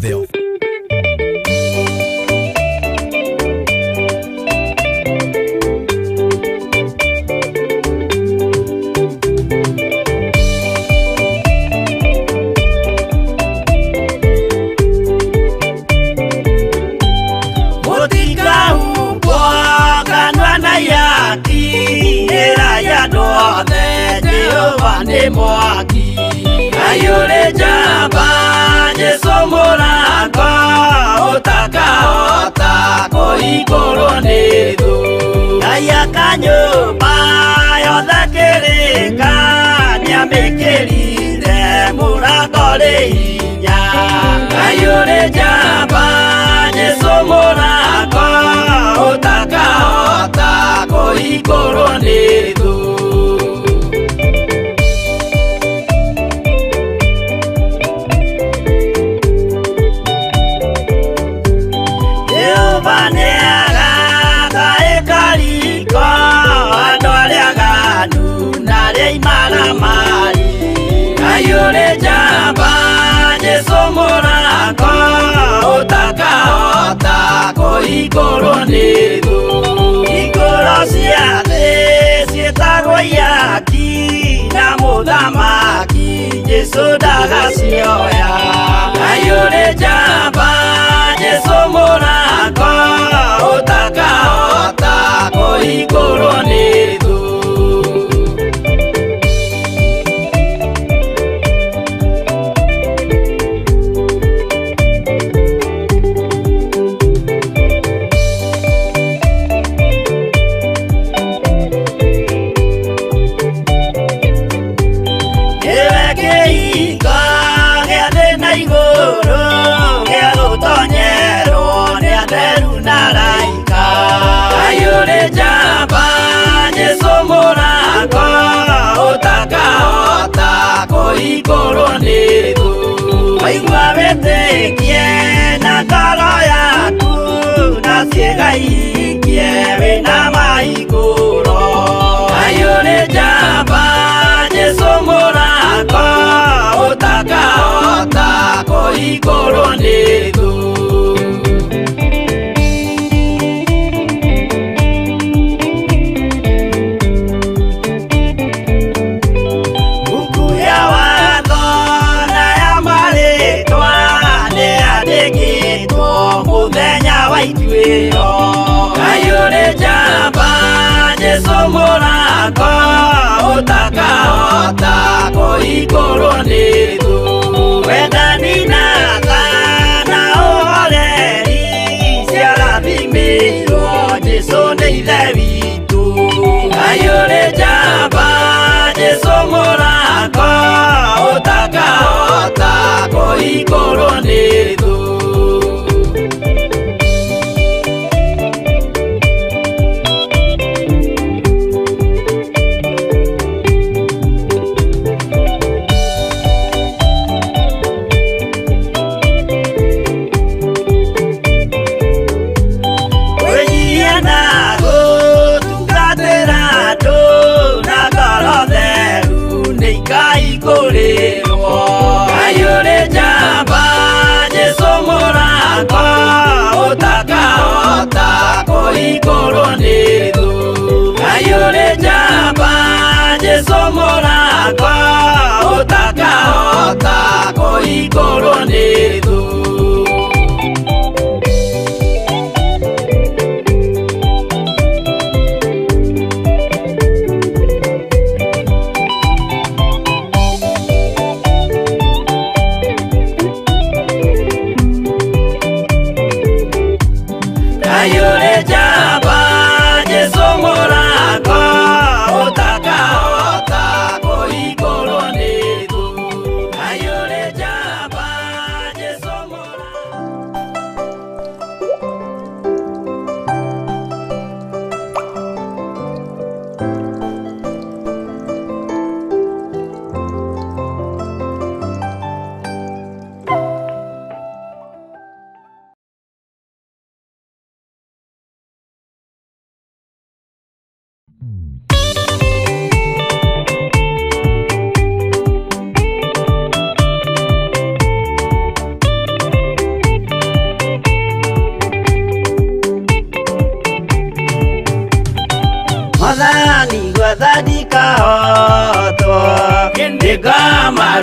The Mũtikahumbwo kanua na ihaki, ĩrai andũ othe Jehova nĩ mwaki. Ngai ũrĩ njamba, Jesũ mũrango, ũtakahota kũhingũrwo nĩ thũ. Ngai aka nyũmba yothe kĩrĩka, nĩamĩkĩrire mũrango rĩ hinya. Ngai ũrĩ njamba, Jesũ mũrango, ũtakahota kũhingũrwo nĩ thũ. Jehova nĩagaka ĩkariko andũ arĩa aganu na arĩa imaramari. Ngai ũrĩ njamba, Jesũ mũrango, ũtakahota kũhingũrwo nĩ thũ. Hingũro cia thĩ ciĩtagwo ihaki, na mũthamaki Jesũ ndagacioya. Ngai ũrĩ njamba, Jesũ mũrango, ũtakahota kũhingũrwo nĩ thũ. Nĩwe kĩhingo gĩa thĩ na igũrũ, gĩa gũtonyerwo nĩ atheru na araika. Ngai ũrĩ njamba, Jesũ mũrango, ũtakahota kũhingũrwo nĩ thũ. Waigua wĩtĩkie na ngoro yaku, na ciĩga ihingie wĩna mahingũro. Ngai ũrĩ njamba, Jesũ mũrango, ũtakahota kũhingũrwo nĩ thũ. Buku ya watho na ya marĩtwa nĩyandĩkĩtwo mũthenya wa ituĩro. Ngai ũrĩ njamba, Jesũ mũrango, ũtakahota kũhingũrwo nĩ thũ. Wendani na tha na ũhoreri ciarathimĩirwo Jesũ nĩ Ithe witũ. Ngai ũrĩ njamba, Jesũ mũrango, ũtakahota kũhingũrwo nĩ thũ. Kwĩnyihia na gũtungatĩra andũ na ngoro theru nĩ ikahingũrĩrwo. Ngai ũrĩ njamba,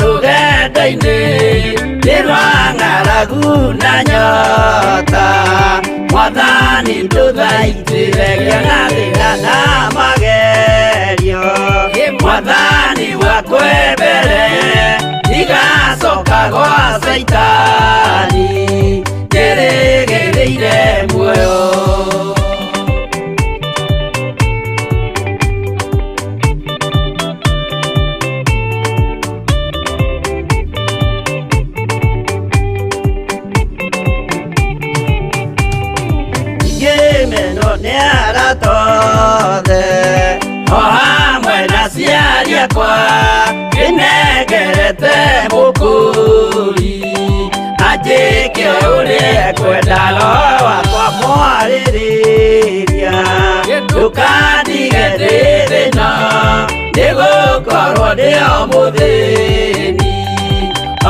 Rũgendo-inĩ nĩ rwa ng'aragu na nyota Mwathani ndũthaitĩre ngĩona thĩna na magerio Mwathani wakwe mbere ndigacoka gwa Caitani njĩrĩgĩrĩire muoyo. Ngĩmenwo nĩ arata othe o hamwe na aciari akwa ndĩnengerete mũkũri anjĩke ũrĩa ekwenda roho wakwa mwarĩrĩria ndũkandige ndĩ thĩna nĩgũkorwo ndĩ o mũthĩni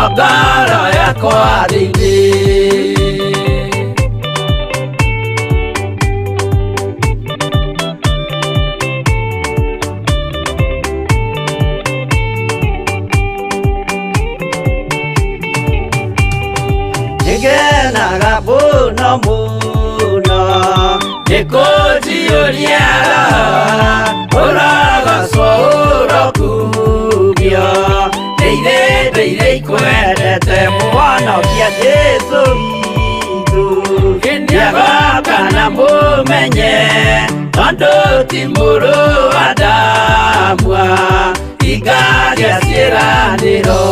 o ngoro yakwa thĩinĩ. Nĩngenaga mũno mũno nĩkũnjiyũria roho ũrogocwo ũrokumio ndĩire ndĩire ikwendete mũhonokia Jesũ witũ nĩagoka na mũmenye tondũ ti mũrũ wa Adamu hingagia ciĩranĩro.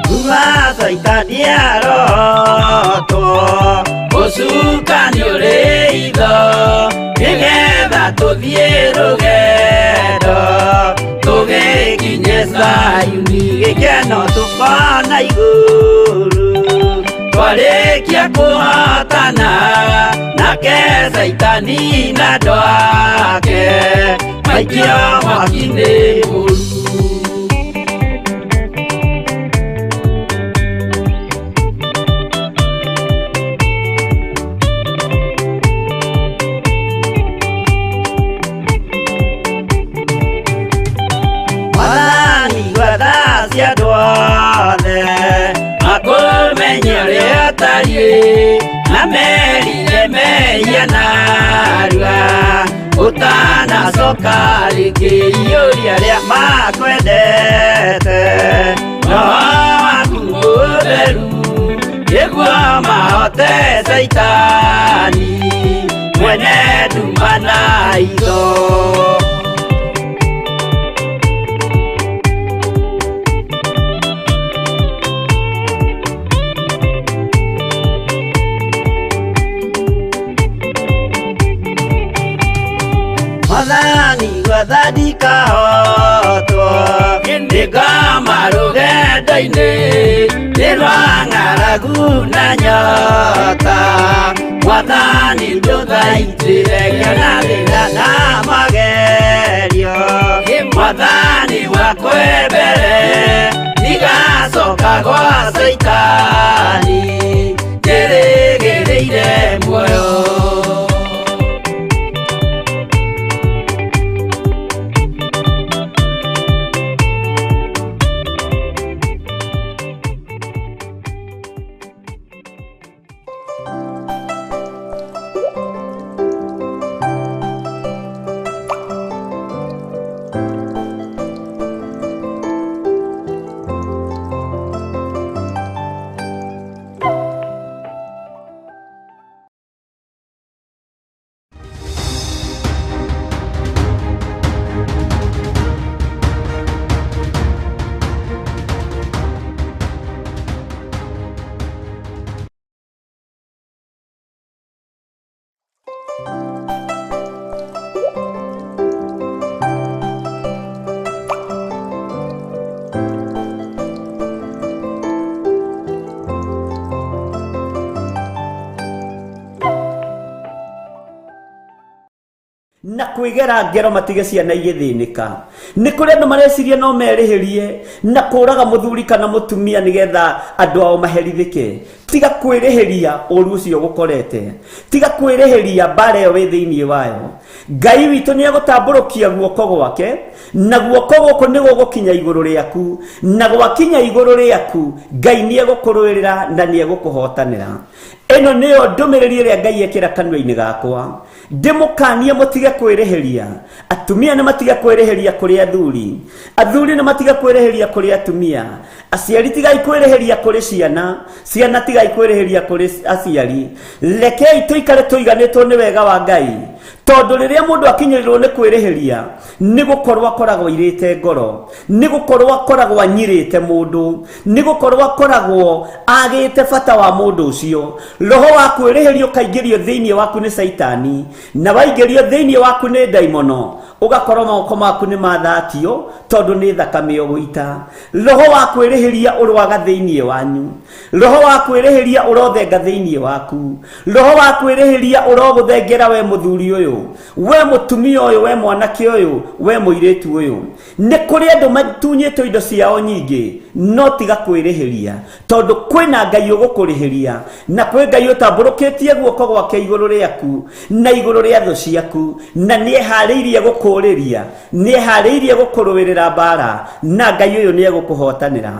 Kuma Caitani arotwo ũcukani ũrĩ itho nĩgetha tũthiĩ rũgendo tũgĩkinye Zayuni gĩkeno tũkona igũrũ twarĩkia kũhotana nake Caitani na andũ ake maikio mwaki-inĩ mũru. Mwathani gwetha cia andũ othe makũmenye ũrĩa ũtariĩ na merire mehia narua ũtanacoka rĩngĩ iyũria arĩa makwendete roho waku mũtheru nĩguo mahote Caitani mwene nduma na itho. Mwathani gwetha ndikahotwo nĩngoma rũgendo-inĩ nĩ rwa ng'aragu na nyota Mwathani ndũthaitĩre ngĩona thĩna na magerio Mwathani wakwe mbere ndigacoka gwa Caitani njĩrĩgĩrĩire muoyo. Kwĩgera ngero matige ciana igĩthĩnĩka. Nĩ kũrĩ andũ mareciria no merĩhĩrie na kũraga mũthuri kana mũtumia nĩgetha andũ ao maherithĩke. Tiga kwĩrĩhĩria ũru ũcio gũkorete, tiga kwĩrĩhĩria mbara ĩyo wĩ thĩinĩ wayo. Ngai witũ nĩ egũtambũrũkia guoko gwake, na guoko gũkũ nĩ gũgũkinya igũrũ rĩaku, na gwakinya igũrũ rĩaku Ngai nĩ egũkũrũĩrĩra na nĩ egũkũhotanĩra. Ĩno nĩyo ndũmĩrĩri ĩrĩa Ngai ekĩra kanua-inĩ gakwa. Ndĩmũkanie mũtige kwĩrĩhĩria. Atumia nĩ matige kwĩrĩhĩria kũrĩ athuri, athuri nĩ matige kwĩrĩhĩria kũrĩ atumia, aciari tigai kwĩrĩhĩria kũrĩ ciana, ciana tigai kwĩrĩhĩria kũrĩ aciari. Rekei tũikare tũiganĩtwo nĩ wega wa Ngai, tondũ rĩrĩa mũndũ akinyĩrĩrwo nĩ kwĩrĩhĩria, nĩ gũkorwo akoragwo airĩte ngoro, nĩ gũkorwo akoragwo anyirĩte mũndũ, nĩ gũkorwo akoragwo agĩte bata wa mũndũ ũcio. Roho wa kwĩrĩhĩria ũkaingĩrio thĩinĩ waku nĩ Caitani, na waingĩrio thĩinĩ waku nĩ ndaimono, ũgakorwo moko maku nĩ mathatio tondũ nĩ thakame ũgũita. Roho wa kwĩrĩhĩria ũrwaga thĩinĩ wanyu, roho wa kwĩrĩhĩria ũrothenga thĩinĩ waku, roho wa kwĩrĩhĩria ũrogũthengera we mũthuri ũyũ, we mũtumia ũyũ, we mwanake ũyũ, we mũirĩtu ũyũ. Nĩ kũrĩ andũ matunyĩtwo indo ciao nyingĩ, no tiga kwĩrĩhĩria, tondũ kwĩna Ngai ũgũkũrĩhĩria, na kwĩ Ngai ũtambũrũkĩtie guoko gwake igũrũ rĩaku na igũrũ rĩa thũ ciaku, na nĩeharĩirie gũkũũrĩria, nĩeharĩirie gũkũrũĩrĩra mbara, na Ngai ũyũ nĩegũkũhotanĩra.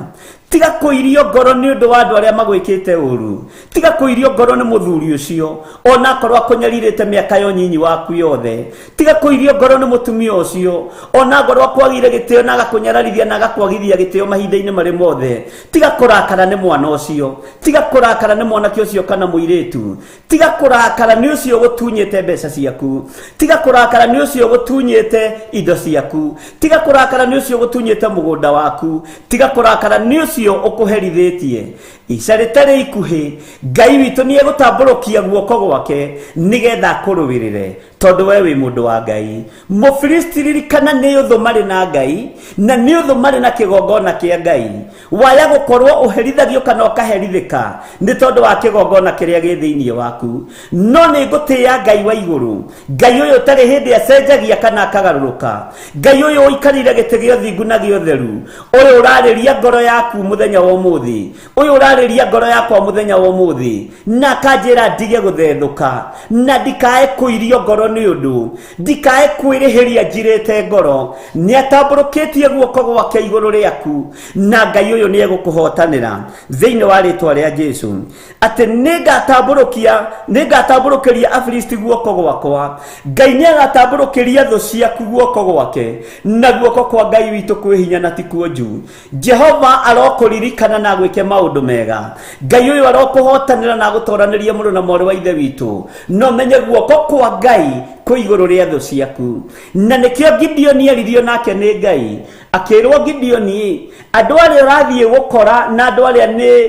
Tiga kũirio ngoro nĩ ũndũ wa andũ arĩa magwĩkĩte ũru. Tiga kũirio ngoro nĩ mũthuri ũcio, ona akorwo akũnyarirĩte mĩaka ya ũnyinyi waku yothe. Tiga kũirio ngoro nĩ mũtumia ũcio, ona akorwo akwagire gĩtĩo na agakũnyararithia na agakwagithia gĩtĩo mahinda-inĩ marĩ mothe. Tiga kũrakara nĩ mwana ũcio, tiga kũrakara nĩ mwanake ũcio kana mũirĩtu. Tiga kũrakara nĩ ũcio ũgũtunyĩte mbeca ciaku, tiga kũrakara nĩ ũcio ũgũtunyĩte indo ciaku, tiga kũrakara nĩ ũcio ũgũtunyĩte mũgũnda waku, tiga kũrakara nĩ ũcio ũkũherithĩtie. Ica rĩtarĩ ikuhĩ, Ngai witũ nĩ egũtambũrũkia guoko gwake nĩgetha akũrũĩrĩre, tondũ we wĩ mũndũ wa Ngai. Mũfilisti, ririkana nĩ ũthũ marĩ na Ngai, na nĩ ũthũ marĩ na kĩgongona kĩa Ngai. Waya gũkorwo ũherithagio kana ũkaherithĩka nĩ tondũ wa kĩgongona kĩrĩa gĩ thĩinĩ waku. No nĩ ngũtĩĩa Ngai wa igũrũ, Ngai ũyũ ũtarĩ hĩndĩ acenjagia kana akagarũrũka, Ngai ũyũ ũikarĩire gĩtĩ gĩa ũthingu na gĩa ũtheru, ũyũ ũrarĩria ngoro yaku mũthenya wa ũmũthĩ, ũyũ ũrarĩria ngoro yakwa mũthenya wa ũmũthĩ, na akanjĩra ndige gũthethũka, na ndikae kũirio ngoro nĩ ũndũ, ndikae kwĩrĩhĩria njirĩte ngoro. Nĩ atambũrũkĩtie guoko gwake igũrũ rĩaku, na Ngai ũyũ nĩ egũkũhotanĩra thĩinĩ wa rĩtwa rĩa Jesu. Atĩ nĩngatambũrũkĩria Afilisti guoko gwakwa. Ngai nĩagatambũrũkĩria thũ ciaku guoko gwake, na guoko kwa Ngai witũ kwĩ hinya na ti kuonju. Jehova arokũririkana na agwĩke maũndũ mega. Ngai ũyũ arokũhotanĩra na agũtoranĩrie mũrũ na mwarĩ wa ithe witũ. No menye guoko kwa Ngai kwĩ igũrũ rĩa thũ ciaku. Na nĩkĩo Gideoni eririo nake nĩ Ngai, akĩrwo Gideoni, andũ arĩa ũrathiĩ gũkora na andũ arĩa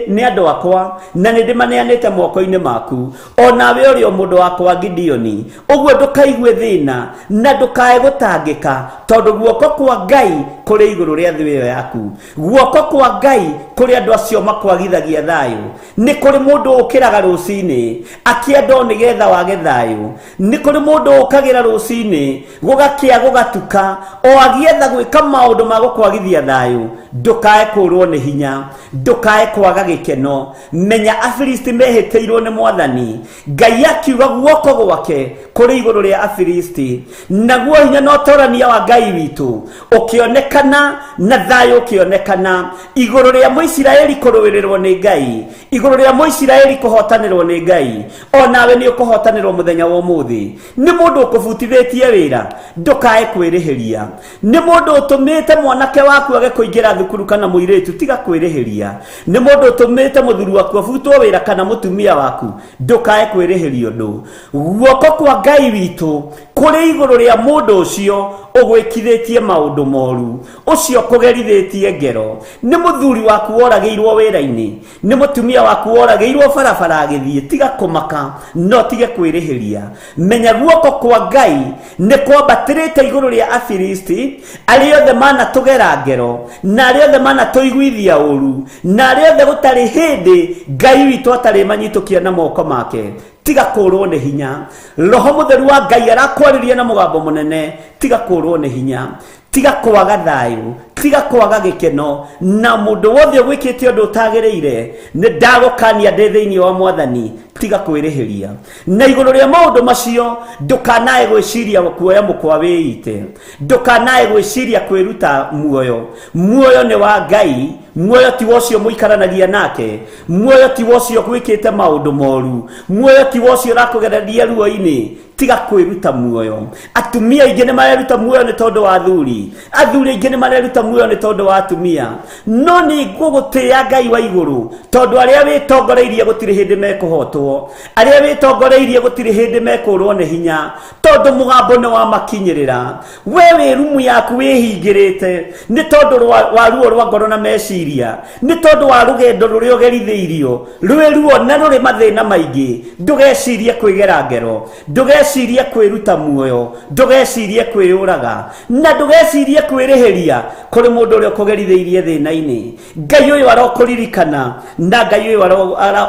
nĩ andũ akwa, na nĩ ndĩmaneanĩte moko-inĩ maku, o nawe ũrĩ o mũndũ wakwa Gideoni. Ũguo ndũkaigue thĩna na ndũkae gũtangĩka, tondũ guoko kwa Ngai kũrĩ igũrũ rĩa thũ ĩyo yaku. Guoko kwa Ngai kũrĩ andũ acio makwagithagia thayũ. Nĩ kũrĩ mũndũ ũkĩraga rũcinĩ akĩenda o nĩgetha wage thayũ. Nĩ kũrĩ mũndũ ũkagĩra rũcinĩ gũgakĩa gũgatuka o agĩetha gwĩka maũndũ ma gũkwagithia thayũ. Ndũkae kũrwo nĩ hinya, ndũkae kwaga gĩkeno. Menya Afilisti mehĩtĩirwo nĩ Mwathani. Ngai akiuga guoko gwake kũrĩ igũrũ rĩa Afilisti, naguo hinya na ũtorania wa Ngai witũ ũkĩonekana, na thayũ ũkĩonekana igũrũ rĩa Mũisiraeli kũrũĩrĩrwo nĩ Ngai, igũrũ rĩa Mũisiraeli kũhotanĩrwo nĩ Ngai. O nawe nĩ ũkũhotanĩrwo mũthenya wa ũmũthĩ. Nĩ mũndũ ũkũbutithĩtie wĩra, ndũkae kwĩrĩhĩria. Nĩ mũndũ ũtũmĩte mwanake waku age kũingĩra thukuru kana mũirĩtu, tiga kwĩrĩhĩria. Nĩ mũndũ ũtũmĩte mũthuri waku abutwo wĩra kana mũtumia waku, ndũkae kwĩrĩhĩria ũndũ. Guoko kwa Ngai witũ kũrĩ igũrũ rĩa mũndũ ũcio ũgwĩkithĩtie maũndũ moru, ũcio ũkũgerithĩtie ngero. Nĩ mũthuri waku woragĩirwo wĩra-inĩ, nĩ mũtumia waku woragĩirwo barabara agĩthiĩ, tiga kũmaka no tige kwĩrĩhĩria. Menya guoko kwa Ngai nĩ kwambatĩrĩte igũrũ rĩa Afilisti, arĩa othe manatũgera ngero, na arĩa othe manatũiguithia ũru, na arĩa othe gũtarĩ hĩndĩ Ngai witũ atarĩ manyitũkia na moko make. Tiga kũrwo nĩ hinya. Roho mũtheru wa Ngai arakwarĩria na mũgambo mũnene, tiga kũrwo nĩ hinya, tiga kwaga thayũ, tiga kwaga gĩkeno. Na mũndũ wothe ũgwĩkĩte ũndũ ũtagĩrĩire, nĩ ndagũkania ndĩ thĩinĩ wa Mwathani, tiga kwĩrĩhĩria. Na igũrũ rĩa maũndũ macio, ndũkanae gwĩciria kuoya mũkwa wĩite, ndũkanae gwĩciria kwĩruta muoyo. Muoyo nĩ wa Ngai, muoyo ti wa ũcio mũikaranagia nake, muoyo ti wa ũcio gwĩkĩte maũndũ moru, muoyo ti wa ũcio ũrakũgereria ruo-inĩ. Tiga kwĩruta muoyo. Atumia aingĩ nĩ mareruta muoyo nĩ tondũ wa athuri, athuri aingĩ nĩ mareruta muoyo nĩ tondũ wa atumia. No nĩ ngũgũtĩĩa Ngai wa igũrũ, tondũ arĩa wĩtongoreirie gũtirĩ hĩndĩ mekũhotwo, arĩa wĩtongoreirie gũtirĩ hĩndĩ mekũrwo nĩ hinya, tondũ mũgambo nĩ wamakinyĩrĩra. We wĩ rumu yaku wĩhingĩrĩte nĩ tondũ wa ruo rwa ngoro na meciria, nĩ tondũ wa rũgendo rũrĩa ũgerithĩirio rwĩ ruo na rũrĩ mathĩna maingĩ. Ndũgecirie kwĩgera ngero, ndũgecirie kwĩruta muoyo, ndũgecirie kwĩyũraga, na ndũgecirie kwĩrĩhĩria kũrĩ mũndũ ũrĩa ũkũgerithĩirie thĩna-inĩ. Ngai ũyũ arokũririkana, na Ngai ũyũ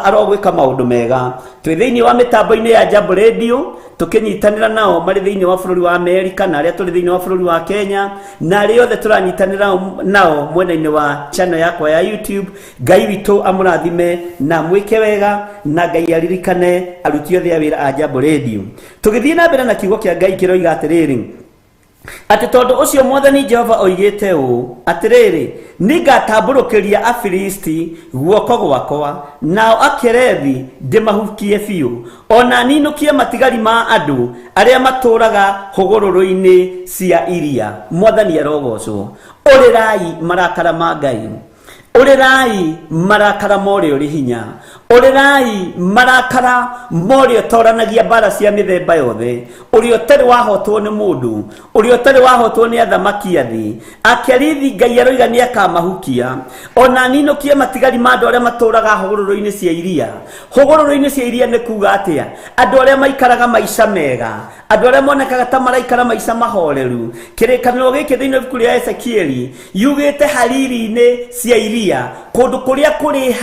arogwĩka maũndũ mega. Twĩ thĩinĩ wa mĩtambo-inĩ ya Jambo Radio, tũkĩnyitanĩra nao marĩ thĩinĩ wa bũrũri wa Amerika, na arĩa tũrĩ thĩinĩ wa bũrũri wa Kenya, na arĩa othe tũranyitanĩra nao mwena-inĩ wa channel yakwa ya YouTube. Ngai witũ amũrathime na mwĩke wega, na Ngai aririkane aruti othe a wĩra a Jambo Radio. Tũgĩthiĩ na mbere na kiugo kĩa Ngai kĩroiga atĩrĩrĩ, atĩ tondũ ũcio Mwathani Jehova oigĩte ũũ, atĩrĩrĩ, nĩngatambũrũkĩria Afilisti guoko gwakwa, nao Akerethi ndĩmahukie biũ, o na ninũkie matigari ma andũ arĩa matũũraga hũgũrũrũ-inĩ cia iria. Mwathani arogocwo. Ũrĩrai marakara ma Ngai, ũrĩrai marakara ma ũrĩa ũrĩ hinya, ũrĩrai marakara ma ũrĩa ũtoranagia mbara cia mĩthemba yothe, ũrĩa ũtarĩ wahotwo nĩ mũndũ, ũrĩa ũtarĩ wahotwo nĩ athamaki a thĩ. Akerithi Ngai aroiga nĩ akamahukia, ona ninũkie matigari ma andũ arĩa matũũraga hũgũrũrũ-inĩ cia iria. Hũgũrũrũ-inĩ cia iria nĩ kuga atĩa? Andũ arĩa maikaraga maica mega, andũ arĩa monekaga ta maraikara maica mahoreru. Kĩrĩkanĩro gĩkĩ thĩinĩ wa ibuku rĩa Ezekieli yugĩte hariri-inĩ cia iria, kũndũ kũrĩa kũrĩ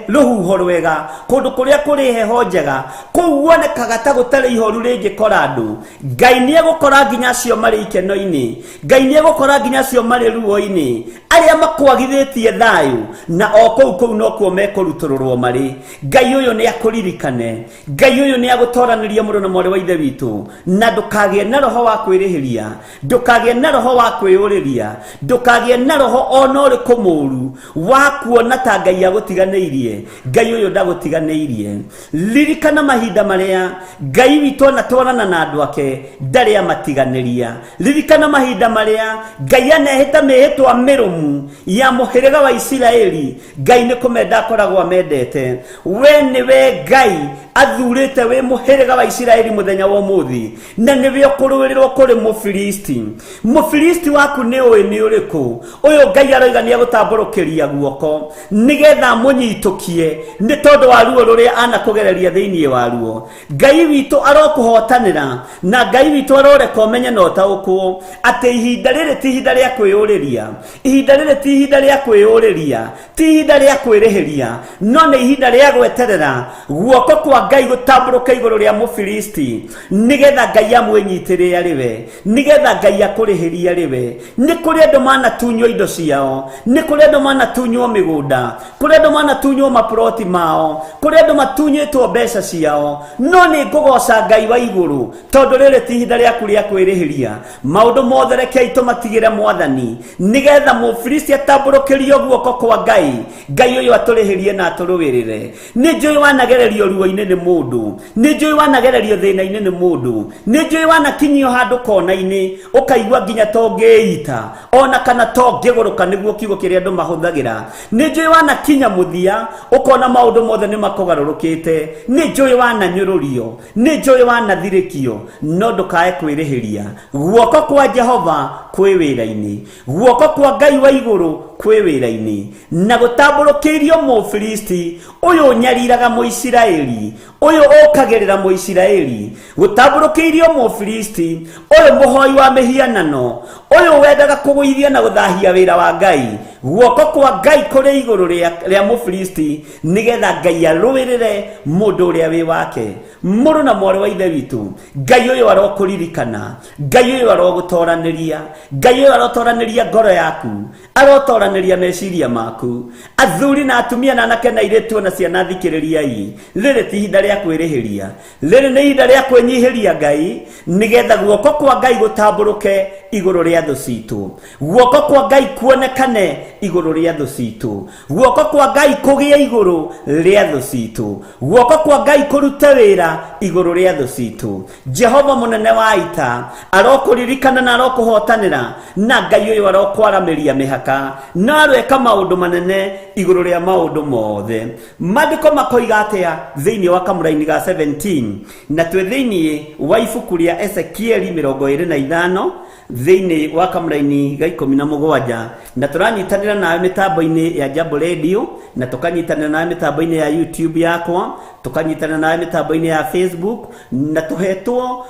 rũhuho rwega, kũndũ kũrĩa kũrĩ heho njega, kũu wonekaga ta gũtarĩ ihoru rĩngĩkora andũ. Ngai nĩ egũkora nginya acio marĩ ikeno-inĩ, Ngai nĩ egũkora nginya acio marĩ ruo-inĩ, arĩa makwagithĩtie thayũ, na o kũu kũu nokuo mekũrutũrũrwo marĩ. Ngai ũyũ nĩ akũririkane, Ngai ũyũ nĩ agũtoranĩria mũrũ na mwarĩ wa Ithe witũ, na ndũkagĩe na roho wa kwĩrĩhĩria, ndũkagĩe na roho wa kwĩyũrĩria, ndũkagĩe na roho ona ũrĩkũ mũũru wa kuona ta Ngai agũtiganĩirie. Ngai ũyũ ndagũtiganĩirie. Ririkana mahinda marĩa Ngai witũ anatwarana na andũ ake, ndarĩ amatiganĩria. Ririkana mahinda marĩa Ngai anehĩta mĩhĩtwa mĩrũmu ya mũhĩrĩga wa Isiraeli. Ngai nĩ kũmenda akoragwo amendete. We nĩwe Ngai athurĩte wĩ mũhĩrĩga wa Isiraeli mũthenya wa ũmũthĩ, na nĩwe ũkũrũĩrĩrwo kũrĩ Mũfilisti. Mũfilisti waku nĩ ũĩ nĩ ũrĩkũ? Ũyũ Ngai aroiga nĩ egũtambũrũkĩria guoko nĩgetha amũnyitũkie nĩ tondũ wa ruo rũrĩa anakũgereria thĩinĩ wa ruo. Ngai witũ arokũhotanĩra, na Ngai witũ aroreka ũmenye na ũtaũkwo atĩ ihinda rĩrĩ ti ihinda rĩa kwĩyũrĩria, ihinda rĩrĩ ti ihinda rĩa kwĩyũrĩria, ti ihinda rĩa kwĩrĩhĩria, no nĩ ihinda rĩa gweterera guoko kwa Ngai gũtambũrũke igũrũ rĩa Mũfilisti, nĩgetha Ngai amwĩnyitĩrĩre arĩ we, nĩgetha Ngai akũrĩhĩrie arĩ we. Nĩ kũrĩ andũ manatunywo indo ciao, nĩ kũrĩ andũ manatunywo mĩgũnda, kũrĩ andũ manatunywo maploti mao, kũrĩ andũ matunyĩtwo mbeca ciao, no nĩ ngũgoca Ngai wa igũrũ, tondũ rĩrĩ ti ihinda rĩaku rĩa kwĩrĩhĩria. Maũndũ mothe rekei tũmatigĩre Mwathani, nĩgetha Mũfilisti atambũrũkĩrio guoko kwa Ngai, Ngai ũyũ atũrĩhĩrie na atũrũĩrĩre. Nĩ njũĩ wanagererio ruo-inĩ nĩ mũndũ, nĩ njũĩ wanagererio thĩna-inĩ nĩ mũndũ, nĩ njũĩ wanakinyio handũ kona-inĩ ũkaigua nginya tongĩita ona kana tongĩgũrũka, nĩguo kiugo kĩrĩa andũ mahũthagĩra. Nĩ njũĩ wanakinya mũthia ũkona maũndũ mothe nĩ makũgarũrũkĩte, nĩ njũĩ wananyũrũrio, nĩ njũĩ wanathirĩkio, no ndũkae kwĩrĩhĩria. Guoko kwa Jehova kwĩ wĩra-inĩ, guoko kwa Ngai wa igũrũ kwĩ wĩra-inĩ, na gũtambũrũkĩirio Mũfilisti ũyũ ũnyariraga Mũisiraeli, ũyũ ũkagĩrĩra Mũisiraeli, gũtambũrũkĩirio Mũfilisti ũyũ mũhoi wa mĩhianano, Ũyũ wendaga kũgũithia na gũthahia wĩra wa Ngai, guoko kwa Ngai kũrĩ igũrũ rĩa Mũfilisti, nĩgetha Ngai arũĩrĩre mũndũ ũrĩa wĩ wake. Mũrũ na mwarĩ wa Ithe witũ, Ngai ũyũ arokũririkana, Ngai ũyũ arogũtoranĩria, Ngai ũyũ arotoranĩria ngoro yaku, arotoranĩria meciria maku. Athuri na atumia na anake na airĩtu na ciana, thikĩrĩriai, rĩrĩ ti ihinda rĩa kwĩrĩhĩria, rĩrĩ nĩ ihinda rĩa kwĩnyihĩria Ngai, nĩgetha guoko kwa Ngai gũtambũrũke igũrũ rĩa thũ citũ, guoko kwa Ngai kuonekane igũrũ rĩa thũ citũ, guoko kwa Ngai kũgĩe igũrũ rĩa thũ citũ, guoko kwa Ngai kũrute wĩra igũrũ rĩa thũ citũ. Jehova mũnene wa ita arokũririkana na arokũhotanĩra, na Ngai ũyũ arokwaramĩria mĩhaka na aroeka maũndũ manene igũrũ rĩa maũndũ mothe. Maandĩko makoiga atĩa thĩinĩ wa kamũraini ga 17? Na twĩ thĩinĩ wa ibuku rĩa Ezekieli 25 thĩinĩ wa kamũraini ga 17, na tũranyitanĩra nawe mĩtambo-inĩ ya Jambo Radio, na tũkanyitanĩra nawe mĩtambo-inĩ ya YouTube yakwa, tũkanyitanĩra nawe mĩtambo-inĩ ya Facebook, na tũhetwo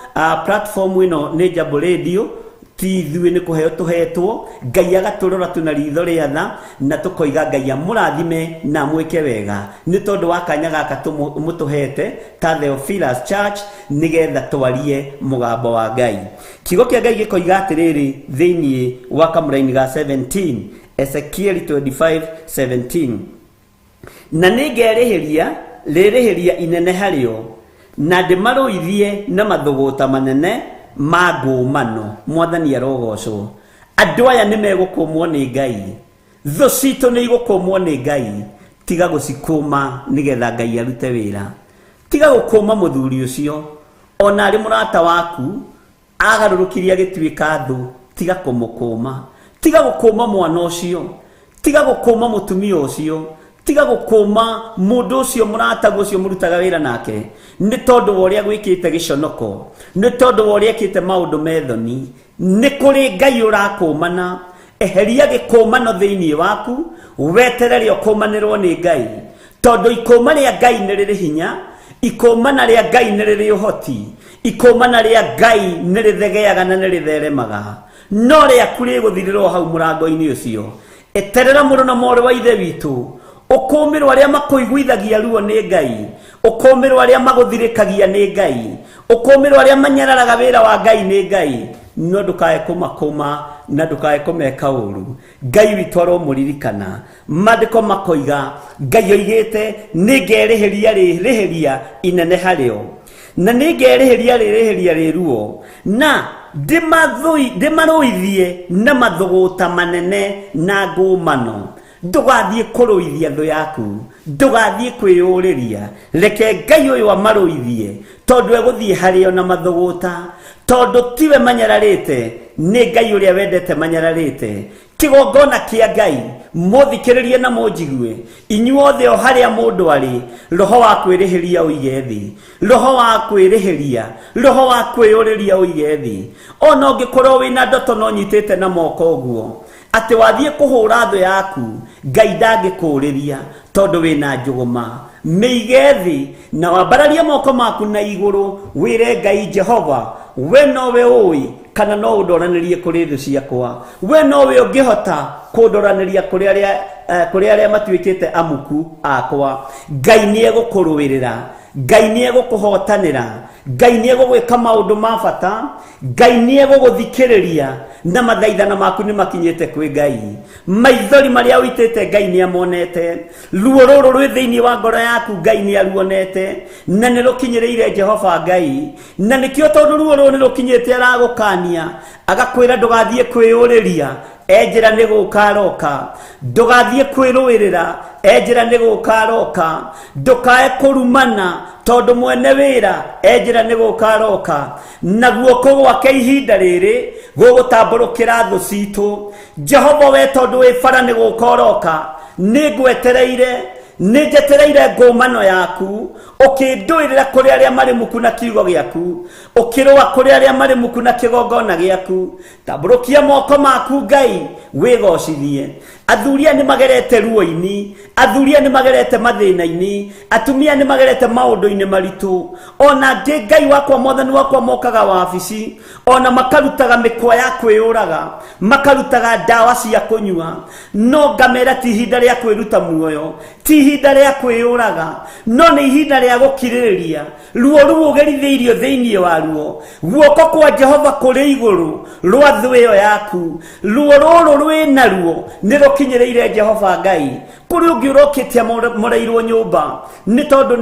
platform ĩno nĩ Jambo Radio. Ti ithuĩ nĩ kũheo tũhetwo, Ngai agatũrora tuna ritho rĩa tha, na tũkoiga Ngai amũrathime na amwĩke wega nĩ tondũ wa kanya gaka mũtũhete ta Theophilus Church, nĩgetha twarie mũgambo wa Ngai. Kiugo kĩa Ngai gĩkoiga atĩrĩrĩ thĩinĩ wa kamũraini ga 17, Ezekieli 25:17, na nĩngerĩhĩria rĩrĩhĩria inene harĩo, na ndĩmarũithie na mathũgũta manene ma ngũmano. Mwathani arogocwo. Andũ aya nĩ megũkũmwo nĩ Ngai, thũ citũ nĩ igũkũmwo nĩ Ngai. Tiga gũcikũma nĩgetha Ngai arute wĩra. Tiga gũkũma mũthuri ũcio, ona arĩ mũrata waku agarũrũkirie agĩtuĩka thũ, tiga kũmũkũma. Tiga gũkũma mwana ũcio, tiga gũkũma mũtumia ũcio, tiga gũkũma mũndũ ũcio mũratagu ũcio mũrutaga wĩra nake, nĩ tondũ wa ũrĩa gwĩkĩte gĩconoko, nĩ tondũ wa ũrĩa ekĩte maũndũ methoni. Nĩ kũrĩ Ngai ũrakũmana. Eheria gĩkũmano thĩinĩ waku, weterere ũkũmanĩrwo nĩ Ngai, tondũ ikũma rĩa Ngai nĩ rĩrĩ hinya, ikũmana rĩa Ngai nĩ rĩrĩ ũhoti, ikũmana rĩa Ngai nĩ rĩthegeaga na nĩ rĩtheremaga, no rĩaku rĩgũthirĩra o hau mũrango-inĩ ũcio. Eterera mũrũ na mwarĩ wa Ithe witũ, ũkũmĩrwo arĩa makũiguithagia ruo nĩ Ngai, ũkũmĩrwo arĩa magũthirĩkagia nĩ Ngai, ũkũmĩrwo arĩa manyararaga wĩra wa Ngai nĩ Ngai, no ndũkae kũmakũma na ndũkae kũmeka ũru. Ngai witũ aromũririkana. Maandĩko makoiga Ngai oigĩte nĩ ngerĩhĩria rĩrĩhĩria inene harĩo, na nĩ ngerĩhĩria rĩrĩhĩria rĩruo, na ndĩmarũithie na mathũgũta manene na ngũmano. Ndũgathiĩ kũrũithia thũ yaku, ndũgathiĩ kwĩyũrĩria, reke Ngai ũyũ amarũithie, tondũ egũthiĩ harĩo na mathũgũta, tondũ tiwe manyararĩte, nĩ Ngai ũrĩa wendete manyararĩte. Kĩgongona kĩa Ngai, mũthikĩrĩrie na mũnjigue inyuothe o harĩa mũndũ arĩ. Roho wa kwĩrĩhĩria ũige thĩ, roho wa kwĩrĩhĩria, roho wa kwĩyũrĩria ũige thĩ. Ona ũngĩkorwo wĩna ndoto no nyitĩte na moko ũguo atĩ wathiĩ kũhũra thũ yaku, Ngai ndangĩkũũrĩria tondũ wĩna njũgũma. Mĩige thĩ na wambararie moko maku na igũrũ, wĩre Ngai, Jehova, we nowe ũĩ kana no ũndoranĩrie kũrĩ thũ ciakwa, we nowe ũngĩhota kũndoranĩria kũrĩ arĩa matuĩkĩte amuku akwa. Ngai nĩ egũkũrũĩrĩra, Ngai nĩ egũkũhotanĩra, Ngai nĩ egũgwĩka maũndũ ma bata, Ngai nĩ egũgũthikĩrĩria, na mathaithana maku nĩ makinyĩte kwĩ Ngai. Maithori marĩa ũitĩte Ngai nĩ amonete, ruo rũrũ rwĩ thĩinĩ wa ngoro yaku Ngai nĩ aruonete, na nĩ rũkinyĩrĩire Jehova Ngai. Na nĩkĩo tondũ ruo rũrũ nĩ rũkinyĩte aragũkania, agakwĩra ndũgathiĩ kwĩyũrĩria, enjĩra nĩ gũka aroka. Ndũgathiĩ kwĩrũĩrĩra, enjĩra nĩ gũka aroka. Ndũkae kũrumana, tondũ mwene wĩra enjĩra nĩ gũka aroka, na guoko gwake ihinda rĩrĩ gũgũtambũrũkĩra thũ citũ. Jehova, we tondũ wĩ bara nĩ gũka ũroka, nĩ ngwetereire, nĩ njetereire ngũmano yaku. Ũkĩndũĩrĩra kũrĩ arĩa marĩ muku na kiugo gĩaku, ũkĩrũa kũrĩ arĩa marĩ muku na kĩgongona gĩaku. Tambũrũkia moko maku Ngai wĩgocithie. Athuri aya nĩ magerete ruo-inĩ, athuri aya nĩ magerete mathĩna-inĩ, atumia nĩ magerete maũndũ-inĩ maritũ. Ona angĩ Ngai wakwa mwathani wakwa mokaga wabici, ona makarutaga mĩkwa ya kwĩyũraga, makarutaga ndawa cia kũnyua, no ngamera ti ihinda rĩa kwĩruta muoyo, ti ihinda rĩa kwĩyũraga, no nĩ ihinda rĩa gũkirĩrĩria. Ruo rũu ũgerithĩirio thĩinĩ wa ruo, guoko kwa Jehova kũrĩ igũrũ rwa thũ ĩyo yaku. Ruo rũrũ rwĩna ruo nĩ rũkinyĩrĩire Jehova Ngai. Kũrĩ ũngĩ ũrokĩte amoreirwo nyũmba nĩ tondũ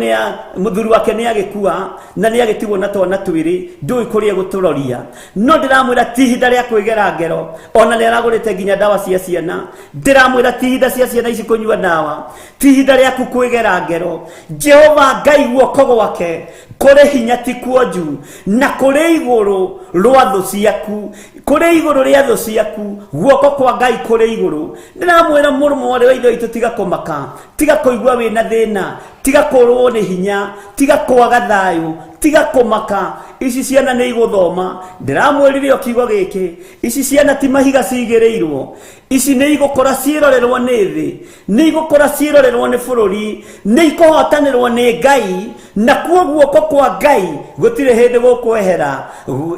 mũthuri wake nĩ agĩkua na nĩ agĩtigwo na twana twĩrĩ, ndũĩ kũrĩa egũtũroria. No ndĩramwĩra ti ihinda rĩa kwĩgera ngero, ona nĩ aragũrĩte nginya ndawa cia ciana. Ndĩramwĩra ti ihinda cia ciana ici kũnyua ndawa, ti ihinda rĩaku kwĩgera ngero. Jehova Ngai guoko gwake kũrĩ hinya ti kuonju, na kũrĩ igũrũ rwa thũ ciaku, kũrĩ igũrũ rĩa thũ ciaku, guoko kwa Ngai kũrĩ igũrũ. Ndĩramwĩra mũrũ mwarĩ wa ithe witũ, tiga kũmaka, tiga kũigua wĩna thĩna, tiga kũrwo nĩ hinya, tiga kwaga thayũ, tiga kũmaka. Ici ciana nĩ igũthoma. Ndĩramwĩrire o kiugo gĩkĩ, ici ciana ti mahiga cigĩrĩirwo, ici nĩ igũkora ciĩrorerwo nĩ thĩ, nĩ igũkora ciĩrorerwo nĩ bũrũri, nĩ ikũhotanĩrwo nĩ Ngai, na kuo guoko kwa Ngai gũtirĩ hĩndĩ gũkwehera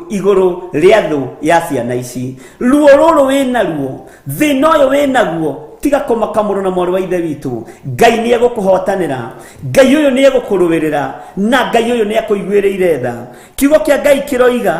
igũrũ rĩa thũ ya ciana ici. Ruo rũrũ wĩna ruo, thĩna ũyũ wĩnaguo, tiga kũmaka mũrũ na mwarĩ wa ithe witũ. Ngai nĩ egũkũhotanĩra, Ngai ũyũ nĩ egũkũrũĩrĩra, na Ngai ũyũ nĩ akũiguĩrĩire tha. Kiugo kĩa Ngai kĩroiga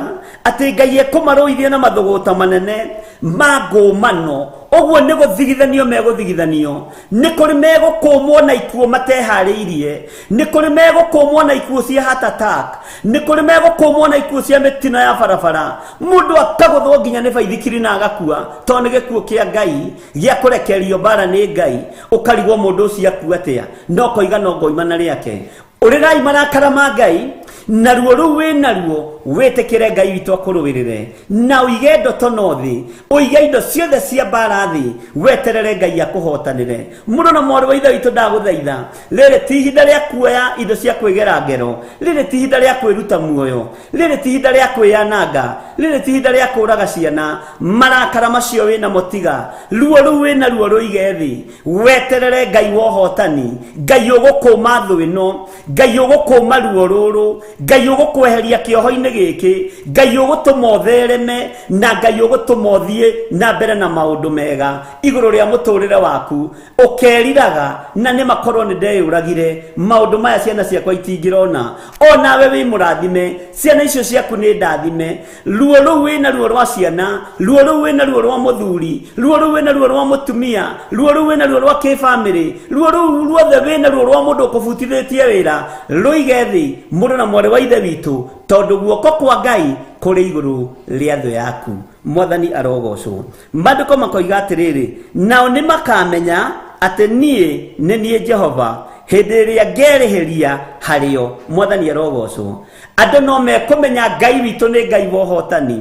atĩ Ngai ekũmarũithia na mathũgũta manene ma ngũmano. Ũguo nĩ gũthigithanio megũthigithanio, nĩ kũrĩ megũkũmwo na ikuũ mateharĩirie, nĩ kũrĩ megũkũmwo na ikuũ cia heart attack, nĩ kũrĩ megũkũmwo na ikuũ cia mĩtino ya barabara. Mũndũ akagũthwo nginya nĩ baithikiri na agakua, tondũ nĩ gĩkuũ kĩa Ngai gĩa kũrekererio mbara nĩ Ngai. Ũkarigwo mũndũ ũcio akua atĩa, no koiga no ngoima na rĩake. Ũrĩrai marakara ma Ngai, na ruo rũu wĩna ruo wĩtĩkĩre Ngai witũ akũrũĩrĩre, na ũige ndotono thĩ, ũige indo ciothe cia mbara thĩ, weterere Ngai akũhotanĩre. Mũrũ na mwarĩ wa ithe witũ, ndagũthaitha, rĩrĩ ti ihinda rĩa kuoya indo cia kwĩgera ngero, rĩrĩ ti ihinda rĩa kwĩruta muoyo, rĩrĩ ti ihinda rĩa kwĩyananga, rĩrĩ ti ihinda rĩa kũraga ciana. Marakara macio wĩnamo tiga, ruo rũu wĩna ruo rũige thĩ, weterere Ngai wa ũhotani, Ngai ũgũkũma thũ ĩno, Ngai ũgũkũma ruo rũrũ, Ngai ũgũkweheria kĩoho-inĩ gĩkĩ, Ngai ũgũtũma ũthereme, na Ngai ũgũtũma ũthiĩ na mbere na maũndũ mega igũrũ rĩa mũtũrĩre waku. Ũkeriraga na nĩ makorwo nĩ ndeyũragire, maũndũ maya ciana ciakwa itingĩrona. O nawe wĩ mũrathime, ciana icio ciaku nĩ ndathime. Ruo rũu wĩna ruo rwa ciana, ruo rũu wĩna ruo rwa mũthuri, ruo rũu wĩna ruo rwa mũtumia, ruo rũu wĩna ruo rwa kĩbamĩrĩ, ruo rũu ruothe wĩna ruo rwa mũndũ ũkũbutithĩtie wĩra, rũige thĩ mũrũ na mwarĩ wa ithe witũ, tondũ guoko kwa Ngai kũrĩ igũrũ rĩa thũ yaku. Mwathani arogocwo. Maandĩko makoiga atĩrĩrĩ, nao nĩ makamenya atĩ niĩ nĩ niĩ Jehova hĩndĩ ĩrĩa ngerĩhĩria harĩo. Mwathani arogocwo. Andũ no mekũmenya Ngai witũ nĩ Ngai wa ũhotani.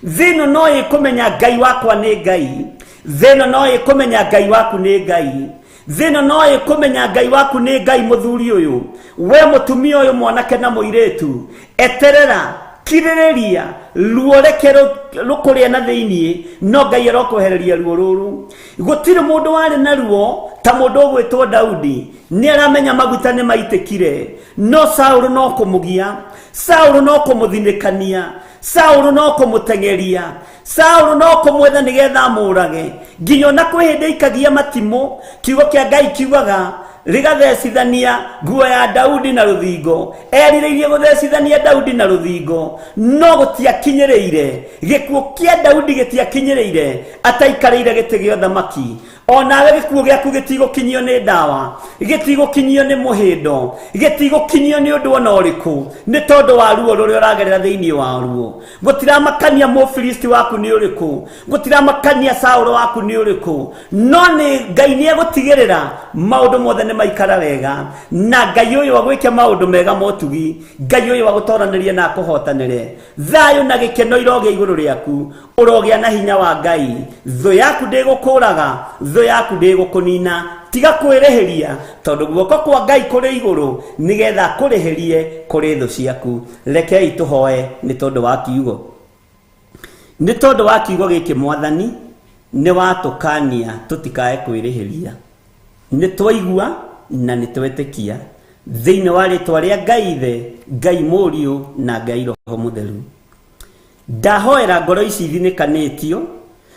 Thĩ ĩno no ĩkũmenya Ngai wakwa nĩ Ngai. Thĩ ĩno no ĩkũmenya Ngai waku nĩ Ngai. Thĩ ĩno no ĩkũmenya Ngai waku nĩ Ngai. Mũthuri ũyũ, we mũtumia ũyũ, mwanake na mũirĩtu, eterera, kirĩrĩria, ruo reke rũkũrĩa na thĩinĩ, no Ngai arokwehereria ruo rũrũ. Gũtirĩ mũndũ warĩ na ruo ta mũndũ ũgwĩtwo Daudi. Nĩ aramenya maguta nĩ maitĩkire, no Saũlũ no kũmũgia, Saũlũ no kũmũthinĩkania, Saũlũ no kũmũteng'eria, Saũlũ no kũmwetha nĩgetha amũrage. Nginya ona kwĩ hĩndĩ aikagia matimũ, kiugo kĩa Ngai kiugaga rĩgathecithania nguo ya Daudi na rũthingo. Erirĩirie gũthecithania Daudi na rũthingo, no gũtiakinyĩrĩire. Gĩkuũ kĩa Daudi gĩtiakinyĩrĩire ataikarĩire gĩtĩ gĩa ũthamaki. O nawe gĩkuũ gĩaku gĩtigũkinyio nĩ ndawa, gĩtigũkinyio nĩ mũhĩndo, gĩtigũkinyio nĩ ũndũ ona ũrĩkũ, nĩ tondũ wa ruo rũrĩa ũragerera thĩinĩ wa ruo. Gũtiramakania Mũfilisti waku nĩ ũrĩkũ, gũtiramakania Saũlũ waku nĩ ũrĩkũ, no nĩ Ngai nĩ egũtigĩrĩra maũndũ mothe nĩ maikara wega, na Ngai ũyũ agwĩke maũndũ mega motugi, Ngai ũyũ agũtoranĩrie na akũhotanĩre. Thayũ na gĩkeno irogĩa igũrũ rĩaku, ũrogĩa na hinya wa Ngai. Thũ yaku ndĩgũkũraga, thũ yaku ndĩgũkũnina. Tiga kwĩrĩhĩria, tondũ guoko kwa Ngai kũrĩ igũrũ nĩgetha akũrĩhĩrie kũrĩ thũ ciaku. Rekei tũhoe nĩ tondũ wa kiugo, nĩ tondũ wa kiugo gĩkĩ. Mwathani, nĩ watũkania tũtikae kwĩrĩhĩria. Nĩ twaigua na nĩ twetĩkia, thĩinĩ wa rĩtwa rĩa Ngai Ithe, Ngai Mũriũ na Ngai Roho Mũtheru. Ndahoera ngoro ici ithinĩkanĩtio,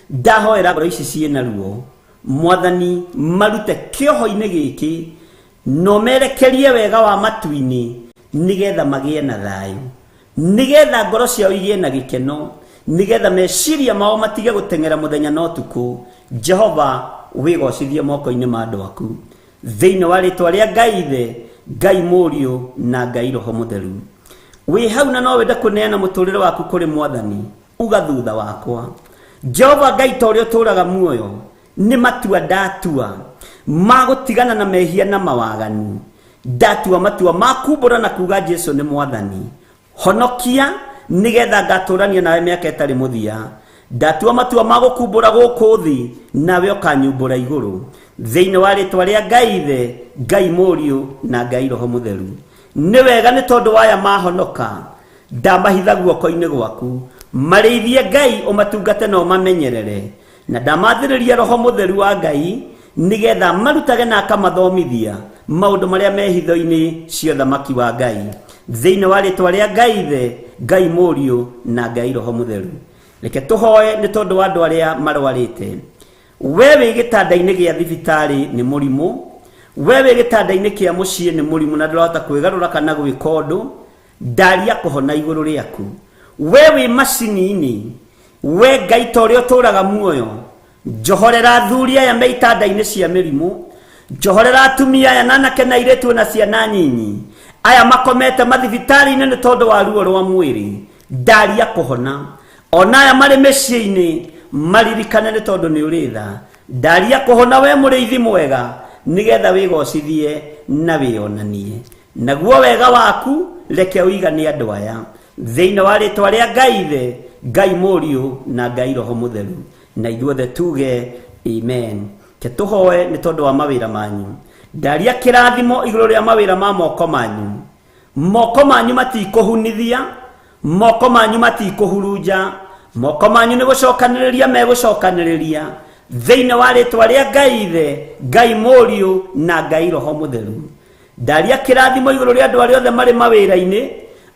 ndahoera ngoro ici ciĩna ruo. Mwathani, marute kĩoho-inĩ gĩkĩ na ũmerekerie wega wa matu-inĩ, nĩgetha magĩe na thayũ, nĩgetha ngoro ciao igĩe na gĩkeno, nĩgetha meciria mao matige gũteng'era mũthenya na ũtukũ. Jehova, wĩgocithie moko-inĩ ma andũ aku, thĩinĩ wa rĩtwa rĩa Ngai Ithe, Ngai Mũriũ na Ngai Roho Mũtheru. Wĩ hau na no wende kũneana mũtũrĩre waku kũrĩ Mwathani, uga thutha wakwa: Jehova Ngai, ta ũrĩa ũtũũraga muoyo, nĩ matua ndatua ma gũtigana na mehia na mawaganu. Ndatua matua ma kumbũra na kuga Jesu nĩ Mwathani. Honokia nĩgetha ngatũrania nawe mĩaka ĩtarĩ mũthia. Ndatua matua ma gũkumbũra gũkũ thĩ, nawe ũkanyumbũra igũrũ, thĩinĩ wa rĩtwa rĩa Ngai Ithe, Ngai Mũriũ na Ngai Roho Mũtheru. Nĩ wega, nĩ tondũ waya mahonoka, ndamahitha guoko-inĩ gwaku. Marĩithie Ngai, ũmatungate na ũmamenyerere, na ndamathĩrĩria Roho Mũtheru wa Ngai, nĩgetha marutage na akamathomithia maũndũ marĩa me hitho-inĩ cia ũthamaki wa Ngai, thĩinĩ wa rĩtwa rĩa Ngai Ithe, Ngai Mũriũ na Ngai Roho Mũtheru. Reke tũhoe nĩ tondũ wa andũ arĩa marwarĩte. We wĩ gĩtanda-inĩ gĩa thibitarĩ nĩ mũrimũ, we wĩ gĩtanda-inĩ kĩa mũciĩ nĩ mũrimũ na ndũrahota kwĩgarũra kana gwĩka ũndũ, ndaria kũhona igũrũ rĩaku. We wĩ macini-inĩ, we Ngai, ta ũrĩa ũtũũraga muoyo, njohorera athuri aya me itanda-inĩ cia mĩrimũ, njohorera atumia aya na anake na airĩtu na ciana nyinyi aya makomete mathibitarĩ-inĩ nĩ tondũ wa ruo rwa mwĩrĩ, ndaria kũhona. Ona aya marĩ mĩciĩ-inĩ, maririkane nĩ tondũ nĩ ũrĩ tha. Ndaria kũhona, we mũrĩithi mwega, nĩgetha wĩgocithie na wĩonanie. Naguo wega waku reke ũigane andũ aya, thĩinĩ wa rĩtwa rĩa Ngai Ithe, Ngai Mũriũ na Ngai Roho Mũtheru. Na ithuothe tuge amen. Ke tũhoe nĩ tondũ wa mawĩra manyu. Ndaria kĩrathimo igũrũ rĩa mawĩra ma moko manyu. Moko manyu matikũhunithia, moko manyu matikũhurunja, moko manyu nĩ gũcokanĩrĩria megũcokanĩrĩria, thĩinĩ wa rĩtwa rĩa Ngai Ithe, Ngai Mũriũ na Ngai Roho Mũtheru. Ndaria kĩrathimo igũrũ rĩa andũ arĩa othe marĩ mawĩra-inĩ,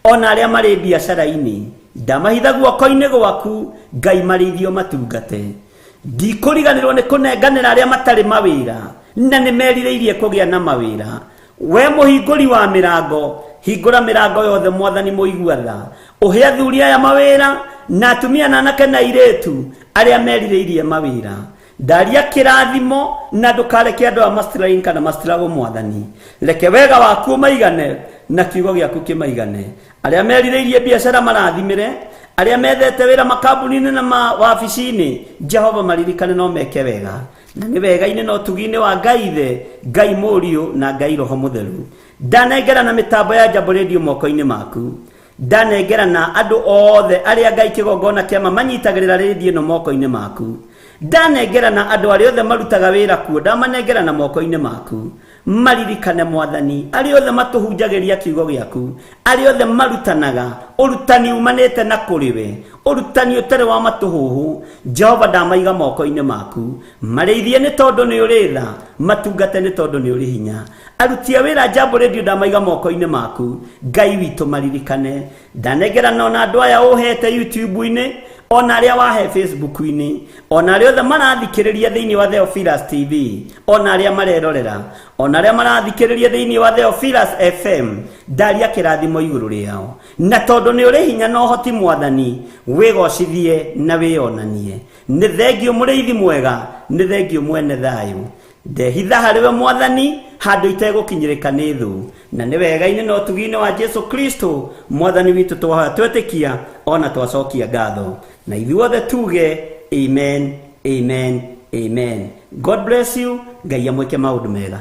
ona arĩa marĩ biacara-inĩ. Ndamahitha guoko-inĩ gwaku, Ngai, marĩithio matungate. Ndikũriganĩrwo nĩ kũnenganĩra arĩa matarĩ mawĩra na nĩ merirĩirie kũgĩa na mawĩra. We mũhingũri wa mĩrango, hingũra mĩrango yothe. Mwathani mũigua tha, ũhe athuri aya mawĩra na atumia na anake na airĩtu arĩa merirĩirie mawĩra. Ndaria kĩrathimo na ndũkareke andũ aya mastrain kana mastruggle. Mwathani, reke wega waku ũmaigane na kiugo gĩaku kĩmaigane. Arĩa merirĩirie biacara, marathimĩre. Arĩa methete wĩra makambuni-inĩ na mawabici-inĩ, Jehova, maririkane no meke wega, na nĩ wega-inĩ na ũtugi-inĩ wa Ngai Ithe, Ngai Mũriũ na Ngai Roho Mũtheru. Ndanengera na mĩtambo ya Jambo Radio moko-inĩ maku. Ndanengera na andũ othe arĩa Ngai kĩgongona kĩama manyitagĩrĩra rĩndiũ ĩno moko-inĩ maku. Ndanengera na andũ arĩa othe marutaga wĩra kuo, ndamanengera na moko-inĩ maku. Maririkane, Mwathani, arĩa othe matũhunjagĩria kiugo gĩaku, arĩa othe marutanaga ũrutani umanĩte na kũrĩ we, ũrutani ũtarĩ wa matũhũhũ. Jehova, ndamaiga moko-inĩ maku. Marĩithie nĩ tondũ nĩ ũrĩ tha, matungate nĩ tondũ nĩ ũrĩ hinya. Aruti a wĩra Jambo Radio, ndamaiga moko-inĩ maku. Ngai witũ, maririkane. Ndanengerana ona andũ aya ũhete YouTube-inĩ, ona arĩa wahe Facebook-inĩ, ona arĩa othe marathikĩrĩria thĩinĩ wa Theophilus TV, ona arĩa marerorera, ona arĩa marathikĩrĩria thĩinĩ wa Theophilus FM, ndaria kĩrathimo igũrũ rĩao. Na tondũ nĩ ũrĩ hinya na ũhoti, Mwathani, wĩgocithie na wĩonanie. Nĩ thengiũ mũrĩithi mwega, nĩ thengiũ mwene thayũ. Ndehitha harĩ we, Mwathani, handũ itegũkinyĩrĩka nĩ thũ. Na nĩ wega-inĩ na ũtugi-inĩ wa Jesu Kristo Mwathani witũ twahoya, twetĩkia ona twacokia ngatho. Na ithuothe tuge amen, amen, amen. God bless you. Ngai amwĩke maũndũ mega.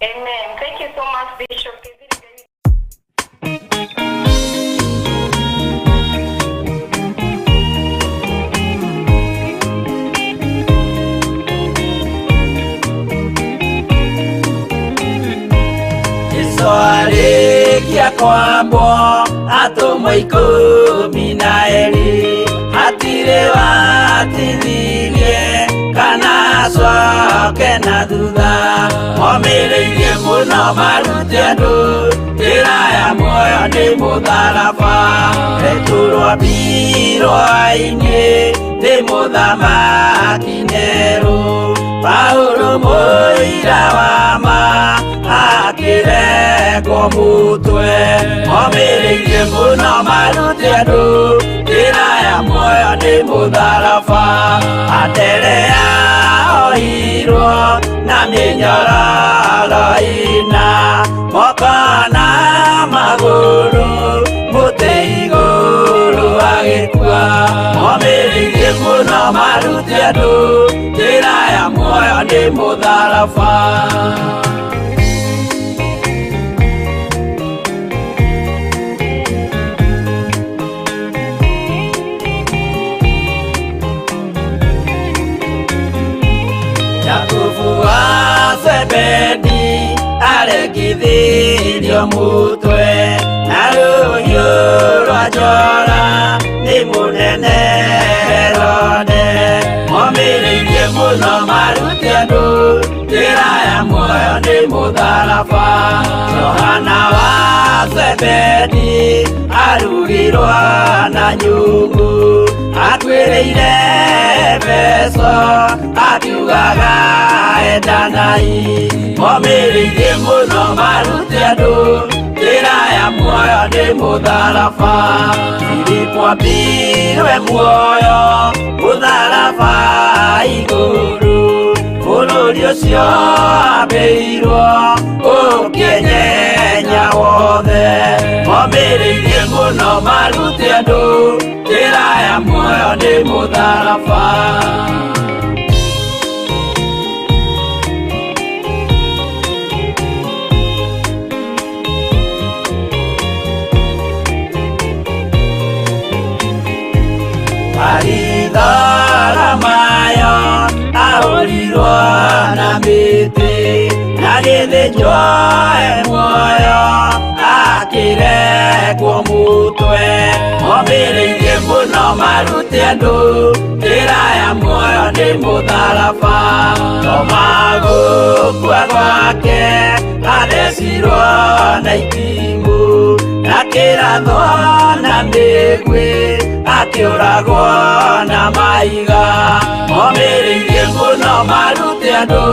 Amen. Thank you so much, Bishop. Kwambwo atũmwo 12 hatirĩ watithirie kana acoke na thutha momĩrĩirie mũno marute andũ njĩra ya muoyo nĩ mũtharaba Petero ambirwo ainĩ nĩ mũthamaki Nero Paulo mũira wa ma akĩrengwo mũtwe momĩrĩirie mũno marute andũ njĩra ya muoyo nĩ mũtharaba Anderea ohirwo na mĩnyororo ĩna moko na magũrũ mũtĩ igũrũ agĩkua momĩrĩirie mũno marute andũ njĩra ya muoyo nĩ mũtharaba Jakubu wa Zebedi aregithirio mutwe na rũhiũ rwa njora nĩ mũnene Herode momĩrĩirie mũno marute andũ njĩra ya muoyo nĩ mũtharaba Johana wa Zebedi arugirwo na nyungu atuĩrĩire Efeso akiugaga endanai momĩrĩirie mũno marute andũ njĩra ya muoyo nĩ mũtharaba Filipo ambirwe muoyo mũtharaba igũrũ bũrũri ũcio ambĩirwo ũkĩnyenya wothe momĩrĩirie mũno marute andũ njĩra ya muoyo nĩ mũtharaba Baritholomayo ahũrirwo na mĩtĩ na gĩthĩnjwo e muoyo akĩrengwo mũtwe momĩrĩirie mũno marute andũ njĩra ya muoyo nĩ mũtharaba Toma gũkua gwake athecirwo na itimũ na kĩrathwo na mĩguĩ akĩũragwo na mahiga momĩrĩirie mũno marute andũ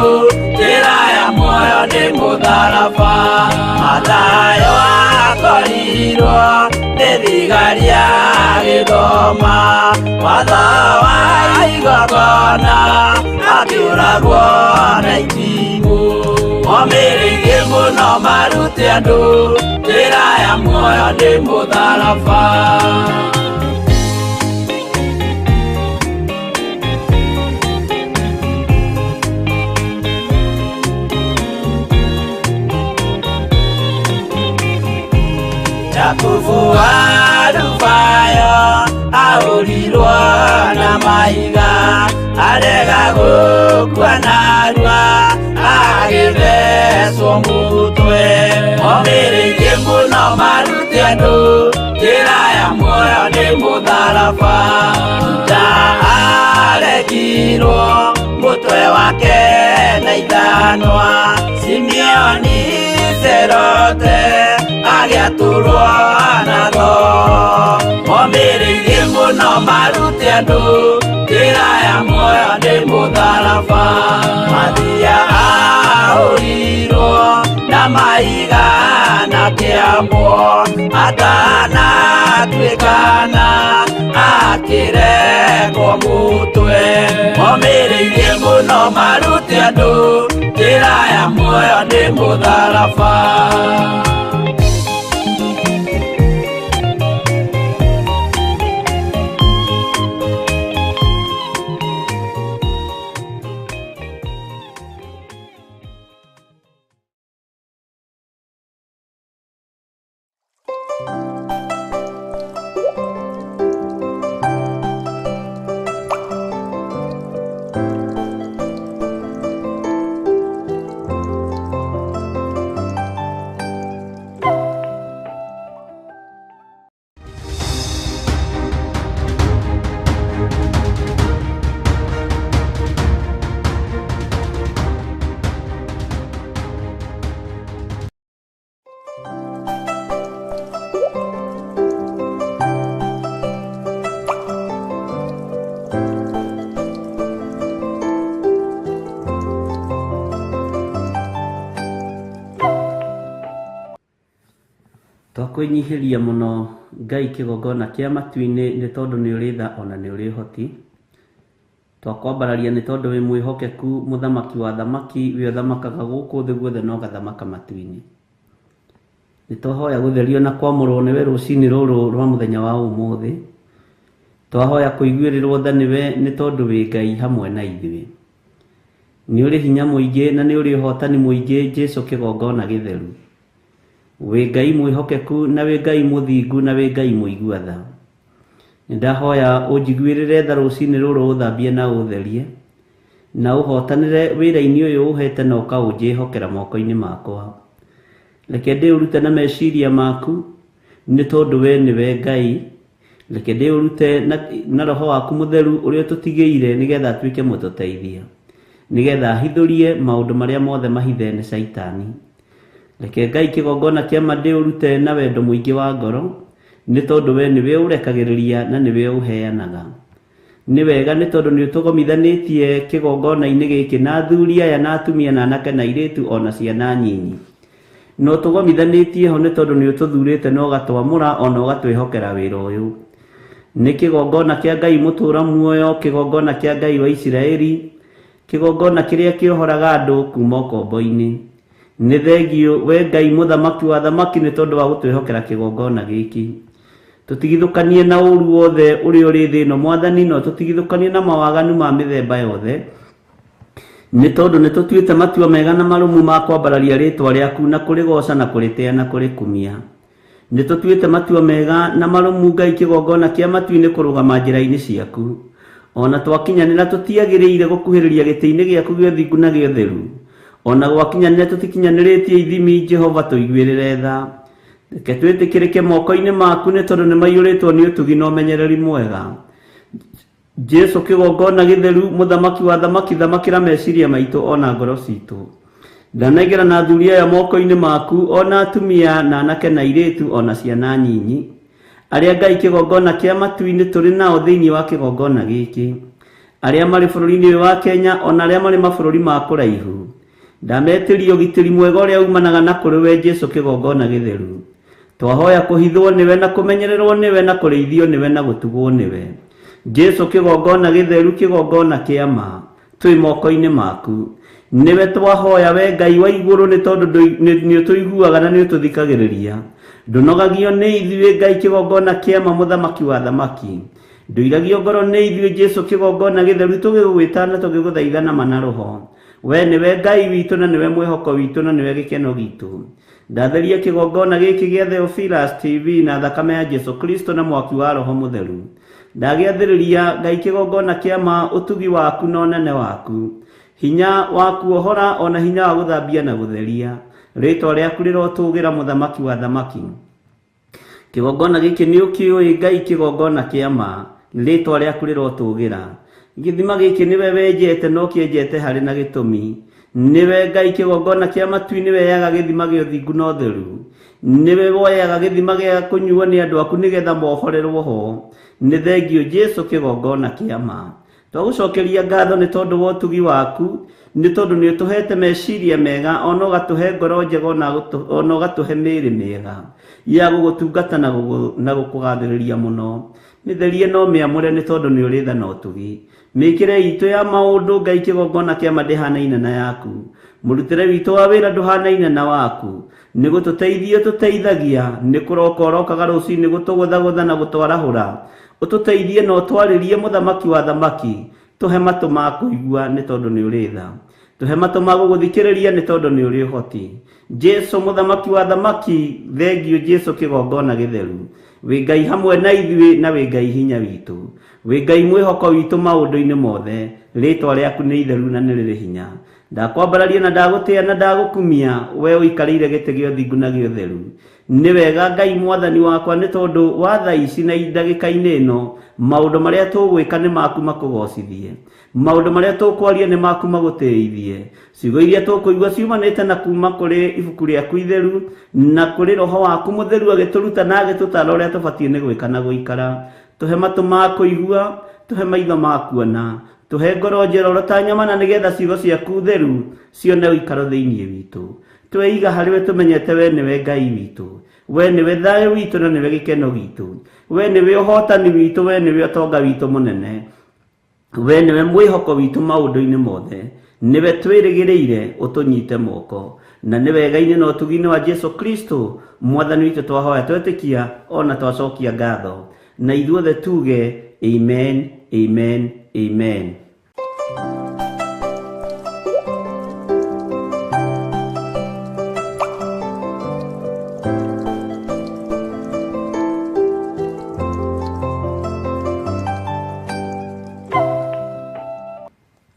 njĩra ya muoyo nĩ mũtharaba Mathayo akorirwo nĩ thigari agĩthoma watho wa igongona akĩũragwo na itimũ momĩrĩirie mũno marute andũ njĩra ya muoyo nĩ mũtharaba Jakubu wa Alufayo ahũrirwo na mahiga arega gũkua narua agĩthecwo mũtwe momĩrĩirie mũno marute andũ njĩra ya muoyo nĩ mũtharaba Juda aregirwo mũtwe wake na ithanwa Simeoni Serote agĩatũrwo na thoo momĩrĩirie mũno marute andũ njĩra ya muoyo nĩ mũtharaba Mathia ahũrirwo na mahiga na kĩambwo atanatuĩkana akĩrengwo mũtwe momĩrĩirie mũno marute andũ njĩra ya muoyo nĩ mũtharaba Twakwĩnyihĩria mũno Ngai kĩgongona kĩa matu-inĩ nĩ tondũ nĩ ũrĩ tha ona nĩ ũrĩ ũhoti. Twakwambararia nĩ tondũ wĩ mwĩhokeku mũthamaki wa thamaki wĩ ũthamakaga gũkũ thĩ guothe na ũgathamaka matu-inĩ. Nĩ twahoya gũtherio na kwamũrwo nĩwe rũcinĩ rũrũ rwa mũthenya wa ũmũthĩ. Twahoya kũiguĩrĩrwo tha nĩwe nĩ tondũ wĩ Ngai hamwe na ithuĩ. Nĩ ũrĩ hinya mũingĩ na nĩ ũrĩ ũhotani mũingĩ Jesũ kĩgongona gĩtheru. Wĩ Ngai mwĩhokeku na wĩ Ngai mũthingu na wĩ Ngai mũigua tha. Nĩ ndahoya ũnjiguĩrĩre tha rũcinĩ rũrũ ũthambie na ũtherie na ũhotanĩre wĩra-inĩ ũyũ ũhete na ũkaũnjĩhokera moko-inĩ makwa. Reke ndĩũrute na meciria maku nĩ tondũ we nĩwe Ngai. Reke ndĩũrute na roho waku mũtheru ũrĩa ũtũtigĩire nĩgetha atuĩke mũtũteithia, nĩgetha ahithũrie maũndũ marĩa mothe mahithe nĩ Caitani. Reke Ngai kĩgongona kĩa ma ndĩũrute na wendo mũingĩ wa ngoro nĩ tondũ we nĩwe ũrekagĩrĩria na nĩwe ũheanaga. Nĩ wega nĩ tondũ nĩ ũtũgomithanĩtie kĩgongona-inĩ gĩkĩ na athuri aya na atumia na anake na airĩtu ona ciana nyinyi. Na ũtũgomithanĩtie ho nĩ tondũ nĩ ũtũthurĩte na ũgatwamũra ona ũgatwĩhokera wĩra ũyũ. Nĩ kĩgongona kĩa Ngai mũtũũra muoyo, kĩgongona kĩa Ngai wa Isiraeli, kĩgongona kĩrĩa kĩohoraga andũ kuma ũkombo-inĩ. Nĩ thengiũ we Ngai mũthamaki wa thamaki nĩ tondũ wa gũtwĩhokera kĩgongona gĩkĩ. Tũtigithũkanie na ũru wothe ũrĩa ũrĩ thĩ ĩno mwathani, no tũtigithũkanie na mawaganu ma mĩthemba yothe nĩ tondũ nĩ tũtuĩte matua mega na marũmu ma kwambararia rĩtwa rĩaku na kũrĩgoca na kũrĩtĩa na kũrĩkumia. Nĩ tũtuĩte matua mega na marũmu Ngai kĩgongona kĩa matu-inĩ kũrũgama njĩra-inĩ ciaku. Ona twakinyanĩra tũtiagĩrĩire gũkuhĩrĩria gĩtĩ-inĩ gĩaku gĩa ũthingu na gĩa ũtheru. Ona gwakinyanĩra tũtikinyanĩrĩtie ithimi Jehova tũiguĩrĩre tha. Reke twĩtĩkĩrĩke moko-inĩ maku nĩ tondũ nĩ maiyũrĩtwo nĩ ũtugi na ũmenyereri mwega. Jesũ kĩgongona gĩtheru mũthamaki wa thamaki thamakĩra meciria maitũ ona ngoro citũ. Ndanengera na athuri aya moko-inĩ maku ona atumia na anake na airĩtu ona ciana nyinyi. Arĩa Ngai kĩgongona kĩa matu-inĩ tũrĩ nao thĩinĩ wa kĩgongona gĩkĩ. Arĩa marĩ bũrũri-inĩ ũyũ wa Kenya ona arĩa marĩ mabũrũri ma kũraihu. Ndametĩria ũgitĩri mwega ũrĩa umanaga na kũrĩ we Jesũ kĩgongona gĩtheru. Twahoya kũhithwo nĩwe na kũmenyererwo nĩwe na kũrĩithio nĩwe na gũtugwo nĩwe. Jesũ kĩgongona gĩtheru kĩgongona kĩa ma twĩ moko-inĩ maku. Nĩwe twahoya we Ngai wa igũrũ nĩ tondũ nĩ ũtũiguaga na nĩ ũtũthikagĩrĩria. Ndũnogagio nĩ ithuĩ Ngai kĩgongona kĩa ma mũthamaki wa thamaki. Ndũiragio ngoro nĩ ithuĩ Jesũ kĩgongona gĩtheru tũgĩgwĩta na tũgĩgũthaitha na ma na roho. We nĩwe Ngai witũ na nĩwe mwĩhoko witũ na nĩwe gĩkeno gitũ. Ndatheria kĩgongona gĩkĩ gĩa Theophilus TV na thakame ya Jesũ Kristo na mwaki wa Roho Mũtheru. Ndagĩathĩrĩria Ngai kĩgongona kĩa ma ũtugi waku na ũnene waku. Hinya wa kuohora ona hinya wa gũthambia na gũtheria. Rĩtwa rĩaku rĩrotũgĩra mũthamaki wa thamaki. Kĩgongona gĩkĩ nĩ ũkĩũĩ Ngai kĩgongona kĩa ma. Rĩtwa rĩaku rĩrotũgĩra. Gĩthima gĩkĩ nĩwe wenjete na ũkĩenjete harĩ na gĩtũmi. Nĩwe Ngai kĩgongona kĩa matu-inĩ weyaga gĩthima gĩa ũthingu na ũtheru. Nĩwe woyaga gĩthima gĩa kũnyuo nĩ andũ aku nĩgetha mohorerwo ho. Nĩ thengiũ Jesũ kĩgongona kĩa ma. Twagũcokeria ngatho nĩ tondũ wa ũtugi waku, nĩ tondũ nĩ ũtũhete meciria mega ona ũgatũhe ngoro njega ona ũgatũhe mĩĩrĩ mĩega ya gũgũtungata na gũkũgathĩrĩria mũno. Mĩtherie no mĩamũre nĩ tondũ nĩ ũrĩ tha na ũtugi. Mĩkĩre itũ ya maũndũ Ngai kĩgongona kĩa ma ndĩhanaine na yaku. Mũrutĩre witũ wa wĩra ndũhanaine na waku. Nĩ gũtũteithia ũtũteithagia, nĩ kũroka ũrokaga rũcinĩ gũtũgũthagũtha na gũtwarahũra. Ũtũteithie na ũtwarĩrie mũthamaki wa thamaki. Tũhe matũ ma kũigua nĩ tondũ nĩ ũrĩ tha. Tũhe matũ ma gũgũthikĩrĩria nĩ tondũ nĩ ũrĩ ũhoti. Jesũ mũthamaki wa thamaki, thengiũ Jesũ kĩgongona gĩtheru. Wĩ Ngai hamwe na ithuĩ na wĩ Ngai hinya witũ. Wĩ Ngai mwĩhoko witũ maũndũ-inĩ mothe. Rĩtwa rĩaku nĩ itheru na nĩ rĩrĩ hinya. Ndakwambararia na ndagũtĩa na ndagũkumia we ũikarĩire gĩtĩ gĩa ũthingu na gĩa ũtheru. Nĩ wega Ngai mwathani wakwa nĩ tondũ wa thaa ici na ndagĩka-inĩ ĩno maũndũ marĩa tũgwĩka nĩ maku makũgocithie. Maũndũ marĩa tũkwaria nĩ maku magũtĩithie. Ciugo iria tũkũigua ciumanĩte na kuma kũrĩ ibuku rĩaku itheru na kũrĩ roho waku mũtheru agĩtũruta na agĩtũtara ũrĩa tũbatiĩ nĩ gwĩka na gũikara. Tũhe matũ ma kũigua, tũhe maitho ma kuona, tũhe ngoro njororo ta nyama na nĩgetha ciugo ciaku theru cione ũikaro thĩinĩ witũ. Tweiga harĩ we tũmenyete we nĩwe Ngai witũ, we nĩwe thayũ witũ na nĩwe gĩkeno gitũ, we nĩwe ũhotani witũ, we nĩwe ũtonga witũ mũnene, we nĩwe mwĩhoko witũ maũndũ-inĩ mothe, nĩwe twĩrĩgĩrĩire ũtũnyite moko, na nĩ wega-inĩ na ũtugi-inĩ wa Jesu Kristo mwathani witũ twahoya twetĩkia ona twacokia ngatho, na ithuothe tuge amen, amen, amen.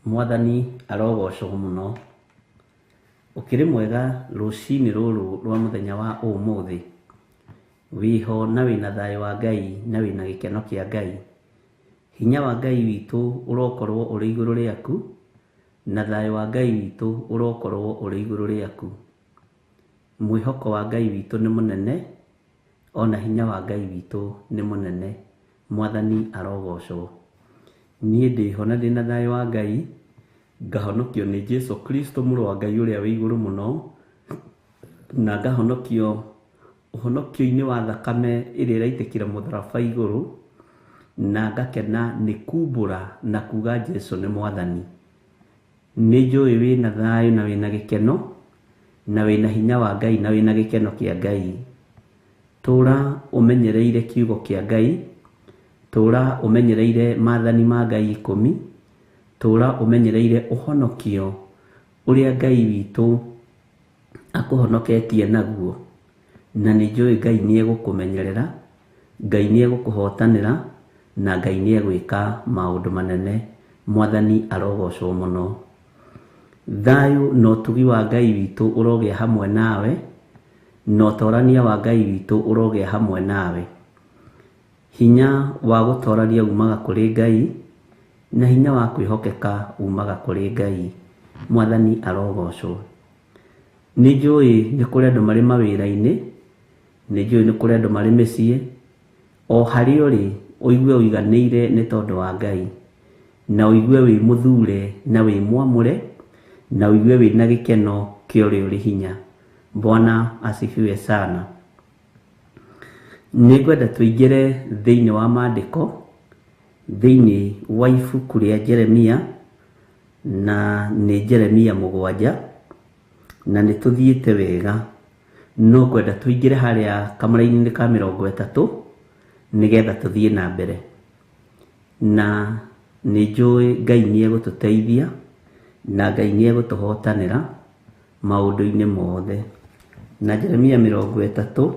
Mwathani arogocwo mũno. Ũkĩrĩ mwega rũcinĩ rũrũ rwa mũthenya wa ũmũthĩ, wĩho na wĩna thayũ wa Ngai na wĩna gĩkeno kĩa Ngai. Hinya wa Ngai witũ ũrokorwo ũrĩ igũrũ rĩaku, na thayũ wa Ngai witũ ũrokorwo ũrĩ igũrũ rĩaku. Mwĩhoko wa Ngai witũ nĩ mũnene, ona hinya wa Ngai witũ nĩ mũnene. Mwathani arogocwo. Niĩ ndĩho na ndĩna thayũ wa Ngai, ngahonokio nĩ Jesu Kristo mũrũ wa Ngai ũrĩa wĩ igũrũ mũno, na ngahonokio ũhonokio-inĩ wa thakame ĩrĩa ĩraitĩkĩra mũtharaba igũrũ, na ngakena nĩ kumbũra na kuga Jesu nĩ mwathani. Nĩ njũĩ wĩna thayũ na wĩna gĩkeno, na wĩna hinya wa Ngai na wĩna gĩkeno kĩa Ngai. Tũra ũmenyereire kiugo kĩa Ngai, tũra ũmenyereire maathani ma Ngai 10, tũra ũmenyereire ũhonokio ũrĩa Ngai witũ akũhonoketie naguo, na nĩ njũĩ Ngai nĩ egũkũmenyerera, Ngai nĩ egũkũhotanĩra, na Ngai nĩ egwĩka maũndũ manene. Mwathani arogocwo mũno. Thayũ na ũtugi wa Ngai witũ ũrogĩa hamwe nawe, na ũtorania wa Ngai witũ ũrogĩa hamwe nawe. Hinya wa gũtorania umaga kũrĩ Ngai, na hinya wa kwĩhokeka umaga kũrĩ Ngai. Mwathani arogocwo. Nĩ njũĩ nĩ kũrĩ andũ marĩ mawĩra-inĩ, nĩ njũĩ nĩ kũrĩ andũ marĩ mĩciĩ, o harĩa ũrĩ ũigue ũiganĩire nĩ tondũ wa Ngai, na ũigue wĩ mũthure na wĩ mwamũre, na ũigue wĩna gĩkeno kĩa ũrĩa ũrĩ hinya. Bwana asifiwe sana. Nĩ ngwenda tũingĩre thĩinĩ wa maandĩko, thĩinĩ wa ibuku rĩa Jeremia, na nĩ Jeremia 7, na nĩ tũthiĩte wega, no ngwenda tũingĩre harĩa kamũra-inĩ ka 30 nĩgetha tũthiĩ na mbere. Na nĩ njũĩ Ngai nĩ egũtũteithia, na Ngai nĩ egũtũhotanĩra maũndũ-inĩ mothe. Na Jeremia 30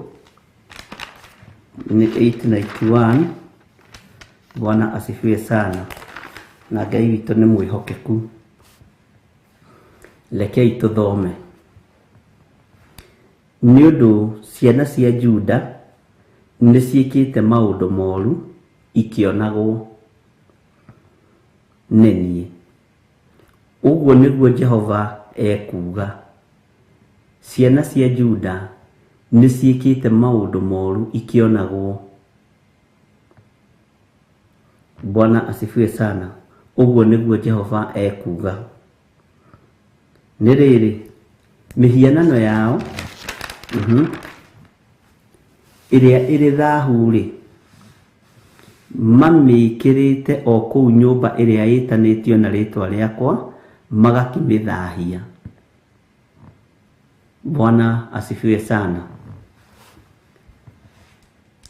nĩ 891. Bwana asifiwe sana. Na Ngai witũ nĩ mwĩhokeku. Rekei tũthome. Nĩ ũndũ ciana cia Juda nĩ ciĩkĩte maũndũ moru ikĩonagwo nĩ niĩ, ũguo nĩguo Jehova ekuuga. Ciana cia Juda nĩ ciĩkĩte maũndũ moru ikĩonagwo. Bwana asifiwe sana. Ũguo nĩguo Jehova ekuuga. Nĩ rĩrĩ, mĩhianano yao ĩrĩa ĩrĩ thahu-rĩ, mamĩĩkĩrĩte o kũu nyũmba ĩrĩa ĩtanĩtio na rĩĩtwa rĩakwa, magakĩmĩthahia. Bwana asifiwe sana.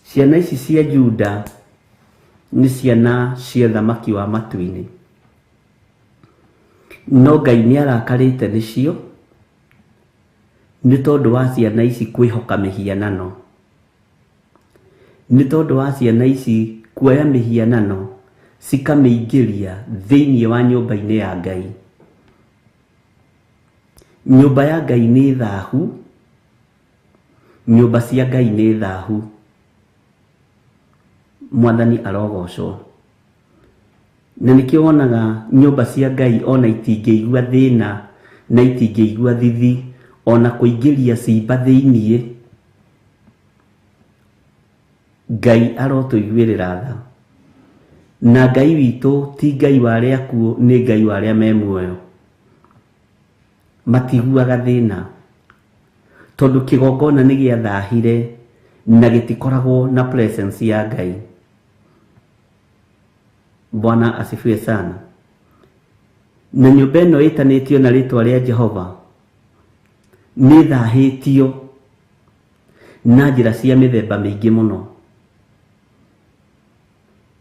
Ciana ici cia Juda nĩ ciana cia thamaki wa matu-inĩ, no Ngai nĩ arakarĩte nĩcio nĩ tondũ wa ciana ici kwĩhoka mĩhianano, nĩ tondũ wa ciana ici kuoya mĩhianano cikamĩingĩria thĩinĩ wa nyũmba-inĩ ya Ngai. Nyũmba ya Ngai nĩ thahu, nyũmba cia Ngai nĩ thahu. Mwathani arogocwo. Na nĩkĩo wonaga nyũmba cia Ngai ona itingĩigua thĩna na itingĩigua thithi, ona kũingĩria cimba thĩiniĩ. Ngai arotũiguĩrĩra tha. Na Ngai witũ ti Ngai wa arĩa akuũ, nĩ Ngai wa arĩa me muoyo. Matiguaga thĩna. Tondu kigongona nĩ gĩathahire na gĩtikoragwo na presence ya Ngai. Bwana asifiwe sana. Na nyũmba ĩno ĩtanĩtio na rĩtwa rĩa Jehova nĩ thahĩtio na njĩra cia mĩthemba mĩingĩ mũno.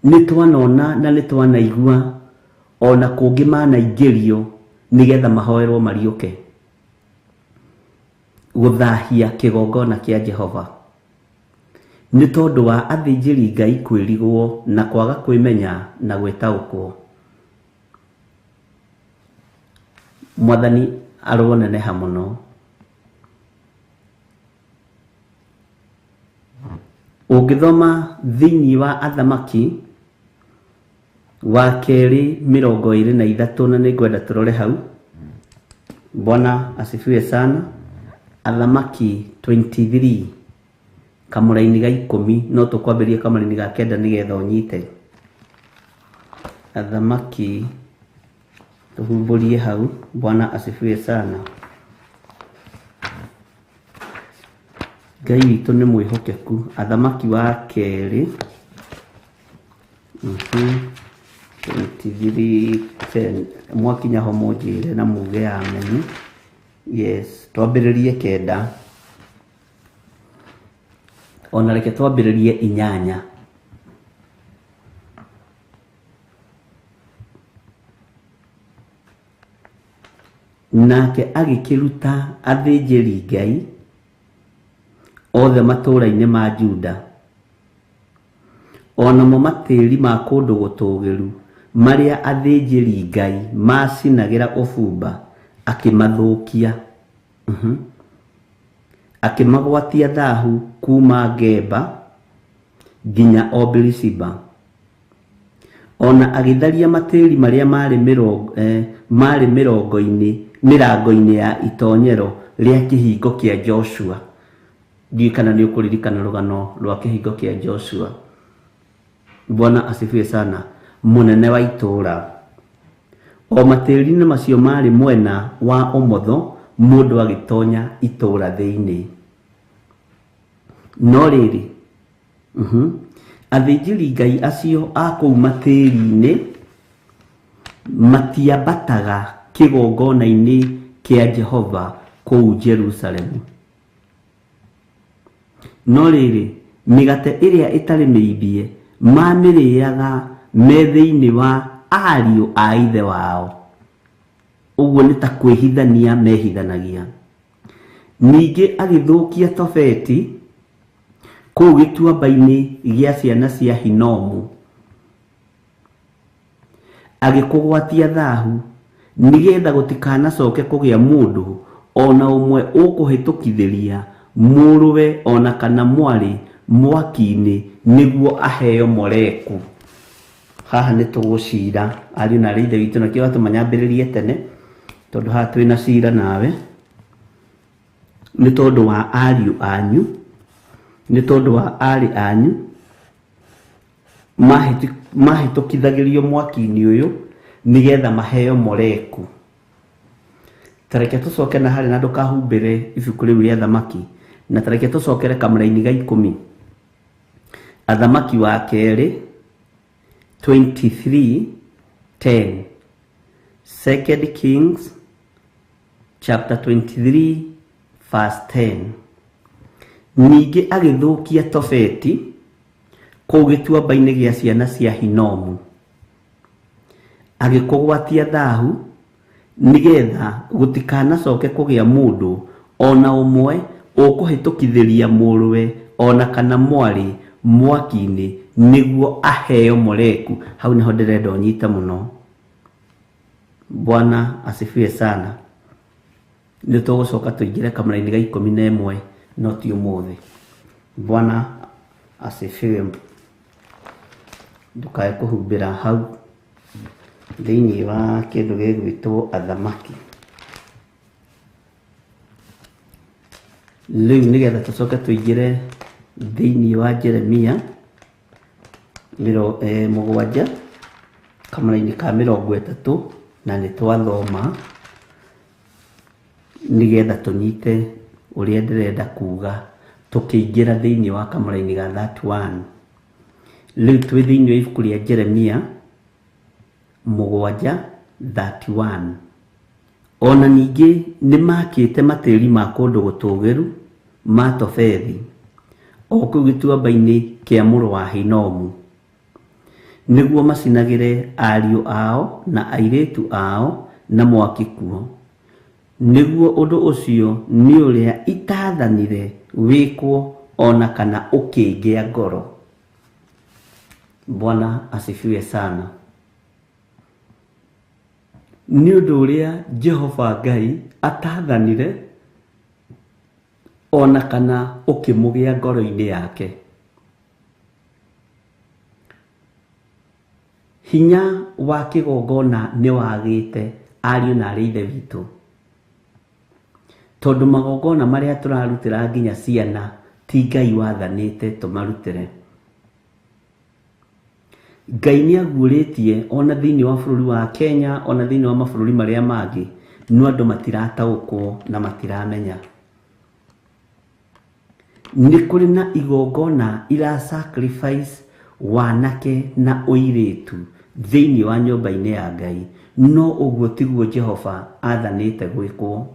Nĩ twanona na nĩ twanaigua ona kũngĩ manaingĩrio nĩgetha mahoerwo mariũke. Gũthahia kĩgongona kĩa Jehova nĩ tondũ wa athĩnjĩri Ngai kwĩrigwo na kwaga kwĩmenya na gwĩtaũkwo. Mwathani aroneneha mũno. Ũngĩthoma thĩinĩ wa Athamaki wa kerĩ 23 na nĩngwenda tũrore hau. Bwana asifiwe sana. Athamaki 23 kamũraini ga 10, no tũkwambĩrĩria kamũraini ga 9 nĩgetha ũnyite. Athamaki tũhumbũrie hau. Bwana asifiwe sana. Ngai witũ nĩ mwĩhokeku. Athamaki wa kerĩ 23:10, mwakinya ho mũnjĩre na muge amen. Yes, twambĩrĩrie 9 ona reke twambĩrĩrie 8. Nake agĩkĩruta athĩnjĩri Ngai othe matũũra-inĩ ma Juda, onamo matĩri ma kũndũ gũtũũgĩru marĩa athĩnjĩri Ngai macinagĩra ũbumba, akĩmathũkia. Akĩmagwatia thahu kuma Geba nginya o Beersheba. Ona agĩtharia matĩri marĩa marĩ mĩrango-inĩ ya itonyero rĩa kĩhingo kĩa Joshua. Ndiũĩ kana nĩ ũkũririkana rũgano rwa kĩhingo kĩa Joshua. Bwana asifiwe sana. Mũnene wa itũũra. O matĩri-inĩ macio marĩ mwena wa ũmotho mũndũ agĩtonya itũũra thĩinĩ. No rĩrĩ, athĩnjĩri Ngai acio a kũu matĩri-inĩ matiambataga kĩgongona-inĩ kĩa Jehova kũu Jerusalemu. No rĩrĩ, mĩgate ĩrĩa ĩtarĩ mĩimbie mamĩrĩaga me thĩinĩ wa ariũ a ithe wao. Ũguo nĩ ta kwĩhithania mehithanagia. Ningĩ agĩthũkia Tofeti kũu gĩtuamba-inĩ gĩa ciana cia Hinomu, agĩkũgwatia thahu nĩgetha gũtikanacoke kũgĩa mũndũ ona ũmwe ũkũhĩtũkithĩria mũrũwe ona kana mwarĩ mwaki-inĩ nĩguo aheo Moleku. Haha nĩ tũgũcira ariũ na aarĩ a Ithe witũ, nakĩo watũma nyambĩrĩrie tene tondũ haha twĩna cira nawe, nĩ tondũ wa ariũ anyu, nĩ tondũ wa aarĩ anyu mahĩtũkithagĩrio mwaki-inĩ ũyũ nĩgetha maheo Moleku. Ta reke tũcoke na harĩa na ndũkahumbĩre ibuku rĩu rĩa Thamaki, na ta reke tũcokere kamũraini ga 10. Athamaki wa kerĩ 23:10, Second Kings chapter 23 verse 10. Ningĩ agĩthũkia Tofeti kũu gĩtuamba-inĩ gĩa ciana cia Hinomu, agĩkũgwatia thahu nĩgetha gũtikanacoke kũgĩa mũndũ ona ũmwe ũkũhĩtũkithĩria mũrũwe ona kana mwarĩ mwaki-inĩ nĩguo aheo Moleku. Hau nĩho ndĩrenda ũnyite mũno. Bwana asifiwe sana. Nĩ tũgũcoka tũingĩre kamũraini ga 11 no ti ũmũthĩ. Bwana asifiwe. Ndũkae kũhumbĩra hau thĩinĩ wa kĩndũ gĩgwĩtwo Athamaki. Rĩu nĩgetha tũcoke tũingĩre thĩinĩ wa Jeremia 7 kamũraini ka 30, na nĩ twathoma nĩgetha tũnyite Ũrĩa ndĩrenda kuga tũkĩingĩra thĩinĩ wa kamũraini ga 31. Rĩu twĩ thĩinĩ wa ibuku rĩa Jeremia 7:31. Ona ningĩ nĩmakĩte matĩri ma kũndũ gũtũũgĩru ma Tofethi, o kũu gĩtuamba-inĩ kĩa mũrũ wa Hinomu, nĩguo macinagĩre ariũ ao na airĩtu ao na mwaki kuo, nĩguo ũndũ ũcio nĩ ũrĩa itaathanire wĩkwo ona kana ũkĩngĩa ngoro. Bwana asifiwe sana. Nĩ ũndũ ũrĩa Jehova Ngai ataathanire ona kana ũkĩmũgĩa ngoro-inĩ yake. Hinya wa kĩgongona nĩ wagĩte ariũ na arĩ ithe witũ, tondũ magongona marĩa tũrarutĩra nginya ciana ti Ngai wathanĩte tũmarutĩre. Ngai nĩ aguũrĩtie ona thĩinĩ wa bũrũri wa Kenya, ona thĩinĩ wa mabũrũri marĩa mangĩ, no andũ matirataũkwo na matiramenya. Nĩ kũrĩ na igongona ira sacrifice wanake na ũirĩtu thĩinĩ wa nyũmba-inĩ ya Ngai, no ũguo tiguo Jehova athanĩte gwĩkwo.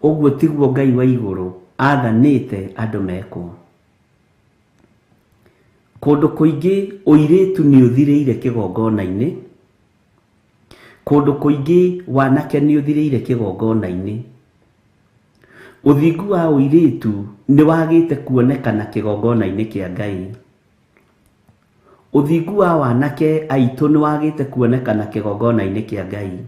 Ũguo tiguo Ngai wa igũrũ athanĩte andũ mekwo. Kũndũ kũingĩ ũirĩtu nĩ ũthirĩire kĩgongona-inĩ, kũndũ kũingĩ wanake nĩ ũthirĩire kĩgongona-inĩ. Ũthingu wa ũirĩtu nĩ wagĩte kuonekana kĩgongona-inĩ kĩa Ngai. Ũthingu wa wanake aitũ nĩ wagĩte kuonekana kĩgongona-inĩ kĩa Ngai.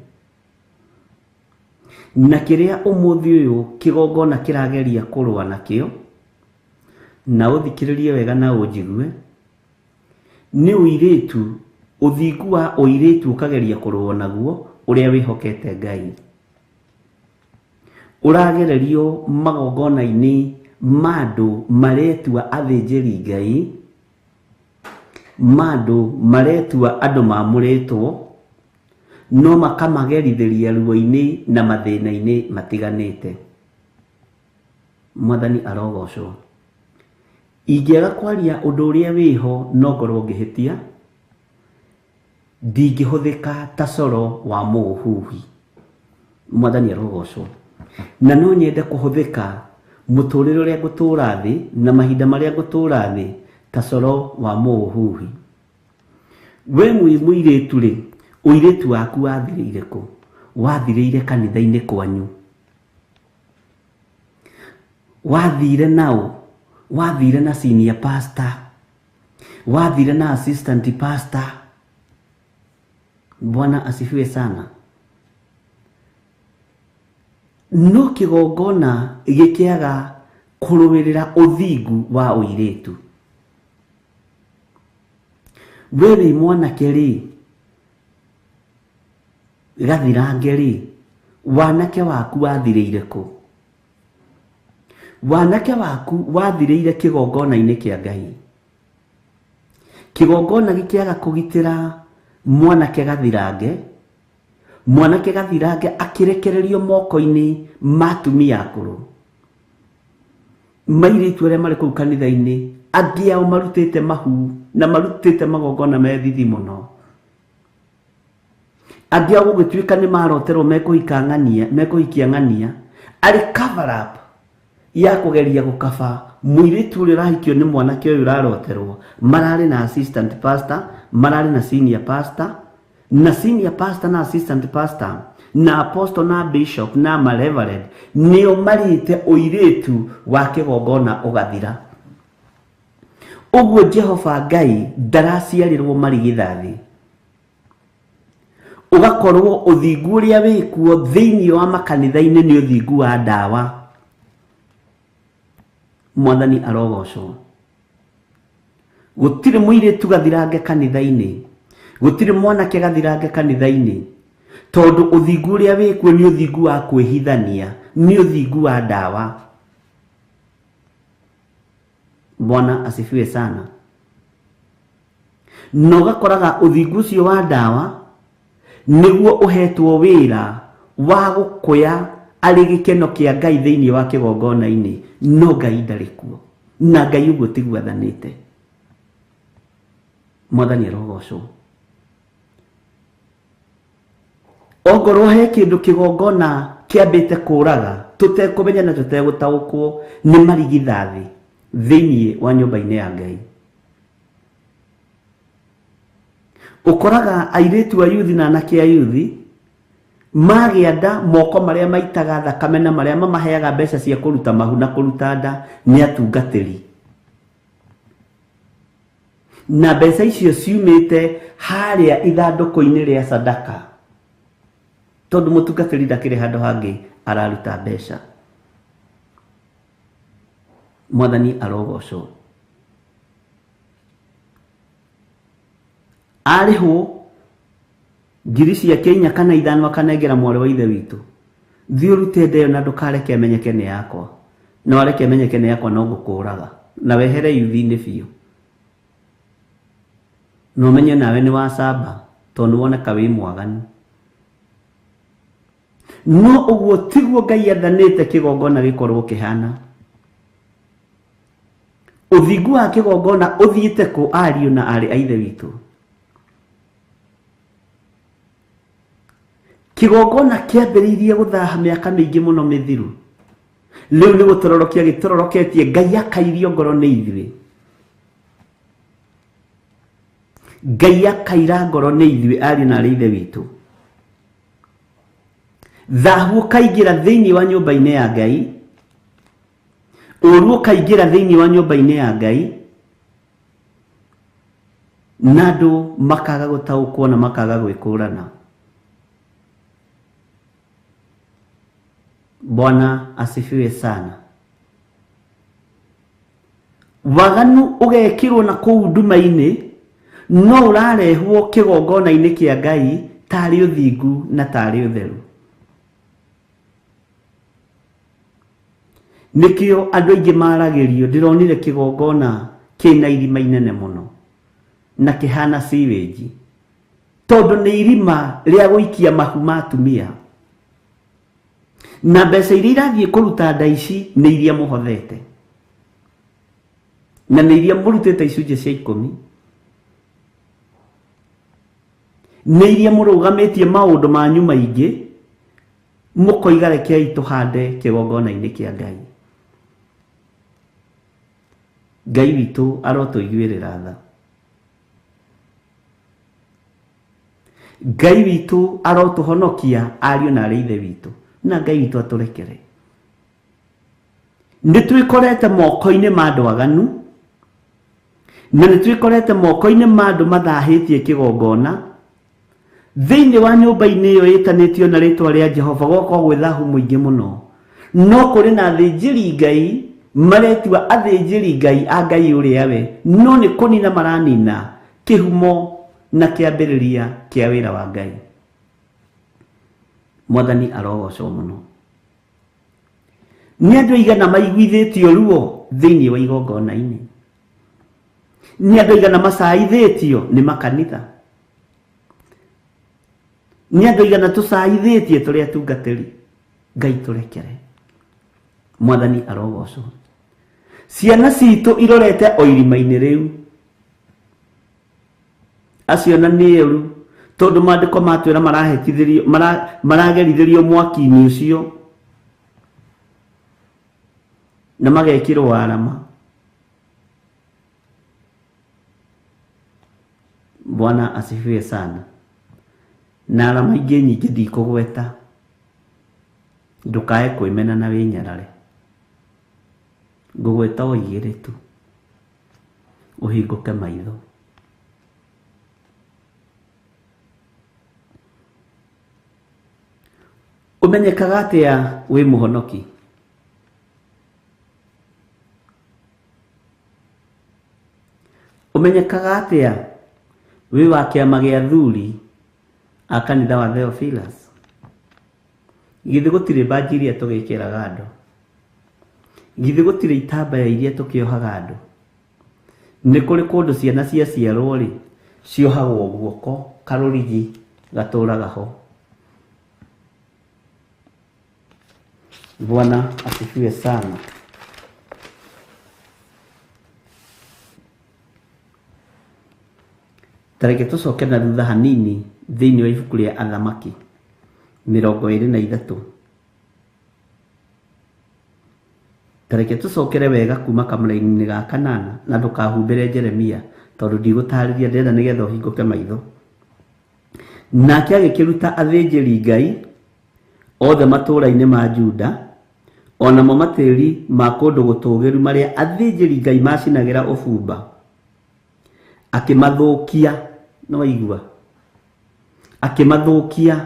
Na kĩrĩa ũmũthĩ ũyũ kĩgongona kĩrageria kũrũa nakĩo, na ũthikĩrĩrie wega na ũnjigue, nĩ ũirĩtu, ũthingu wa ũirĩtu ũkageria kũrũa naguo ũrĩa wĩhokete Ngai. Ũragererio magongona-inĩ ma andũ maretua athĩnjĩri Ngai, ma andũ maretua andũ mamũrĩtwo, no makamagerithĩria ruo-inĩ na mathĩna-inĩ matiganĩte. Mwathani arogocwo. Ingĩaga kwaria ũndũ ũrĩa wĩho no ngorwo ngĩhĩtia, ndingĩhũthĩka ta coro wa mũũhuhi. Mwathani arogocwo. Na no nyende kũhũthĩka mũtũrĩre ũrĩa ngũtũra thĩ na mahinda marĩa ngũtũra thĩ ta coro wa mũũhuhi. We mwĩ mũirĩtu rĩ, ũirĩtu waku wathirĩire kũ? Wathirĩire kanitha-inĩ kwanyu. Wathire nao? Wathire na senior pastor, wathire na assistant pastor. Bwana asifiwe sana. No kĩgongona gĩkĩaga kũrũĩrĩra ũthingu wa ũirĩtu. We wĩ mwanake rĩ, gathirange rĩ, wanake waku wathirĩire kũ? Wanake waku wathirĩire kĩgongona-inĩ kĩa Ngai. Kĩgongona gĩkĩaga kũgitĩra mwanake gathirange, mwanake gathirange akĩrekererio moko-inĩ ma atumia akũrũ. Mairĩtu arĩa marĩ kũu kanitha-inĩ, angĩ ao marutĩte mahu na marutĩte magongona me thithi mũno. Angĩ ao gũgĩtuĩka nĩ maroterwo mekũhika ng'ania, mekũhikia ng'ania, arĩ cover up ya kũgeria gũkaba mũirĩtu ũrĩa ũrahikio nĩ mwanake ũyũ ũraroterwo. Mararĩ na assistant pastor, mararĩ na senior pastor, na senior pastor na assistant pastor na apostle na bishop na mareverend nĩo marĩte ũirĩtu wa kĩgongona ũgathira. Ũguo Jehova Ngai ndaraciarĩrwo marigithathi. Ũgakorwo ũthingu ũrĩa wĩkuo thĩinĩ wa makanitha-inĩ nĩ ũthingu wa ndawa. Mwathani arogocwo. Gũtirĩ mũirĩtu gathirange kanitha-inĩ, gũtirĩ mwanake gathirange kanitha-inĩ, tondũ ũthingu ũrĩa wĩkuo nĩ ũthingu wa kwĩhithania, nĩ ũthingu wa ndawa. Bwana asifiwe sana. Na ũgakoraga ũthingu ũcio wa ndawa nĩguo ũhetwo wĩra wa gũkũya arĩ gĩkeno kĩa Ngai thĩinĩ wa kĩgongona-inĩ, no Ngai ndarĩ kuo, na Ngai ũguo tiguo athanĩte. Mwathani arogocwo. Ongorwo he kĩndũ kĩgongona kĩambĩte kũraga tũtekũmenya na tũtegũtaũkwo nĩ marigithathi thĩinĩ wa nyũmba-inĩ ya Ngai. Ũkoraga airĩtu a yuthi na anake a yuthi magĩa nda, moko marĩa maitaga thakame na marĩa mamaheaga mbeca cia kũruta mahu na kũruta nda nĩ atungatĩri, na mbeca icio ciumĩte harĩa ithandũkũ-inĩ rĩa sadaka, tondũ mũtungatĩri ndakĩrĩ handũ hangĩ araruta mbeca. Mwathani arogocwo. Arĩhwo ngiri ciake 4 kana 5 akanengera mwarĩ wa ithe witũ, thiĩ ũrute nda ĩyo na ndũkareke ĩmenyeke nĩ yakwa, na wareke ĩmenyeke nĩ yakwa no ngũkũraga na wehere yuthi-inĩ biũ, na ũmenye nawe nĩ wacamba tondũ nĩ woneka wĩ mwaganu. No ũguo tiguo Ngai athanĩte kĩgongona gĩkorwo kĩhana. Ũthingu wa kĩgongona ũthiĩte kũ ariũ na aarĩ a ithe witũ? Kĩgongona kĩambĩrĩirie gũthaha mĩaka mĩingĩ mũno mĩthiru, rĩu nĩ gũtororokia gĩtororoketie. Ngai akairio ngoro nĩ ithuĩ, Ngai akaira ngoro nĩ ithuĩ ariũ na aarĩ a ithe witũ. Thahu ũkaingĩra thĩinĩ wa nyũmba-inĩ ya Ngai, ũũru ũkaingĩra thĩinĩ wa nyũmba-inĩ ya Ngai, na andũ makaga gũtaũkwo na makaga gwĩkũrana. Bwana asifiwe sana. Waganu ũgekĩrwo na kũu nduma-inĩ, no ũrarehwo kĩgongona-inĩ kĩa Ngai tarĩ ũthingu na tarĩ ũtheru. Nĩkĩo andũ aingĩ maragĩrio, ndĩronire kĩgongona kĩna irima inene mũno na kĩhana sewage, tondũ nĩ irima rĩa gũikia mahu ma atumia, na mbeca iria irathiĩ kũruta nda ici nĩ iria mũhothete na nĩ iria mũrutĩte icunjĩ cia 10, nĩ iria mũrũgamĩtie maũndũ manyu maingĩ, mũkoiga rekei tũhande kĩgongona-inĩ kĩa Ngai. Ngai witũ arotũiguĩrĩra tha. Ngai witũ arotũhonokia ariũ na aarĩ a ithe witũ, na Ngai witũ atũrekere. Nĩ twĩkorete moko-inĩ ma andũ aganu, na nĩ twĩkorete moko-inĩ ma andũ mathahĩtie kĩgongona. Thĩinĩ wa nyũmba-inĩ ĩyo ĩtanĩtio na rĩtwa rĩa Jehova gwakorwo gwĩ thahu mũingĩ mũno, no kũrĩ na athĩnjĩri Ngai maretua athĩnjĩri Ngai a Ngai ũrĩa we, no nĩ kũnina maranina kĩhumo na kĩambĩrĩria kĩa wĩra wa Ngai. Mwathani arogocwo mũno. Nĩ andũ aigana maiguithĩtio ruo thĩinĩ wa igongona-inĩ? Nĩ andũ aigana macaithĩtio nĩ makanitha? Nĩ andũ aigana tũcaithĩtie tũrĩ atungatĩri? Ngai tũrekere. Mwathani arogocwo. Ciana citũ irorete o irima-inĩ rĩu. Acio na nĩ ũru, tondũ maandĩko matwĩra marahĩtithĩrio, maragerithĩrio mwaki-inĩ ũcio na magekĩrwo arama. Bwana asifiwe sana. Na arama ingĩ nyingĩ ndikũgweta, ndũkae kwĩmena na wĩnyarare. Ngũgweta o igĩrĩ tu, ũhingũke maitho. Ũmenyekaga atĩa wĩ mũhonoki? Ũmenyekaga atĩa wĩ wa kĩama gĩa athuri a kanitha wa Theophilus? Githĩ gũtirĩ mbanji iria tũgĩkĩraga andũ? Githĩ gũtirĩ itambaya iria tũkĩohaga andũ? Nĩ kũrĩ kũndũ ciana ciaciarwo rĩ, ciohagwo guoko karũrigi gatũraga ho. Bwana asifiwe sana. Tareke tũcoke na thutha hanini thĩinĩ wa ibuku rĩa Athamaki 23. Tareke tũcokere wega kuma kamũraini-inĩ ga kanana na ndũkahumbĩre Jeremia tondũ ndigũtarĩria, ndĩrenda nĩgetha ũhingũke maitho. Nake agĩkĩruta athĩnjĩri Ngai othe matũũra-inĩ ma Juda, o namo matĩri ma kũndũ gũtũũgĩru marĩa athĩnjĩri Ngai macinagĩra ũbumba, akĩmathũkia. Nĩ waigua? Akĩmathũkia,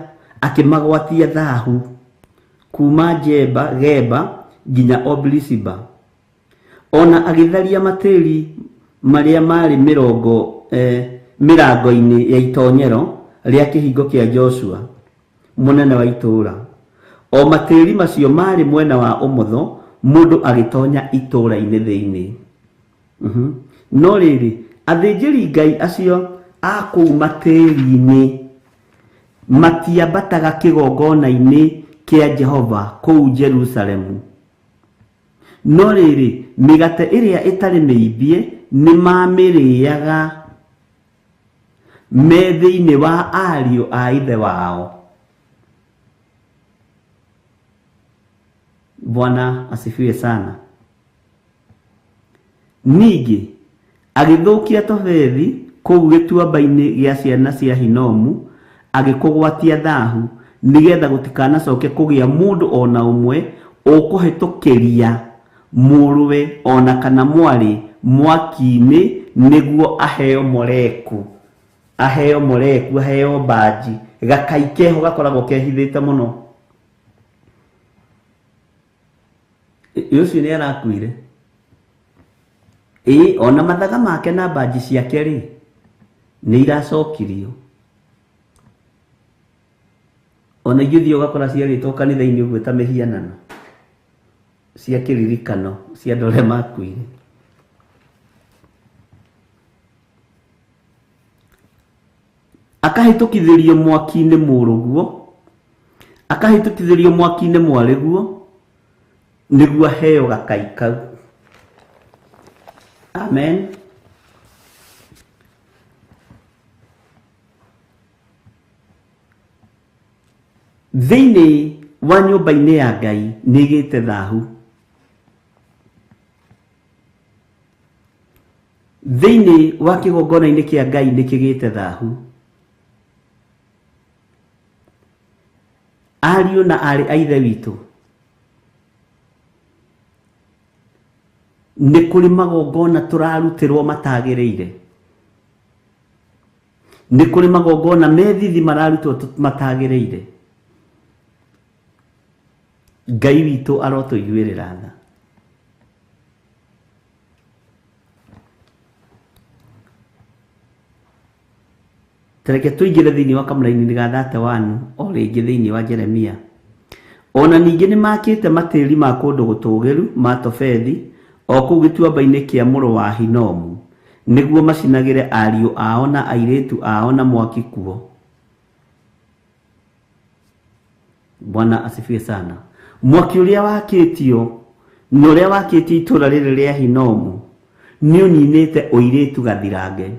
akĩmagwatia thahu kuma Jeba Geba nginya Obilisiba. Ona agĩtharia matĩri marĩa marĩ mĩrongo mĩrango-inĩ ya itonyero rĩa kĩhingo kĩa Joshua mũnene wa itũũra. O matĩri macio marĩ mwena wa ũmotho mũndũ agĩtonya itũũra-inĩ thĩinĩ. No rĩrĩ, athĩnjĩri Ngai acio a kũu matĩri-inĩ matiambataga kĩgongona-inĩ kĩa Jehova kũu Jerusalemu. No rĩrĩ, mĩgate ĩrĩa ĩtarĩ mĩimbie nĩmamĩrĩaga me thĩinĩ wa ariũ a ithe wao. Bwana asifiwe sana. Ningĩ agĩthũkia Tofethi kũu gĩtuamba-inĩ gĩa ciana cia Hinomu, agĩkũgwatia thahu nĩgetha gũtikanacoke kũgĩa mũndũ ona ũmwe ũkũhĩtũkĩria mũrũwe ona kana mwarĩ mwaki-inĩ nĩguo aheo Moleku, aheo Moleku, aheo mbanji. Gakai keho gakoragwo kehithĩte mũno. Ũcio nĩ arakuire. Ĩĩ, ona mathaga make na mbanji ciake rĩ, nĩ iracokirio. Ona ingĩ ũthiĩ ũgakora ciarĩtwo kanitha-inĩ ũguo ta mĩhianano cia kĩririkano cia andũ arĩa makuire. Akahĩtũkithĩrio mwaki-inĩ mũrũguo, akahĩtũkithĩrio mwaki-inĩ mwarĩguo, nĩguo aheo gakai kau. Amen. Thĩinĩ wa nyũmba-inĩ ya Ngai nĩ ĩgĩte thahu. Thĩinĩ wa kĩgongona-inĩ kĩa Ngai nĩ kĩgĩte thahu. Ariũ na aarĩ a Ithe witũ, nĩ kũrĩ magongona tũrarutĩrwo matagĩrĩire. Nĩ kũrĩ magongona methithi mararutwo matagĩrĩire. Ngai witũ arotũiguĩrĩra tha. Tareke tũingĩre thĩinĩ wa kamũraini ga 31 o rĩngĩ thĩinĩ wa Jeremia. Ona ningĩ nĩ makĩte matĩri ma kũndũ gũtũũgĩru ma Tofethi o kũu gĩtuamba-inĩ kĩa mũrũ wa Hinomu, nĩguo macinagĩre ariũ ao na airĩtu ao na mwaki kuo. Bwana asifiwe sana. Mwaki ũrĩa wakĩtio na ũrĩa wakĩtio itũũra rĩrĩ rĩa Hinomu nĩ ũninĩte ũirĩtu gathirange,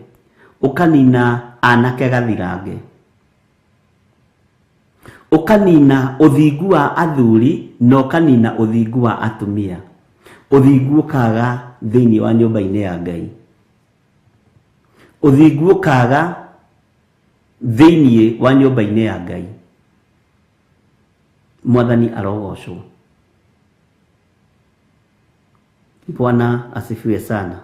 ũkanina anake gathirange, ũkanina ũthingu wa athuri na ũkanina ũthingu wa atumia. Ũthingu ũkaga thĩinĩ wa nyũmba-inĩ ya Ngai. Ũthingu ũkaga thĩinĩ wa nyũmba-inĩ ya Ngai. Mwathani arogocwo. Bwana asifiwe sana.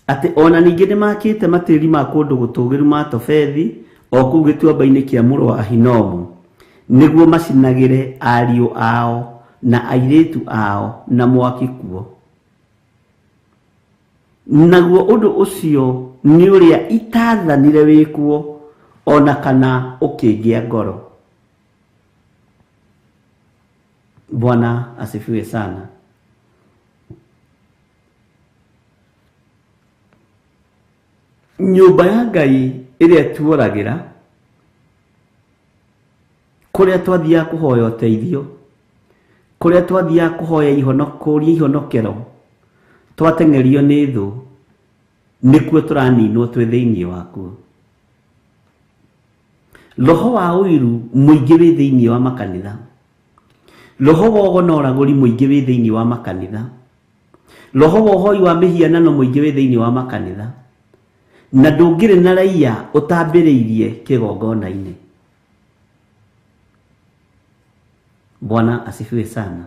Atĩ ona ningĩ nĩ makĩte matĩri ma kũndũ gũtũũgĩru ma Tofethi o kũu gĩtuamba-inĩ kĩa mũrũ wa Hinomu, nĩguo macinagĩre ariũ ao na airĩtu ao na mwaki kuo. Naguo ũndũ ũcio nĩ ũrĩa itathanire wĩkwo ona kana ũkĩngĩa ngoro. Bwana asifiwe sana. Nyũmba ya Ngai ĩrĩa tuoragĩra Kũrĩa twathiaga kũhoya ũteithio, kũrĩa twathiaga kũhoya kũria ihonokero, twateng'erio nĩ thũ, nĩkuo tũraninwo twĩ thĩinĩ wakuo. Roho wa ũiru mũingĩ wĩ thĩinĩ wa makanitha. Roho wa ũgo na ũragũri mũingĩ wĩ thĩinĩ wa makanitha. Roho wa ũhoi wa mĩhianano mũingĩ wĩ thĩinĩ wa makanitha. Na ndũngĩrĩ na raiya ũtambĩrĩirie kĩgongona-inĩ. Bwana asifiwe sana.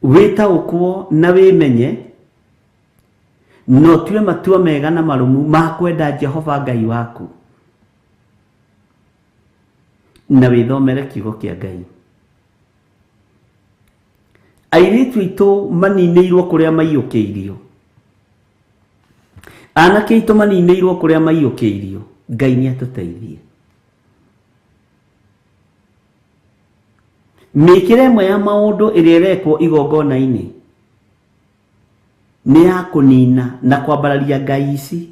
Wĩtaũkwo na wĩmenye na ũtue matua mega na marũmu ma kwenda Jehova Ngai waku, na wĩthomere kiugo kĩa Ngai. Airĩtu aitũ maninĩirwo kũrĩa maiyũkĩirio, anake aitũ maninĩirwo kũrĩa maiyũkĩirio. Ngai nĩ atũteithie. Mĩkĩre ĩmwe ya maũndũ ĩrĩa ĩrekwo igongona-inĩ nĩ ya kũnina na kwambararia ngai ici,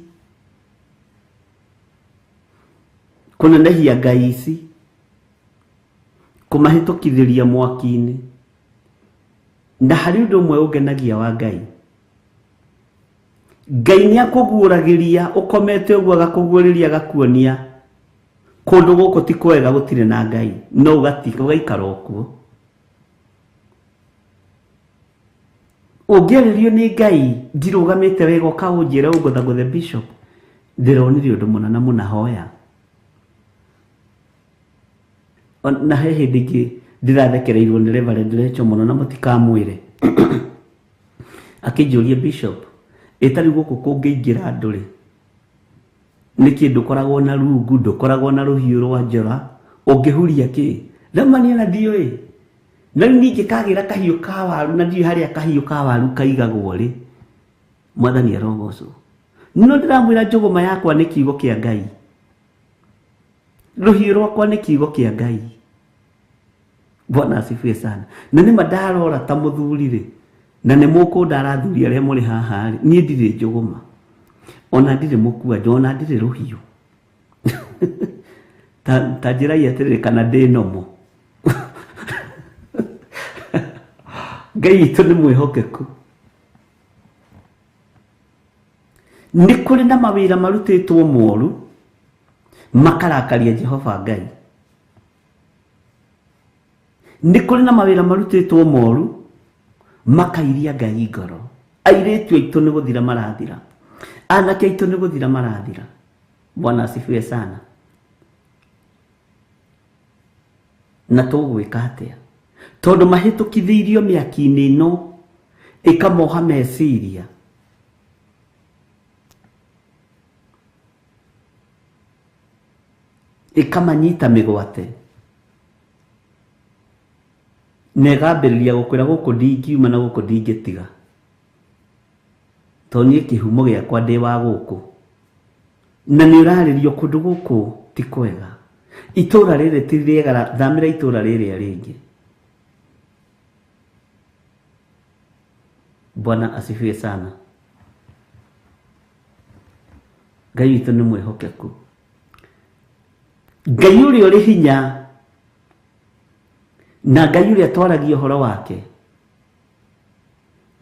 kũnenehia ngai ici, kũmahĩtũkithĩria mwaki-inĩ. Na harĩ ũndũ ũmwe ũngenagia wa Ngai, Ngai nĩ akũguũragĩria ũkomete ũguo, agakũguũrĩria agakuonia kũndũ gũkũ ti kwega, gũtirĩ na Ngai, no ũgaikara o kuo. Ũngĩarĩrio nĩ Ngai ndirũgamĩte wega ũkaũnjĩra ũngũthagũthe bishop, ndĩronire ũndũ mũna na mũna, hoya. Na he hĩndĩ ĩngĩ ndĩrathekereirwo nĩ Reverend Rachel mũno na mũtikamwĩre. Akĩnjũria bishop, ĩ ta rĩu gũkũ kũngĩingĩra andũ rĩ, nĩkĩ ndũkoragwo na rungu, ndũkoragwo na rũhiũ rwa njora, ũngĩhuria kĩ? Ndamania na ndiũĩ. Na rĩu ningĩ kagĩra kahiũ ka waru na ndiũĩ harĩa kahiũ ka waru kaigagwo rĩ. Mwathani arogocwo. No ndĩramwĩra njũgũma yakwa nĩ kiugo kĩa Ngai. Rũhiũ rwakwa nĩ kiugo kĩa Ngai. Bwana asifiwe sana. Na nĩma ndarora ta mũthuri rĩ, na nĩ mũkũndara athuri arĩa mũrĩ haha rĩ, niĩ ndirĩ njũgũma, ona ndirĩ mũkua, ona ndirĩ rũhiũ. Ta njĩrai atĩrĩrĩ, kana ndĩ nomo. Ngai witũ nĩ mwĩhokeku. Nĩ kũrĩ na mawĩra marutĩtwo moru makarakaria Jehova Ngai. Nĩ kũrĩ na mawĩra marutĩtwo moru makairia Ngai ngoro. Airĩtu aitũ nĩ gũthira marathira, anake aitũ nĩ gũthira marathira. Bwana asifiwe sana. Na tũgwĩka atĩa? Tondũ mahĩtũkithĩirio mĩaki-inĩ ĩno ĩkamoha meciria. Ĩkamanyita mĩgwate. Na ĩgambĩrĩria gũkwĩra gũkũ ndingiuma na gũkũ ndingĩtiga. Tondũ niĩ kĩhumo gĩakwa ndĩ wa gũkũ. Na nĩ ũrarĩrio kũndũ gũkũ ti kwega. Itũra rĩrĩ ti rĩega, thamĩra itũra rĩrĩa rĩngĩ. Bwana asifiwe sana. Ngai witũ nĩ mwĩhokeku. Ngai ũrĩa ũrĩ hinya na Ngai ũrĩa twaragia ũhoro wake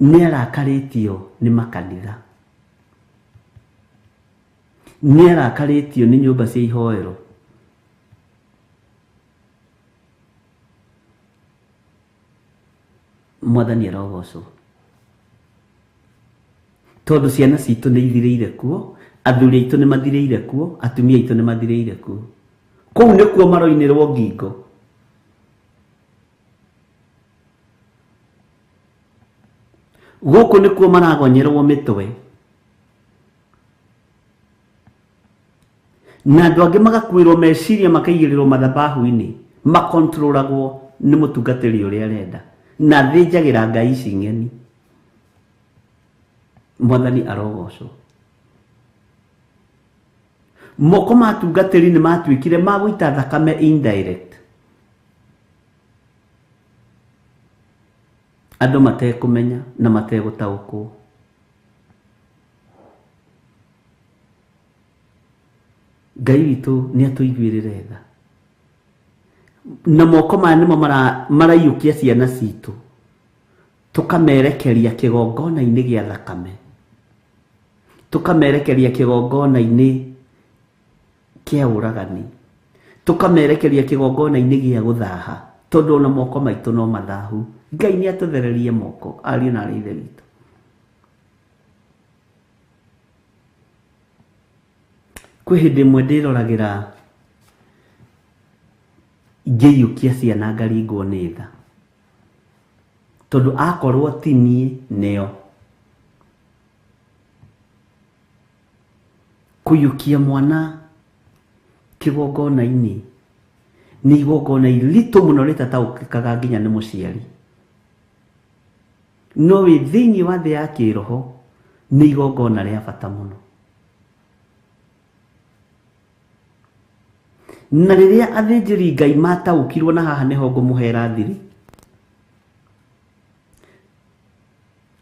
nĩ arakarĩtio nĩ makanitha, nĩ arakarĩtio nĩ nyũmba cia ihoero. Mwathani arogocwo. Tondũ ciana citũ nĩ ithirĩire kuo, athuri aitũ nĩ mathirĩire kuo, atumia aitũ nĩ mathirĩire kuo. Kũu nĩkuo maroinĩrwo ngingo. Gũkũ nĩkuo maragonyerwo mĩtwe. Na andũ angĩ magakuĩrwo meciria makaigĩrĩrwo mathabahu-inĩ, makontrolagwo nĩ mũtungatĩri ũrĩa arenda. Na thĩnjagĩra ngai ici ng'eni. Mwathani arogocwo. Moko ma atungatĩri nĩ matuĩkire ma gũita thakame indirect. Andũ matekũmenya na mategũtaũkwo. Ngai witũ nĩ atũiguĩrĩre tha. Na moko maya nĩmo maraiyũkia ciana citũ, tũkamerekeria kĩgongona-inĩ gĩa thakame, tũkamerekeria kĩgongona-inĩ kĩa ũragani, tũkamerekeria kĩgongona-inĩ gĩa gũthaha, tondũ ona moko maitũ no mathahu. Ngai nĩ atũthererie moko, ariũ na arĩ ithe witũ. Kwĩ hĩndĩ ĩmwe ndĩroragĩra ngĩiyũkia ciana ngaringwo nĩ tha, tondũ akorwo ti niĩ nĩo. Kũiyũkia mwana kĩgongona-inĩ nĩ igongona iritũ mũno rĩtataũkĩkaga nginya nĩ mũciari, no wĩ thĩinĩ wa thĩ ya kĩroho nĩ igongona rĩa bata mũno. Na rĩrĩa athĩnjĩri Ngai mataũkirwo, na haha nĩho ngũmũhera thiri,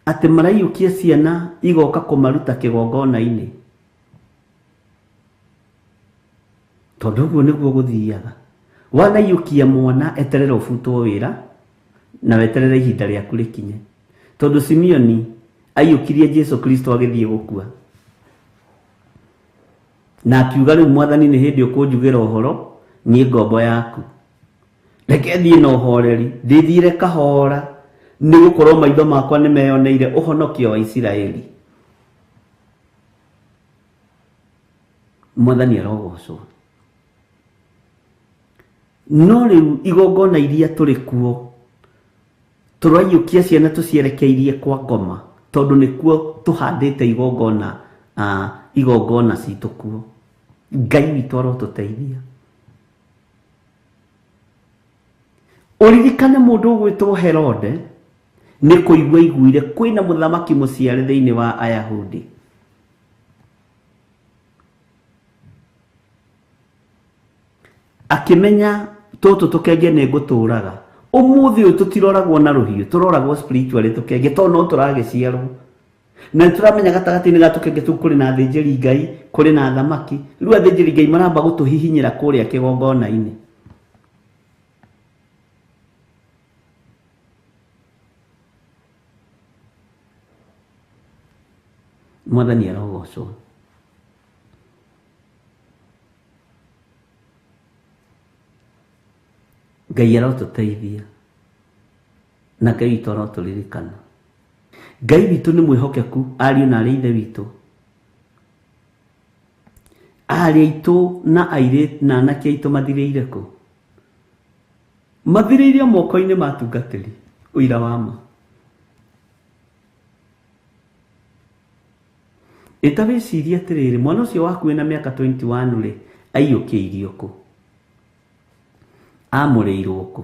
atĩ maraiyũkia ciana igoka kũmaruta kĩgongona-inĩ, tondũ ũguo nĩguo gũthiaga. Wanaiyũkia mwana, eterera ũbutwo wĩra na weterere ihinda rĩaku rĩkinye, tondũ Simeoni aiyũkirie Jesu Kristo agĩthiĩ gũkua, na akiuga rĩu Mwathani nĩ hĩndĩ ũkũnjugĩra ũhoro, niĩ ngombo yaku, reke thiĩ na ũhoreri, ndĩthiĩre kahora, nĩ gũkorwo maitho makwa nĩ meyoneire ũhonokio wa Isiraeli. Mwathani arogocwo. No rĩu igongona iria tũrĩ kuo, tũraiyũkia ciana tũcierekeirie kwa ngoma, tondũ nĩkuo tũhandĩte igongona, igongona citũ kuo. Ngai witũ arotũteithia. Ũririkane mũndũ ũgwĩtwo Herode nĩ kũigua aiguire kwĩna mũthamaki mũciare thĩinĩ wa Ayahudi. Akĩmenya tũtũ tũkenge nĩ ngũtũraga. Ũmũthĩ ũyũ tũtiroragwo na rũhiũ, tũroragwo spiritually tũkenge, tondũ no tũragĩciarwo. Na nĩ tũramenya gatagatĩ-inĩ ga tũkenge tũu kũrĩ na athĩnjĩri Ngai, kũrĩ na athamaki. Rĩu athĩnjĩri Ngai maramba gũtũhihinyĩra kũrĩa kĩgongona-inĩ. Mwathani arogocwo. Ngai arotũteithia na Ngai witũ arotũririkana. Ngai witũ nĩ mwĩhokeku, ariũ na arĩ ithe witũ. Arĩ aitũ na airĩtu na anake aitũ mathirĩire kũ? Mathirĩire moko-inĩ ma atungatĩri, ũira wa ma. Ĩta wĩcirie atĩrĩrĩ, mwana ũcio waku wĩna mĩaka 21 rĩ, aiyũkĩirio kũ? Amũrĩirwo kũ?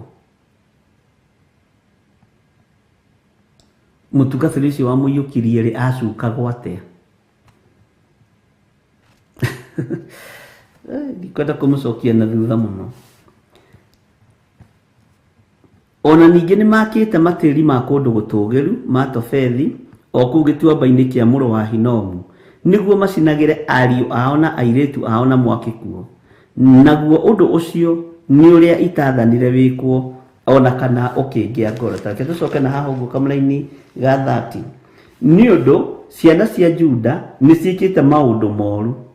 Mũtungatĩri ũcio wamũiyũkirie rĩ, acukagwo atĩa? Ndikwenda kũmũcokia na thutha mũno. Ona ningĩ nĩ makĩte matĩri ma kũndũ gũtũũgĩru ma Tofethi o kũu gĩtuamba-inĩ kĩa mũrũ wa Hinomu, nĩguo macinagĩre ariũ ao na airĩtu ao na mwaki kuo. Naguo ũndũ ũcio nĩ ũrĩa itaathanire wĩkwo ona kana ũkĩngĩa ngoro. Ta reke tũcoke na haha ũguo kamũraini ga 30. Nĩ ũndũ ciana cia Juda nĩ ciĩkĩte maũndũ moru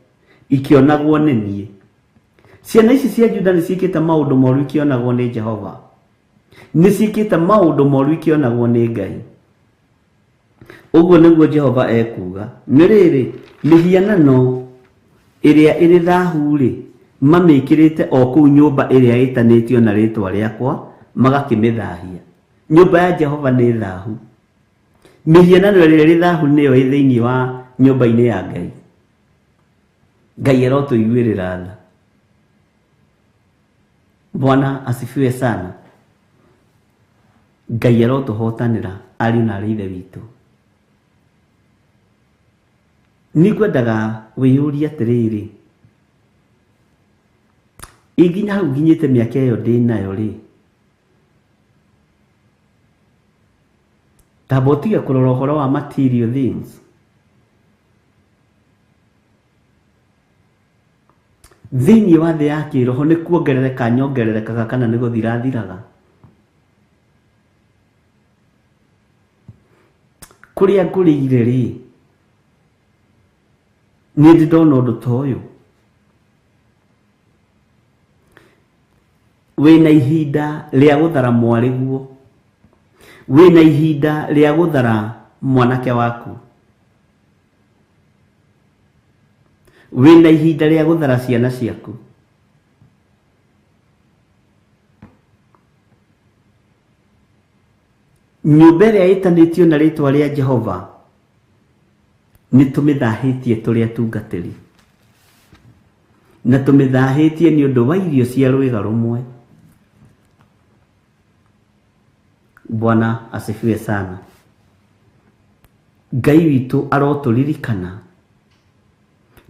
ikĩonagwo nĩ niĩ. Ciana ici cia Juda nĩ ciĩkĩte maũndũ moru ikĩonagwo nĩ Jehova. Nĩ ciĩkĩte maũndũ moru ikĩonagwo nĩ Ngai. Ũguo nĩguo Jehova ekuuga. Nĩ rĩrĩ, mĩhianano ĩrĩa ĩrĩ thahu rĩ, mamĩkĩrĩte o kũu nyũmba ĩrĩa ĩtanĩtio na rĩĩtwa rĩakwa, magakĩmĩthahia. Nyũmba ya Jehova nĩ thahu. Mĩhianano ĩrĩa ĩrĩ thahu nĩyo ĩ thĩinĩ wa nyũmba-inĩ ya Ngai. Ngai arotũiguĩrĩra tha. Bwana asifiwe sana. Ngai arotũhotanĩra ariũ na arĩ ithe witũ. Nĩngwendaga wĩyũrie atĩrĩrĩ, ĩ nginya hau nginyĩte mĩaka ĩyo ndĩnayo rĩ, tamba ũtige kũrora ũhoro wa material things. Thĩinĩ wa thĩ ya kĩroho nĩ kuongerereka nyongererekaga kana nĩ gũthirathiraga? Kũrĩa ngũrĩire rĩ, nĩ ndĩ ndona ũndũ ta ũyũ? Wĩna ihinda rĩa gũthara mwarĩguo, wĩna ihinda rĩa gũthara mwanake waku, wĩna ihinda rĩa gũthara ciana ciaku. Nyũmba ĩrĩa ĩtanĩtio na rĩtwa rĩa Jehova nĩ tũmĩthahĩtie tũrĩ atungatĩri, na tũmĩthahĩtie nĩ ũndũ wa irio cia rwĩga rũmwe. Bwana asifiwe sana. Ngai witũ arotũririkana,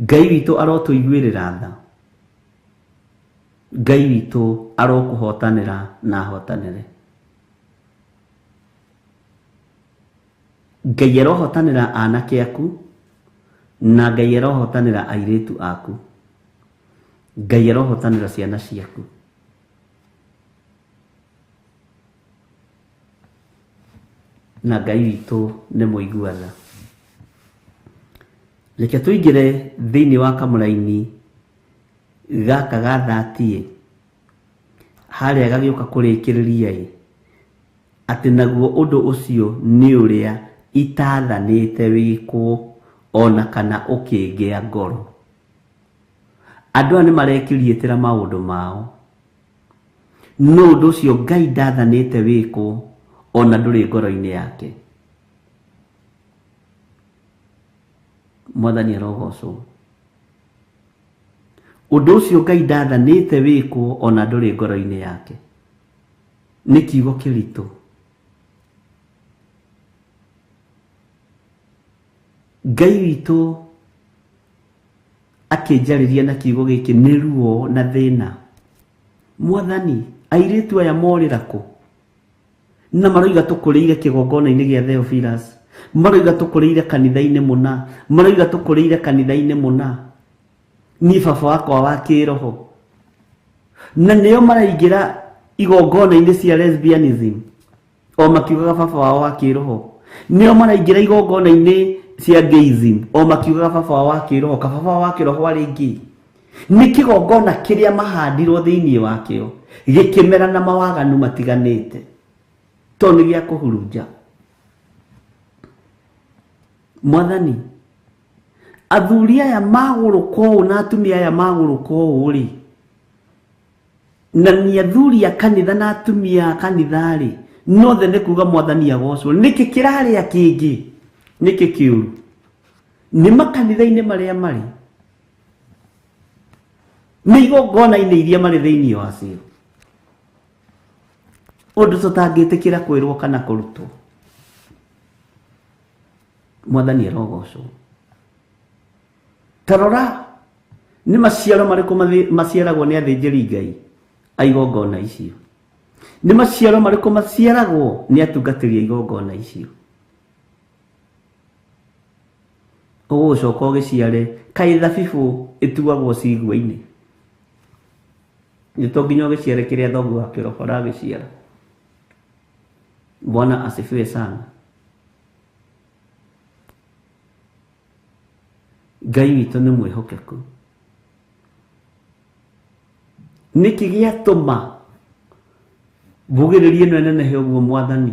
Ngai witũ arotũiguĩrĩra tha, Ngai witũ arokũhotanĩra na ahotanĩre. Ngai arohotanĩra anake aku na Ngai arohotanĩra airĩtu aku. Ngai arohotanĩra ciana ciaku. Na Ngai witũ nĩ mũigua tha. Reke tũingĩre thĩinĩ wa kamũraini gaka ga 30 harĩa gagĩũka kũrĩkĩrĩria ĩ, atĩ naguo ũndũ ũcio nĩ ũrĩa itathanĩte wĩkwo ona kana ũkĩngĩa ngoro. Andũ aya nĩ marekiriĩtĩra maũndũ mao, no ũndũ ũcio Ngai ndathanĩte wĩkwo ona ndũrĩ ngoro-inĩ yake. Mwathani arogocwo. Ũndũ ũcio Ngai ndathanĩte wĩkwo ona ndũrĩ ngoro-inĩ yake. Nĩ kiugo kĩritũ. Ngai witũ akĩnjarĩria na kiugo gĩkĩ nĩ ruo na thĩna. Mwathani, airĩtu aya morĩra kũ? Na maroiga tũkũrĩire kĩgongona-inĩ gĩa Theophilus, maroiga tũkũrĩire kanitha-inĩ mũna, maroiga tũkũrĩire kanitha-inĩ mũna. Niĩ baba wakwa wa kĩroho. Na nĩo maraingĩra igongona-inĩ cia lesbianism o makiugaga baba wao wa kĩroho. Nĩo maraingĩra igongona-inĩ cia gayism o makiugaga baba wao wa kĩroho, kababa wao wa kĩroho arĩ gay. Nĩ kĩgongona kĩrĩa mahandirwo thĩinĩ wakĩo gĩkĩmera na mawaganu matiganĩte, tondũ nĩ gĩa kũhurunja. Mwathani, athuri aya magũrũka ũũ na atumia aya magũrũka ũũ rĩ, na nĩ athuri a kanitha na atumia a kanitha rĩ, nothe nĩ kuga Mwathani agocwo. Nĩkĩ kĩrarĩa kĩngĩ? Nĩkĩ kĩũru? Nĩ makanitha-inĩ marĩa marĩ, nĩ igongona-inĩ iria marĩ thĩinĩ wacio, ũndũ tũtangĩtĩkĩra kwĩrwo kana kũrutwo. Mwathani arogocwo. Ta rora nĩ maciaro marĩkũ maciaragwo nĩ athĩnjĩri Ngai a igongona icio, nĩ maciaro marĩkũ maciaragwo nĩ atungatĩri a igongona icio. Ũgũcoka ũgĩciare kaĩ thabibũ ĩtuagwo cigua-inĩ, nĩ to nginya ũgĩciare kĩrĩa thoguo wa kĩroho aragĩciara. Bwana asifiwe sana. Ngai witũ nĩ mwĩhokeku. Nĩkĩ gĩatũma mbugĩrĩrie ĩno ĩnenehe ũguo Mwathani?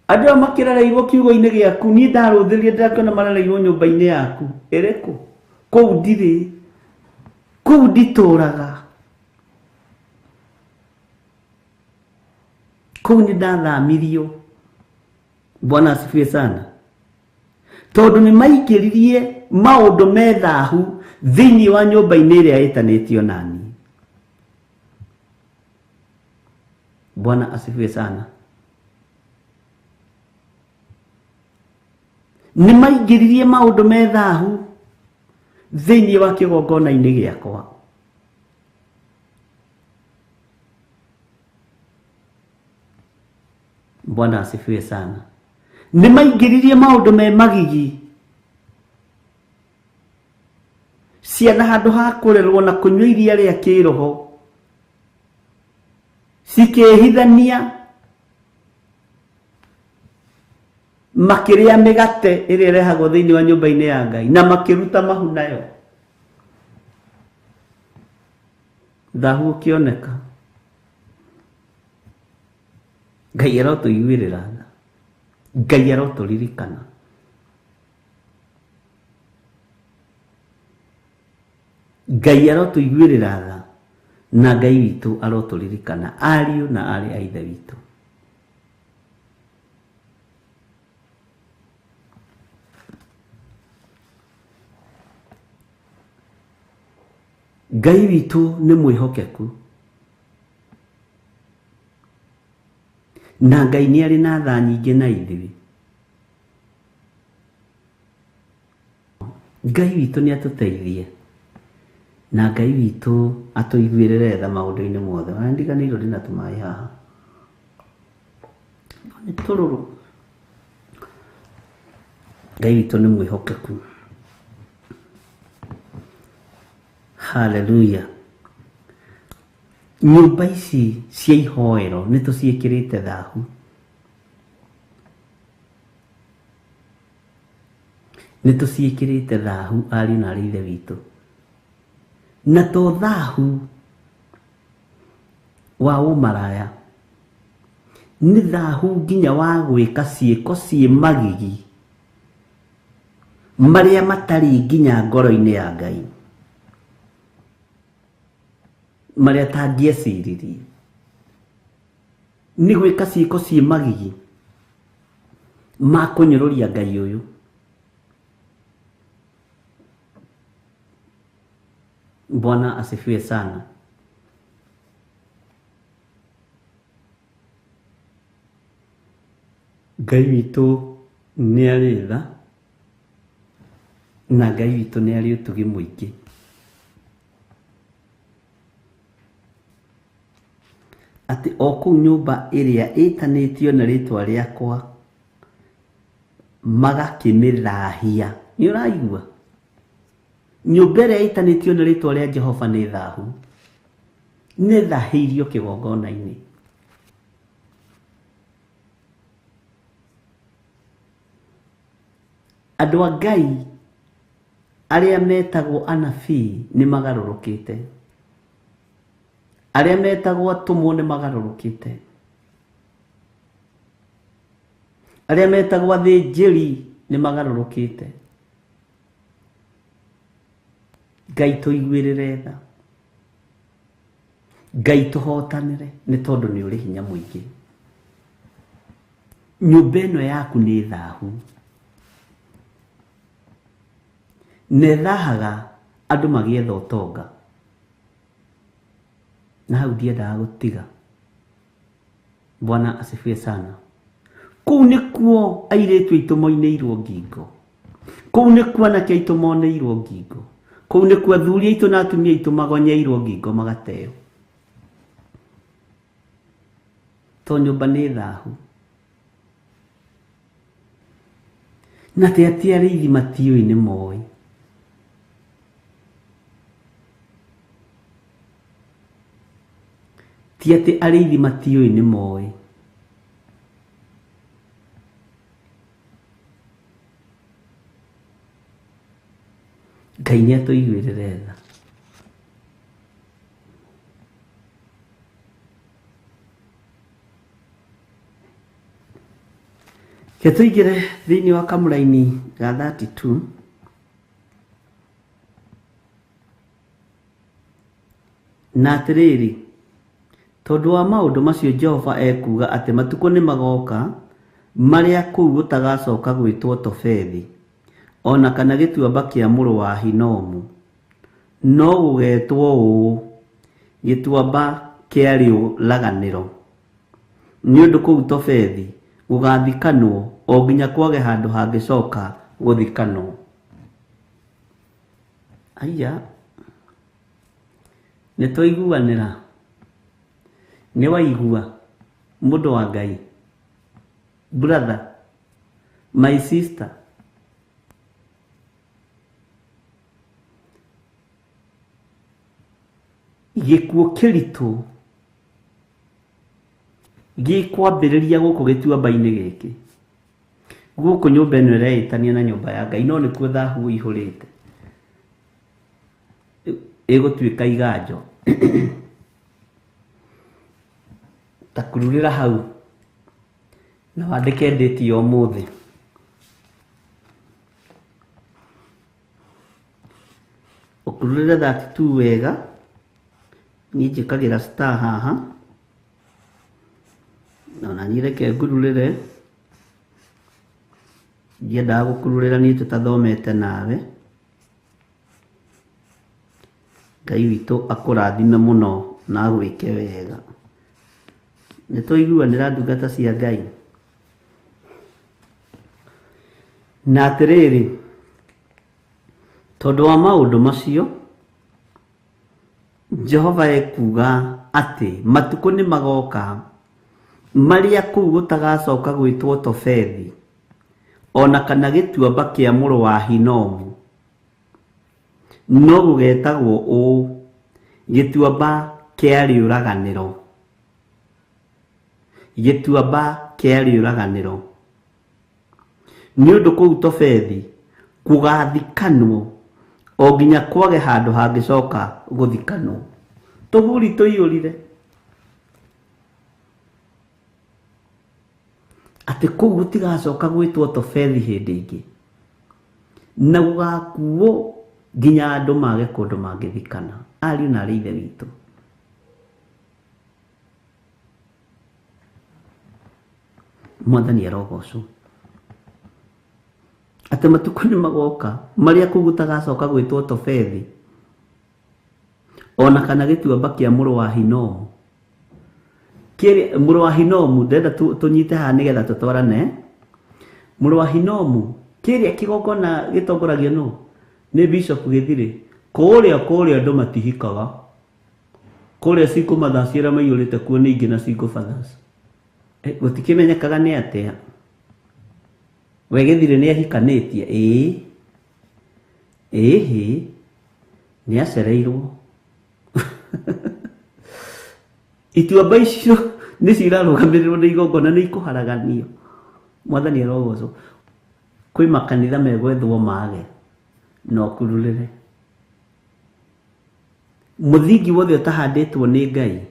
Andũ aya makĩrereirwo kiugo-inĩ gĩaku, niĩ ndarũthĩrĩria ndĩrakĩona marereirwo nyũmba-inĩ yaku. Ĩrĩkũ? Kũu ndirĩ, kũu nditũraga, kũu nĩ ndathamirio. Bwana asifiwe sana. Tondũ nĩ maingĩririe maũndũ me thahu thĩinĩ wa nyũmba-inĩ ĩrĩa ĩtanĩtio nani. Bwana asifiwe sana. Nĩ maingĩririe maũndũ me thahu thĩinĩ wa kĩgongona-inĩ gĩakwa. Bwana asifiwe sana. Nĩ maingĩririe maũndũ me magigi. Ciana handũ ha kũrerwo na kũnyua iria rĩa kĩroho cikĩhithania makĩrĩa mĩgate ĩrĩa ĩrehagwo thĩinĩ wa nyũmba-inĩ ya Ngai na makĩruta mahu nayo. Thahu ũkĩoneka. Ngai arotũiguĩrĩra tha. Ngai arotũririkana. Ngai arotũiguĩrĩra tha na Ngai witũ arotũririkana ariũ na aarĩ a Ithe witũ. Ngai witũ nĩ mwĩhokeku na Ngai nĩ arĩ na tha nyingĩ na ithuĩ. Ngai witũ nĩ atũteithie na Ngai witũ atũiguĩrĩre tha maũndũ-inĩ mothe. Ona ndiganĩirwo ndĩna tũmaĩ haha. Nĩ tũrũrũ. Ngai witũ nĩ mwĩhokeku. Hallelujah. Nyũmba ici cia ihoero nĩ tũciĩkĩrĩte thahu. Nĩ tũciĩkĩrĩte thahu ariũ na aarĩ a Ithe witũ. Na to thahu wa ũmaraya, nĩ thahu nginya wa gwĩka ciĩko ciĩ magigi marĩa matarĩ nginya ngoro-inĩ ya Ngai, marĩa tangĩeciririe. Nĩ gwĩka ciĩko ciĩ magigi ma kũnyũrũria Ngai ũyũ. Bwana asifiwe sana. Ngai witũ nĩ arĩ tha na Ngai witũ nĩ arĩ ũtugi mũingĩ. Atĩ o kũu nyũmba ĩrĩa ĩtanĩtio na rĩtwa rĩakwa magakĩmĩthahia. Nĩ ũraigua? Nyũmba ĩrĩa ĩtanĩtio na rĩtwa rĩa Jehova nĩ thahu. Nĩ thahĩirio kĩgongona-inĩ. Andũ a Ngai arĩa metagwo anabii nĩ magarũrũkĩte. Arĩa metagwo atũmwo nĩ magarũrũkĩte. Arĩa metagwo athĩnjĩri nĩ magarũrũkĩte. Ngai tũiguĩrĩre tha. Ngai tũhotanĩre nĩ tondũ nĩ ũrĩ hinya mũingĩ. Nyũmba ĩno yaku nĩ thahu. Na ĩthahaga andũ magĩetha ũtonga. Na hau ndiendaga gũtiga. Bwana asifiwe sana. Kũu nĩkuo airĩtu aitũ moinĩirwo ngingo. Kũu nĩkuo anake aitũ monĩirwo ngingo. Kũu nĩkuo athuri aitũ na atumia aitũ magonyeirwo ngingo magateo. To nyũmba nĩ thahu. Na te atĩ arĩithi matiũĩ nĩ moĩ. Ti atĩ arĩithi matiũĩ nĩ moĩ. Ngai nĩ atũiguĩrĩre tha. Reke tũingĩre thĩinĩ wa kamũraini ga 32. Na atĩrĩrĩ, tondũ wa maũndũ macio Jehova ekuuga atĩ matukũ nĩ magoka marĩa kũu gũtagacoka gwĩtwo Tofethi, ona kana gĩtuamba kĩa mũrũ wa Hinomu, no gũgetwo ũũ, gĩtuamba kĩa rĩũraganĩro. Nĩ ũndũ kũu Tofethi gũgathikanwo o nginya kwage handũ hangĩcoka gũthikanwo. Aya, nĩ twaiguanĩra. Nĩ waigua mũndũ wa Ngai, brother, my sister. Gĩkuũ kĩritũ gĩkwambĩrĩria gũkũ gĩtuamba-inĩ gĩkĩ. Gũkũ nyũmba ĩno ĩreĩtania na nyũmba ya Ngai, no nĩkuo thahu ũihũrĩte. Ĩgũtuĩka iganjo. Ta kururĩra hau na wandĩke ndĩti ya ũmũthĩ. Ũkururĩre 32 wega. Niĩ njĩkagĩra star haha. Ona niĩ reke ngururĩre. Ndiendaga gũkururĩra niĩ tũtathomete nawe. Ngai witũ akũrathime mũno na agwĩke wega. Nĩ twaiguanĩra ndungata cia Ngai. Na atĩrĩrĩ, tondũ wa maũndũ macio, Jehova ekuuga atĩ matukũ nĩ magoka marĩa kũu gũtagacoka gwĩtwo Tofethi, ona kana gĩtuamba kĩa mũrũ wa Hinomu, no gũgetagwo ũũ, gĩtuamba kĩa rĩũraganĩro. Gĩtuamba kĩa rĩũraganĩro. Nĩ ũndũ kũu Tofethi gũgathikanwo o nginya kwage handũ hangĩcoka gũthikanwo. Tũburi tũiyũrire. Atĩ kũu gũtigacoka gwĩtwo Tofethi hĩndĩ ĩngĩ, na gũgakuo nginya andũ mage kũndũ mangĩthikana. Ariũ na arĩ ithe witũ. Mwathani arogocwo. Atĩ matukũ nĩ magoka marĩa kũu gũtagacoka gwĩtwo Tofethi, ona kana gĩtuamba kĩa mũrũ wa Hinomu. Kĩrĩa mũrũ wa Hinomu, ndĩrenda tũnyite haha nĩgetha tũtwarane. Mũrũ wa Hinomu, kĩrĩa kĩgongona gĩtongoragio nũ? Nĩ Bishop Gĩthirĩ. Kũrĩa kũrĩa andũ matihikaga. Kũrĩa single mothers arĩa maiyũrĩte kuo nĩ ingĩ na single fathers. Gũtikĩmenyekaga nĩ atĩa. We Gĩthirĩ nĩ ahikanĩtie? Ĩĩ. Ĩhĩ. Nĩ acereirwo. Ituamba icio nĩ cirarũgamĩrĩrwo nĩ igongona, nĩ ikũharaganio. Mwathani arogocwo. Kwĩ makanitha megwethwo mage na ũkururĩre. Mũthingi wothe ũtahandĩtwo nĩ Ngai,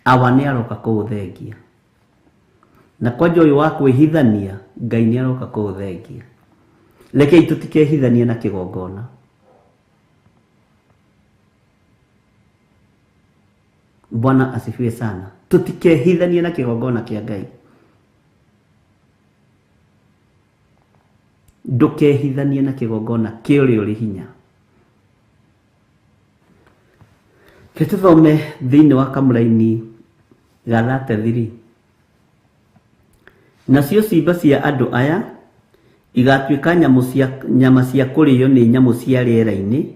awa nĩ aroka kũũthengia. Na kwanja ũyũ wa kwĩhithania, Ngai nĩ aroka kũũthengia. Rekei tũtikehithanie na kĩgongona. Bwana asifiwe sana. Tũtikehithanie na kĩgongona kĩa Ngai. Ndũkehithanie na kĩgongona kĩa ũrĩa ũrĩ hinya. Reke tũthome thĩinĩ wa kamũraini ga 33. Nacio ciimba cia andũ aya igatuĩka nyama cia kũrĩo nĩ nyamũ cia rĩera-inĩ,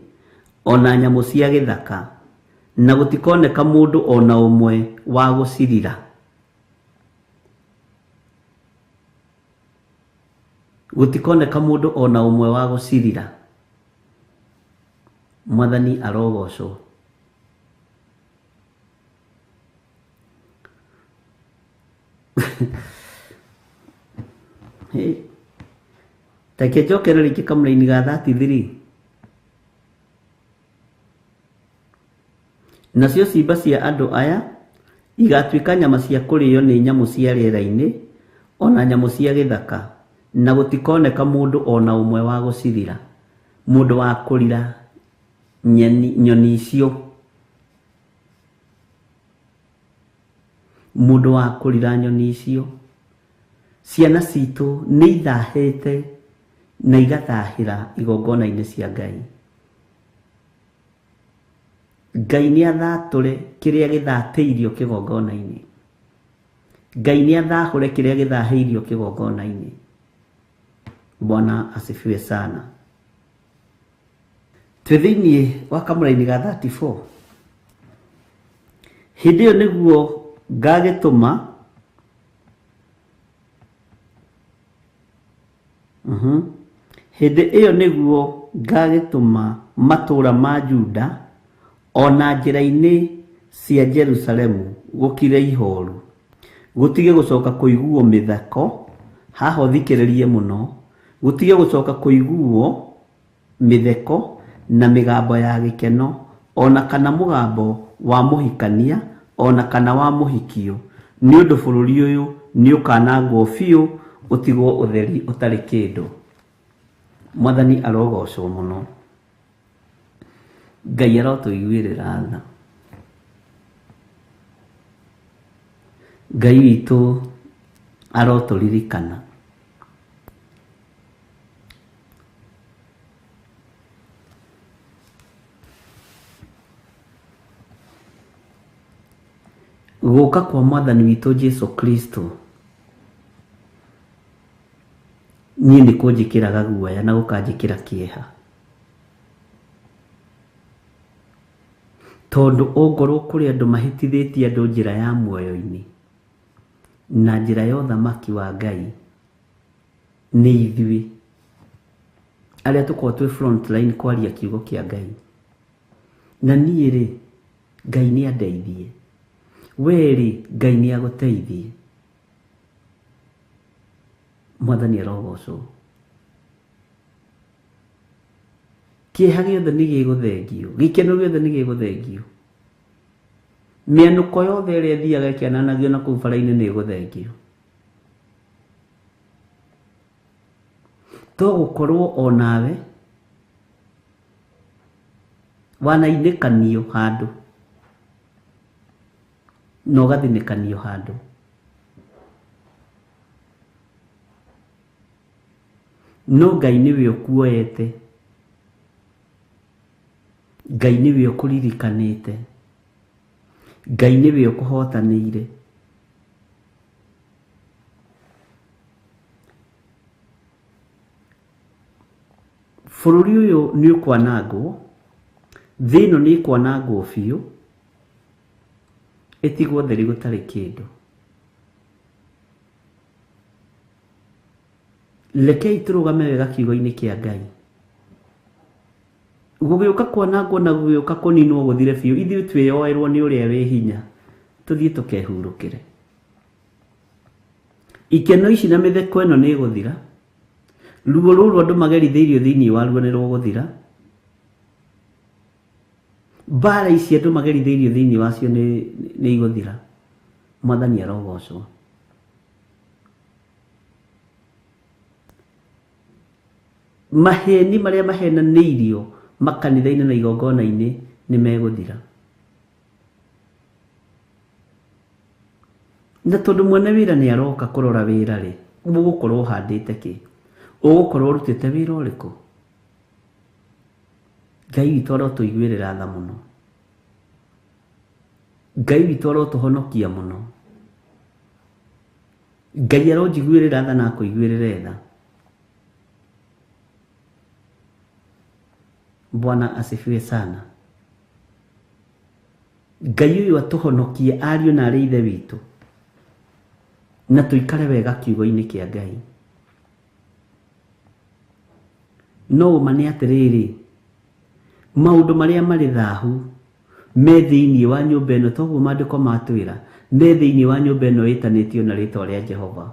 ona nyamũ cia gĩthaka, na gũtikoneka mũndũ ona ũmwe wa gũcirira. Gũtikoneka mũndũ ona ũmwe wa gũcirira. Mwathani arogocwo. Reke njokere rĩngĩ kamũraini ga 33. Nacio ciimba cia andũ aya igatuĩka nyama cia kũrĩo nĩ nyamũ cia rĩera-inĩ, ona nyamũ cia gĩthaka, na gũtikoneka mũndũ ona ũmwe wa gũcirira. Mũndũ wa kũrira nyoni icio. Mũndũ wa kũrira nyoni icio. Ciana citũ nĩ ithahĩte na igathahĩra igongona-inĩ cia Ngai. Ngai nĩ athatũre kĩrĩa gĩthatĩirio kĩgongona-inĩ. Ngai nĩ athahũre kĩrĩa gĩthahĩirio kĩgongona-inĩ. Bwana asifiwe sana. Twĩ thĩinĩ wa kamũraini ga 34. Hĩndĩ ĩyo nĩguo ngagĩtũma Hĩndĩ ĩyo nĩguo ngagĩtũma matũũra ma Juda Ona njĩra-inĩ cia Jerusalemu gũkire ihoru, gũtige gũcoka kũiguo mĩtheko. Haha ũthikĩrĩrie mũno, gũtige gũcoka kũiguo mĩtheko na mĩgambo ya gĩkeno, ona kana mũgambo wa mũhikania, ona kana wa mũhikio, nĩ ũndũ bũrũri ũyũ nĩ ũkanangwo biũ, ũtigwo ũtheri ũtarĩ kĩndũ. Mwathani arogocwo mũno. Ngai arotũiguĩrĩra tha. Ngai witũ arotũririkana. Gũka kwa Mwathani witũ Jesu Kristo niĩ nĩ kũnjĩkĩraga guoya na gũkanjĩkĩra kĩeha, tondũ ongorwo kũrĩ andũ mahĩtithĩtie andũ njĩra ya muoyo-inĩ na njĩra ya ũthamaki wa Ngai, nĩ ithuĩ arĩa tũkoragwo twĩ front line kwaria kiugo kĩa Ngai. Na niĩ rĩ, Ngai nĩ andeithie, we rĩ, Ngai nĩ agũteithie. Mwathani arogocwo. Kĩeha gĩothe nĩ gĩgũthengio, gĩkeno gĩothe nĩ gĩgũthengio, mĩanũko yothe ĩrĩa ĩthiaga ĩkĩananagio na kũu bara-inĩ nĩ ĩgũthengio. To gũkorwo onawe wanainĩkanio handũ na ũgathinĩkanio handũ. No Ngai nĩwe ũkuoete, Ngai nĩwe ũkũririkanĩte, Ngai nĩwe ũkũhotanĩire. Bũrũri ũyũ nĩ ũkwanangwo, thĩ ĩno nĩ ĩkwanangwo biũ, ĩtigwo theri gũtarĩ kĩndũ. Rekei tũrũgame wega kiugo-inĩ kĩa Ngai. Gũgĩũka kwanangwo na gũgĩũka kũninwo gũthire biũ, ithuĩ twĩyoerwo nĩ ũrĩa wĩ hinya, tũthiĩ tũkehurũkĩre. Ikeno ici na mĩtheko ĩno nĩ ĩgũthira, ruo rũrũ andũ magerithĩirio thĩinĩ waruo nĩ rũgũthira, mbara ici andũ magerithĩirio thĩinĩ wacio nĩ igũthira. Mwathani arogocwo. Maheni marĩa mahenanĩirio makanitha-inĩ na igongona-inĩ nĩ megũthira. Na tondũ mwene wĩra nĩ aroka kũrora wĩra rĩ, ũgũkorwo ũhandĩte kĩ? Ũgũkorwo ũrutĩte wĩra ũrĩkũ? Ngai witũ arotũiguĩrĩra tha mũno. Ngai witũ arotũhonokia mũno. Ngai aronjiguĩrĩra tha na akũiguĩrĩre tha. Bwana asifiwe sana. Ngai ũyũ atũhonokie ariũ na arĩ ithe witũ, na tũikare wega kiugo-inĩ kĩa Ngai. No ũma nĩ atĩrĩrĩ, maũndũ marĩa marĩ thahu me thĩinĩ wa nyũmba ĩno, toguo maandĩko matwĩra, me thĩinĩ wa nyũmba ĩno ĩtanĩtio na rĩtwa rĩa Jehova.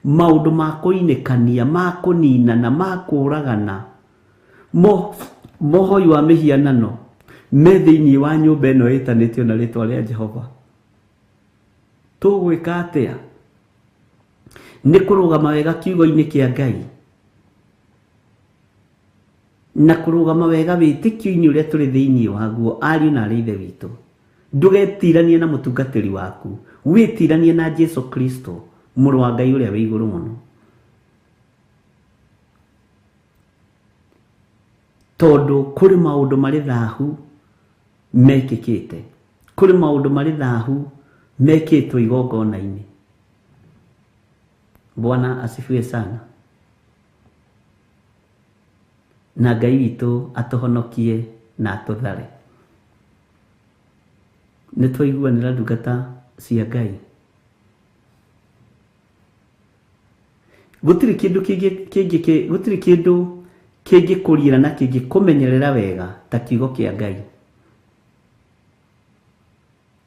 Maũndũ ma kũinĩkania, ma kũninana, ma kũũragana, mohoi wa mĩhianano me thĩinĩ wa nyũmba ĩno ĩtanĩtio na rĩtwa rĩa Jehova. Tũgwĩka atĩa? Nĩ kũrũgama wega kiugo-inĩ kĩa Ngai na kũrũgama wega wĩtĩkio-inĩ ũrĩa tũrĩ thĩinĩ waguo, ariũ na arĩ ithe witũ. Ndũgetiranie na mũtungatĩri waku, wĩtiranie na Jesu Kristo, mũrũ wa Ngai ũrĩa wĩ igũrũ mũno. Tondũ kũrĩ maũndũ marĩ thahu mekĩkĩte, kũrĩ maũndũ marĩ thahu mekĩtwo igongona-inĩ. Bwana asifiwe sana. Na Ngai witũ atũhonokie na atũthare. Nĩ twaiguanĩra ndungata cia Ngai. Gũtirĩ kĩndũ kĩngĩ, gũtirĩ kĩndũ kĩngĩkũriĩra na kĩngĩkũmenyerera wega ta kiugo kĩa Ngai.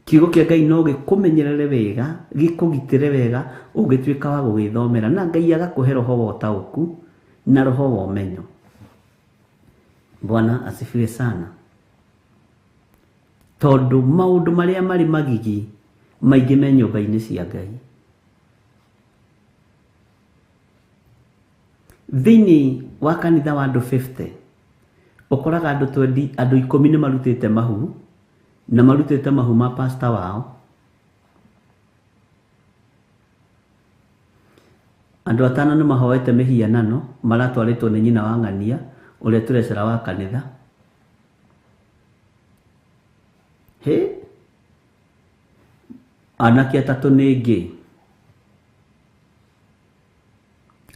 Kiugo kĩa Ngai no gĩkũmenyerere wega, gĩkũgitĩre wega ũngĩtuĩka wa gũgĩthomera, na Ngai agakũhe roho wa ũtaũku na roho wa ũmenyo. Bwana asifiwe sana. Tondũ maũndũ marĩa marĩ magigi maingĩ me nyũmba-inĩ cia Ngai. Thĩinĩ wa kanitha wa andũ 50 ũkoraga andũ 20, andũ 10 nĩ marutĩte mahu, na marutĩte mahu ma pastor wao. Andũ atano nĩ mahoete mĩhianano maratwarĩtwo nĩ nyina wa ng'ania ũrĩa tũrecera wa kanitha. Hĩ, anake atatũ nĩ gay,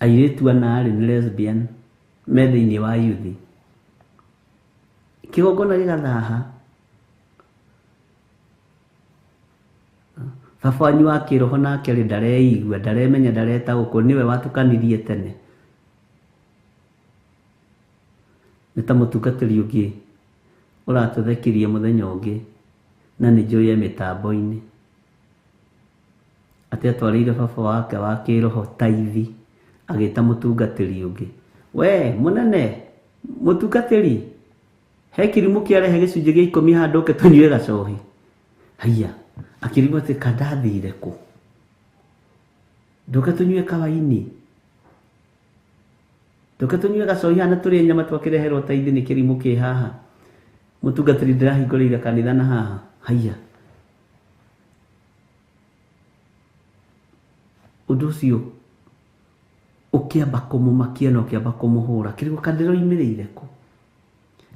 airĩtu ana rĩ nĩ lesbian me thĩinĩ wa youth. Kĩgongona gĩgathaha. Baba wanyu wa kĩroho nake rĩ ndareigua, ndaremenya, ndaretaũkwo, nĩwe watukanirie tene. Nĩ ta mũtungatĩri ũngĩ ũratũthekirie mũthenya ũngĩ na nĩ njũĩ e mĩtambo-inĩ, atĩ atwarĩire baba wake wa kĩroho taithi, agĩta mũtungatĩri ũngĩ, we mũnene mũtungatĩri, he kĩrimũ kĩarehe gĩcunjĩ gĩa 10 haha ndũke tũnyue gacohi. Haiya, akĩrigwo atĩ kandathire kũ, ndũke tũnyue kawaini, ndũke tũnyue gacohi haha na tũrĩe nyama twakĩreherwo taithi nĩ kĩrimũ kĩ haha. Mũtungatĩri ndĩrahingũrĩire kanitha na haha. Haiya, ũndũ ũcio ũkĩamba kũmũmakia na ũkĩamba kũmũhũra, kĩrigwo kandĩroimĩrĩire kũ.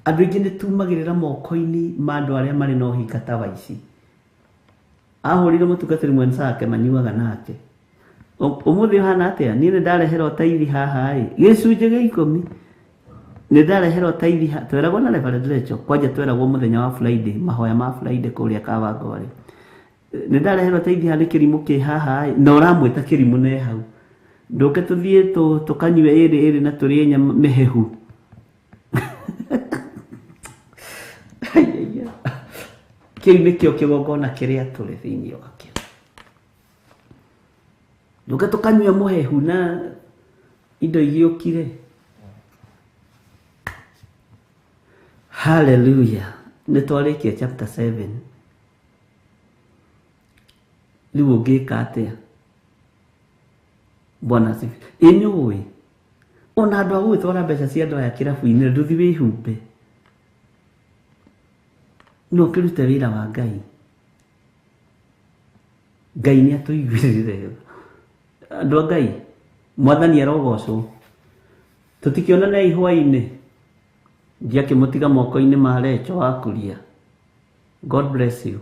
Andũ aingĩ nĩ tumagĩrĩra moko-inĩ ma andũ arĩa marĩ na ũhinga ta wa ici. Ahũrire mũtungatĩri mwenzake manyuaga nake. Ũmũthĩ ũhana atĩa? Niĩ nĩ ndareherwo taithi haha ĩ, gĩcunjĩ gĩa 10 nĩ ndareherwo taithi tweragwo na Reverend Rachel, kwanja tweragwo mũthenya wa Friday, mahoya ma Friday kũrĩa Kawangware. Nĩ ndareherwo taithi haha nĩ kĩrimũ kĩ haha ĩ, na ũramwĩta kĩrimũ ne hau. Ndũke tũthiĩ tũkanyue ĩrĩ ĩrĩ na tũrĩe nyama mĩhehu. Kĩu nĩkĩo kĩgongona kĩrĩa tũrĩ thĩinĩ wakĩo. Ndũke tũkanyue mũhehu na indo igĩũkire. Hallelujah. Nĩ twarĩkia chapter 7. Rĩu ũngĩka atĩa? Bwana asifiwe. Ĩ nĩ ũĩ ona andũ a gũgĩtwara mbeca cia andũ aya kĩrabu-inĩ ndũthi wĩhumbe, no ũkĩrute wĩra wa Ngai. Ngai nĩ atũiguĩrĩre. Andũ a Ngai, Mwathani arogocwo. Tũtikĩonane hwaĩ-inĩ. Ndiakĩmũtiga moko-inĩ ma Rachel wa Kuria. God bless you.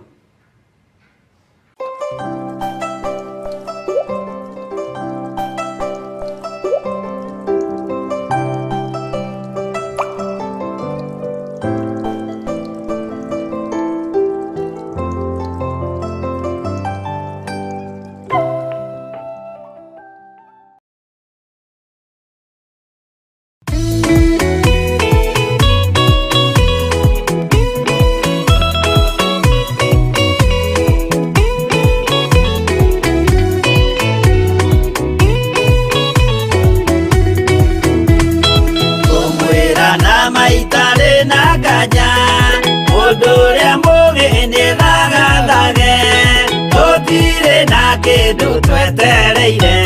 Kindu twetereire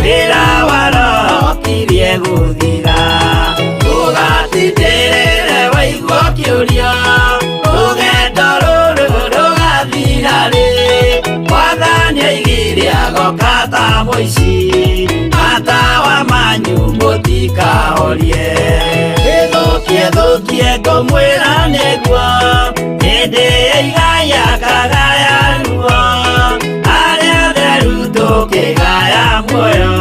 wĩra wa roho kirie gũthira, ũgatindĩrĩre waigua kĩũria, rũgendo rũrũ rũgathira rĩ, Mwathani aigire agoka ta mũici, matawa manyu mũtikahorie. Ĩthũkie thũkie ngũmwĩra nĩguo, hĩndĩ ĩigaya kagaya ruo, tukigaya muoyo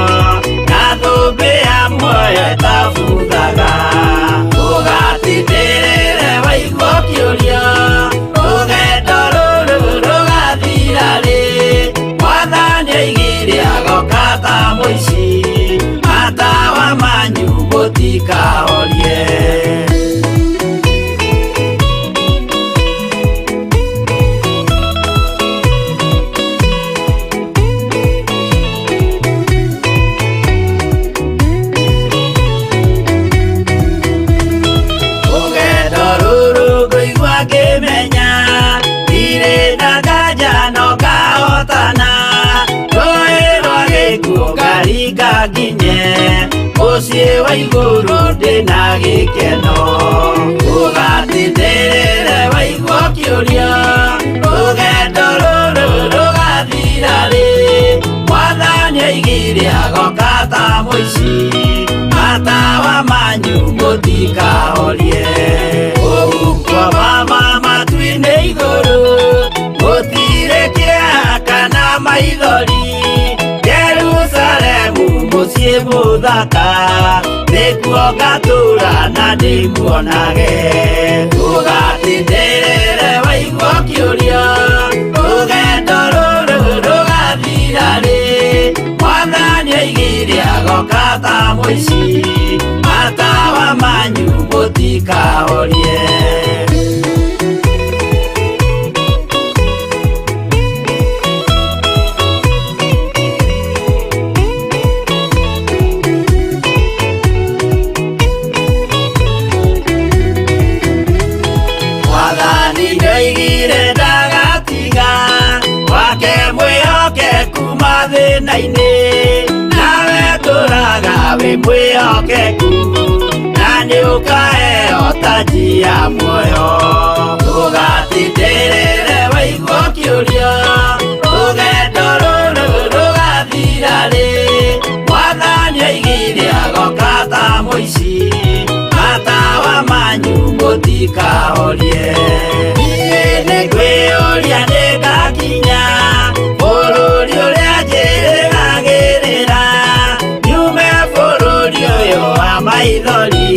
na thũmbĩ ya muoyo ĩtabuthaga. Ũgatindĩrĩre waigua kĩũria, rũgendo rũrũ rũgathira rĩ, Mwathani aigire agoka ta mũici, matawa manyu mũtikahorie. Mũciĩ wa igũrũ ndĩna gĩkeno. Ũgatindĩrĩre waigua ũkĩũria, rũgendo rũrũ rũgathira rĩ? Mwathani oigire agoka ta mũici, matawa manyu mũtikahorie. Kũu kwa mama matu-inĩ igũrũ, gũtirĩ kĩeha kana maithori. Jerusalemu mũciĩ mũthaka, nĩkuo ngatũũra na ndĩmuonage. Ũgatindĩrĩre waigua ũkĩũria, rũgendo rũrũ rũgathira rĩ? Mwathani oigire agoka ta mũici, matawa manyu mũtikahorie. Mwathani nĩoigire ndagatiga wake mwĩhokeku mathĩna-inĩ, nawe tũraga wĩ mwĩhokeku, na nĩũkaheo taji ya muoyo. Ũgatindĩrĩre waigua ũkĩũria, rũgendo rũrũ rũgathira rĩ? Mwathani oigire agoka ta mũici, matawa manyu mũtikahorie. Niĩ nĩngwĩyũria nĩngakinya bũrũri ũrĩa njĩrĩgagĩrĩra, nyume bũrũri ũyũ wa maithori,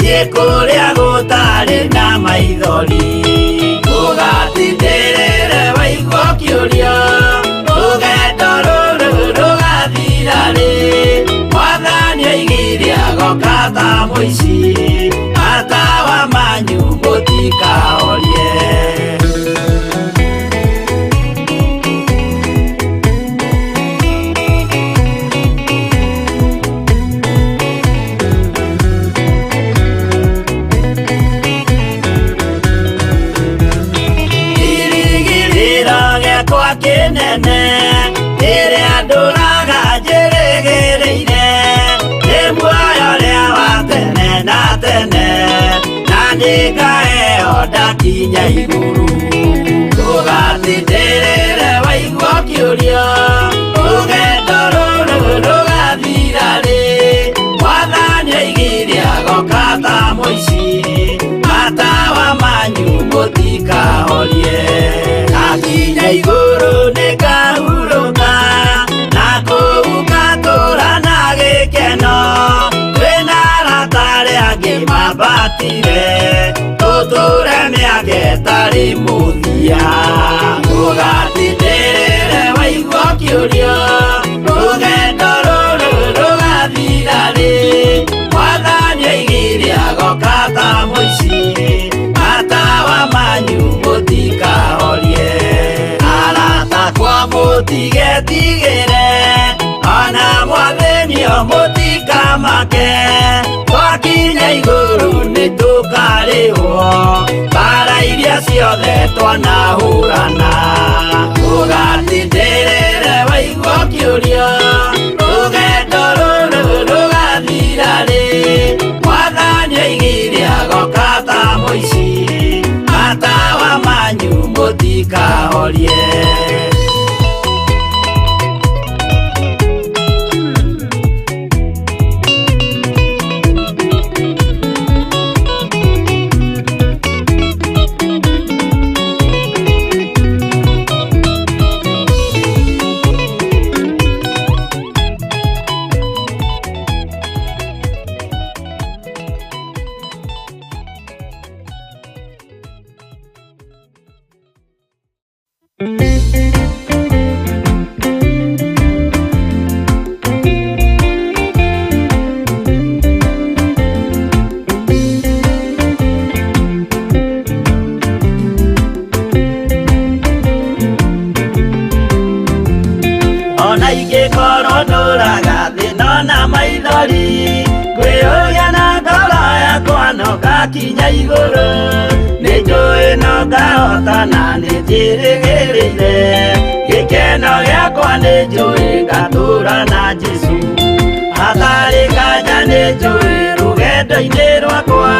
thiĩ kũrĩa gũtarĩ na maithori. Ũgatindĩrĩre waigua ũkĩũria, rũgendo rũrũ rũgathira rĩ? Mwathani oigire agoka ta mũici, matawa manyu mũtikahorie. Kĩrĩgĩrĩro gĩakwa kĩnene kĩrĩa ndũraga njĩrĩgĩrĩire, nĩ muoyo ũrĩa wa tene na tene, na nĩngaheo ndakinya igũrũ. Ũgatindĩrĩre waigua ũkĩũria, rũgendo rũrũ rũgathira rĩ? Mwathani oigire agoka ta mũici, matawa manyu mũtikahorie. Ndakinya igũrũ nĩngahurũka, na kũu ngatũũra na gĩkeno. Twĩna arata arĩa angĩ mambatire, tũtũũre mĩaka ĩtarĩ mũthia. Ũgatindĩrĩre waigua ũkĩũria, rũgendo rũrũ rũgathira rĩ? Mwathani oigire agoka ta mũici, matawa manyu mũtikahorie. Arata akwa mũtigetigĩre, ona mwathĩnio mũtikamake, twakinya igũrũ nĩtũkarĩhwo mbara iria ciothe twanahũrana. Ũgatindĩrĩre waigua ũkĩũria, rũgendo rũrũ rũgathira rĩ? Mwathani oigire agoka ta mũici, matawa manyu mũtikahorie. Ona ingĩkorwo ndũraga thĩna na maithori, ngwĩyũria na ngoro yakwa no ngakinya igũrũ. Nĩnjũĩ no ngahota na nĩnjĩrĩgĩrĩire, gĩkeno gĩakwa nĩnjũĩ ngatũũra na Jesũ. Hatarĩ nganja rũgendo-inĩ rwakwa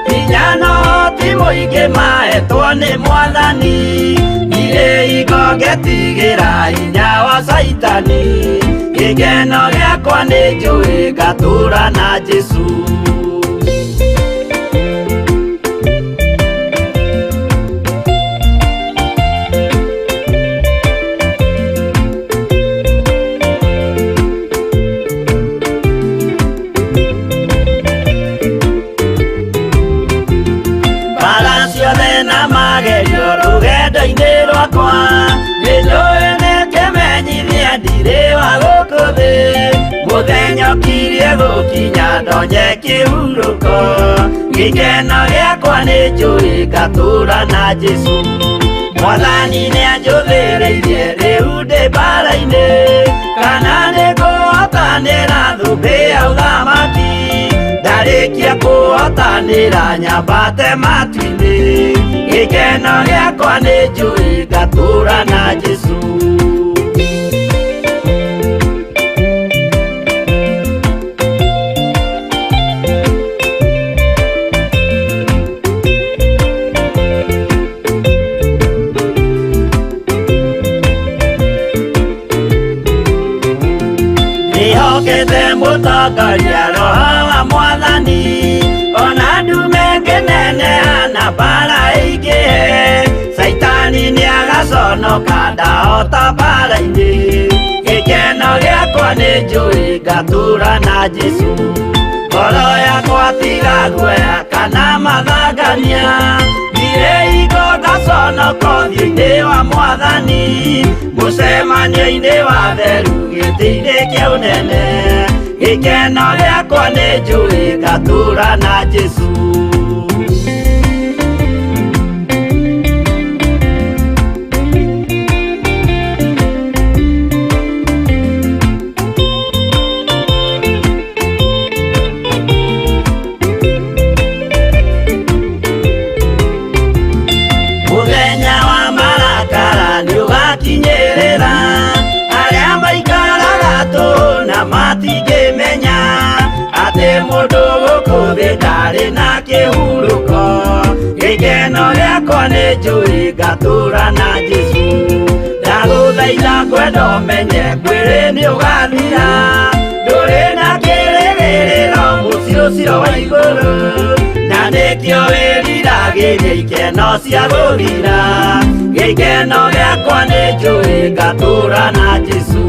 hinya no ti mũingĩ maetwo nĩ mwathani ndirĩ hingo ngetigĩra hinya wa caitani gĩkeno gĩakwa nĩ njũĩ ngatũũra na Jesũ. Mbara ciothe na magerio rũgendo-inĩ rwakwa nĩnjũĩ nĩkĩmenyithia ndirĩ wa gũkũ thĩ mũthenya ũkirie gũkinya ndonye kĩhurũko gĩkeno gĩakwa nĩ njũĩ ngatũũra na Jesũ. Mwathani nĩanjũthĩrĩirie rĩu ndĩ mbara-inĩ kana nĩngũhotanĩra thũmbĩ ya ũthamaki ndarĩkia kũhotanĩra nyambate matu-inĩ gĩkeno gĩakwa nĩ njũĩ ngatũũra na Jesũ. Nĩhokete mũtongoria roho wa mwathani ona ndume ngĩneneha na mbara ĩingĩhe caitani nĩagaconoka ndahota mbara-inĩ gĩkeno gĩakwa nĩ njũĩ ngatũũra na Jesũ. Ngoro yakwa tiga guoya kana mathangania ndirĩ hingo ngaconoka ũthiũ-inĩ wa mwathani mũcemanio-inĩ wa theru gĩtĩ-inĩ kĩa ũnene gĩkeno gĩakwa nĩ njũĩ ngatũũra na Jesũ. Mũthenya wa marakara nĩũgakinyĩrĩra arĩa maikaraga tũhũ na matingĩmenya atĩ mũndũ gũkũ thĩ ndarĩ na kĩhurũko gĩkeno gĩakwa nĩ njũĩ ngatũũra na Jesũ. Ndagũthaitha ngwenda ũmenye mwĩrĩ nĩũgathira ndũrĩ na kĩrĩgĩrĩro mũciĩ ũcio wa igũrũ na nĩkĩo wĩriragĩria ikeno cia gũthira gĩkeno gĩakwa nĩ njũĩ ngatũũra na Jesũ.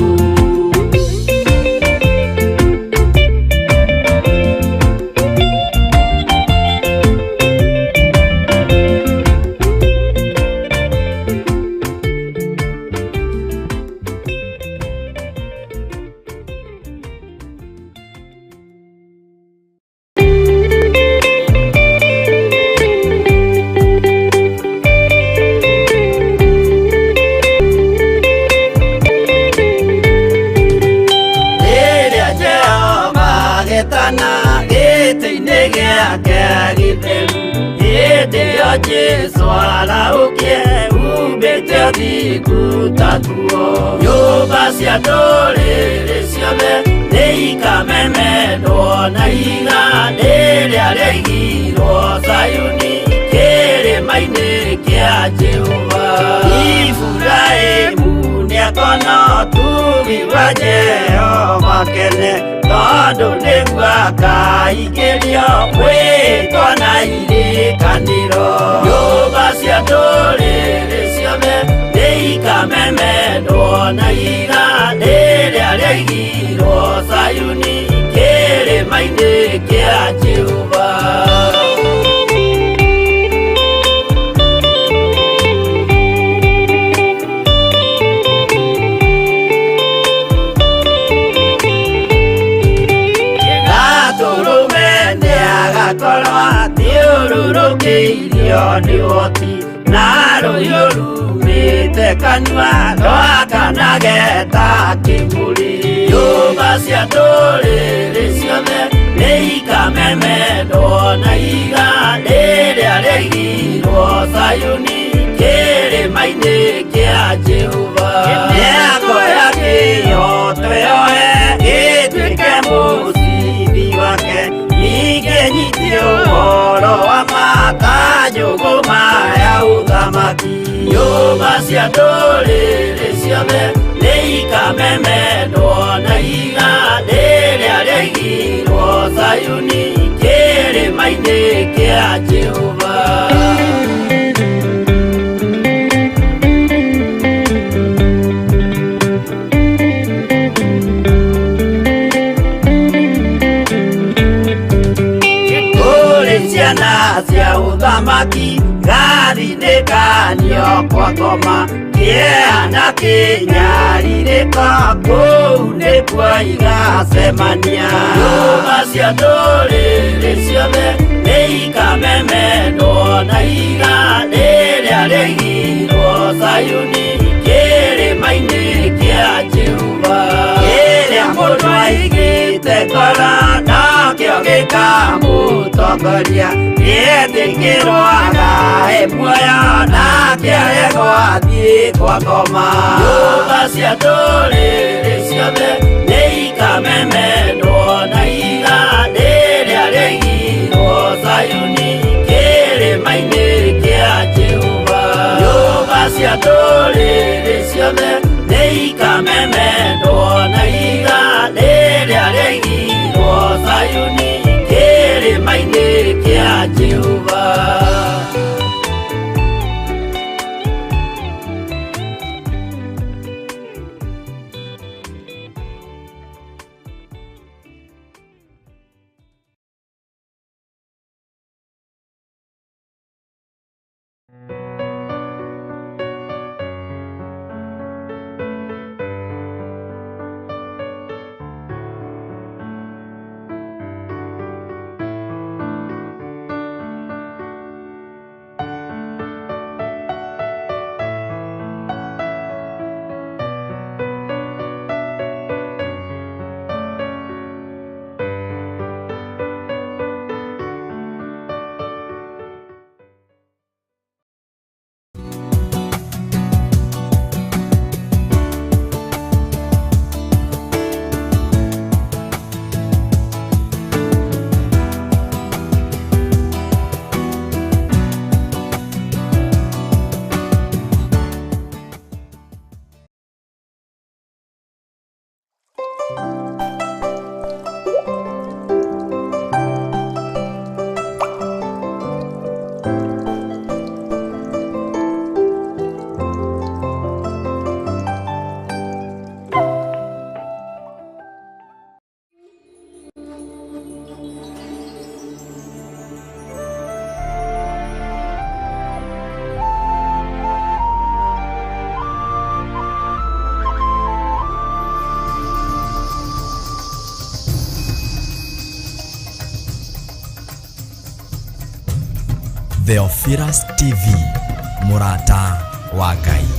Rĩrĩa Jehova agetana gĩtĩ-inĩ gĩake gĩtheru hĩndĩ ĩyo Jesũ arahũkie humbĩte ũthingu ta nguo nyũmba cia ndũrĩrĩ ciothe nĩikamemendwo na ihiga rĩrĩa rĩaigirwo Zayuni kĩrĩma-inĩ kĩa Jehova. Iburahĩmu nĩakona ũtugi wa Jehova kene tondũ nĩguo akaingĩrio mwĩtwa na irĩkanĩro nyũmba cia ndũrĩrĩ ciothe nĩikamemendwo na ihiga rĩrĩa rĩaigirwo Zayuni kĩrĩma-inĩ kĩa Jehova. Gatũrũme nĩagakorwo athiũrũrũkĩirio nĩ ũhoti na rũhiũ rumĩte kanua rwakanage ta kĩmũrĩ nyũmba cia ndũrĩrĩ ciothe nĩikamemendwo na ihiga rĩrĩa rĩaigirwo Zayuni kĩrĩma-inĩ kĩa Jehova. Mĩako ya kĩhooto yoe ĩtuĩke mũcibi wake ningĩ Nyũmba cia ndũrĩrĩ ciothe nĩ ikamemendwo na ihiga rĩrĩa rĩaigirwo Zayuni kĩrĩma-inĩ kĩa Jehova. Kũrĩ ciana cia ũthamaki gathinĩkanio kwa ngoma kĩeha na kĩnyarirĩko kũu nĩkuo igacemania. Nyũmba cia ndũrĩrĩ ciothe nĩ ikamemendwo na ihiga rĩrĩa rĩaigirwo Zayuni kĩrĩma-inĩ kĩa Jehova. Kĩrĩa mũndũ aigĩte ngoro nakĩo gĩkamũtongoria nĩetĩkĩrwo agae muoyo nake aregwo athiĩ kwa ngoma. Nyũmba cia ndũrĩrĩ ciothe nĩ ikamemendwo na ihiga rĩrĩa rĩaigirwo Zayuni kĩrĩma-inĩ kĩa Jehova. Nyũmba cia ndũrĩrĩ ciothe nĩ ikamemendwo na ihiga rĩrĩa rĩaigirwo Zayuni kĩrĩma-inĩ kĩa Jehova. Theophilus TV, mũrata wa Ngai.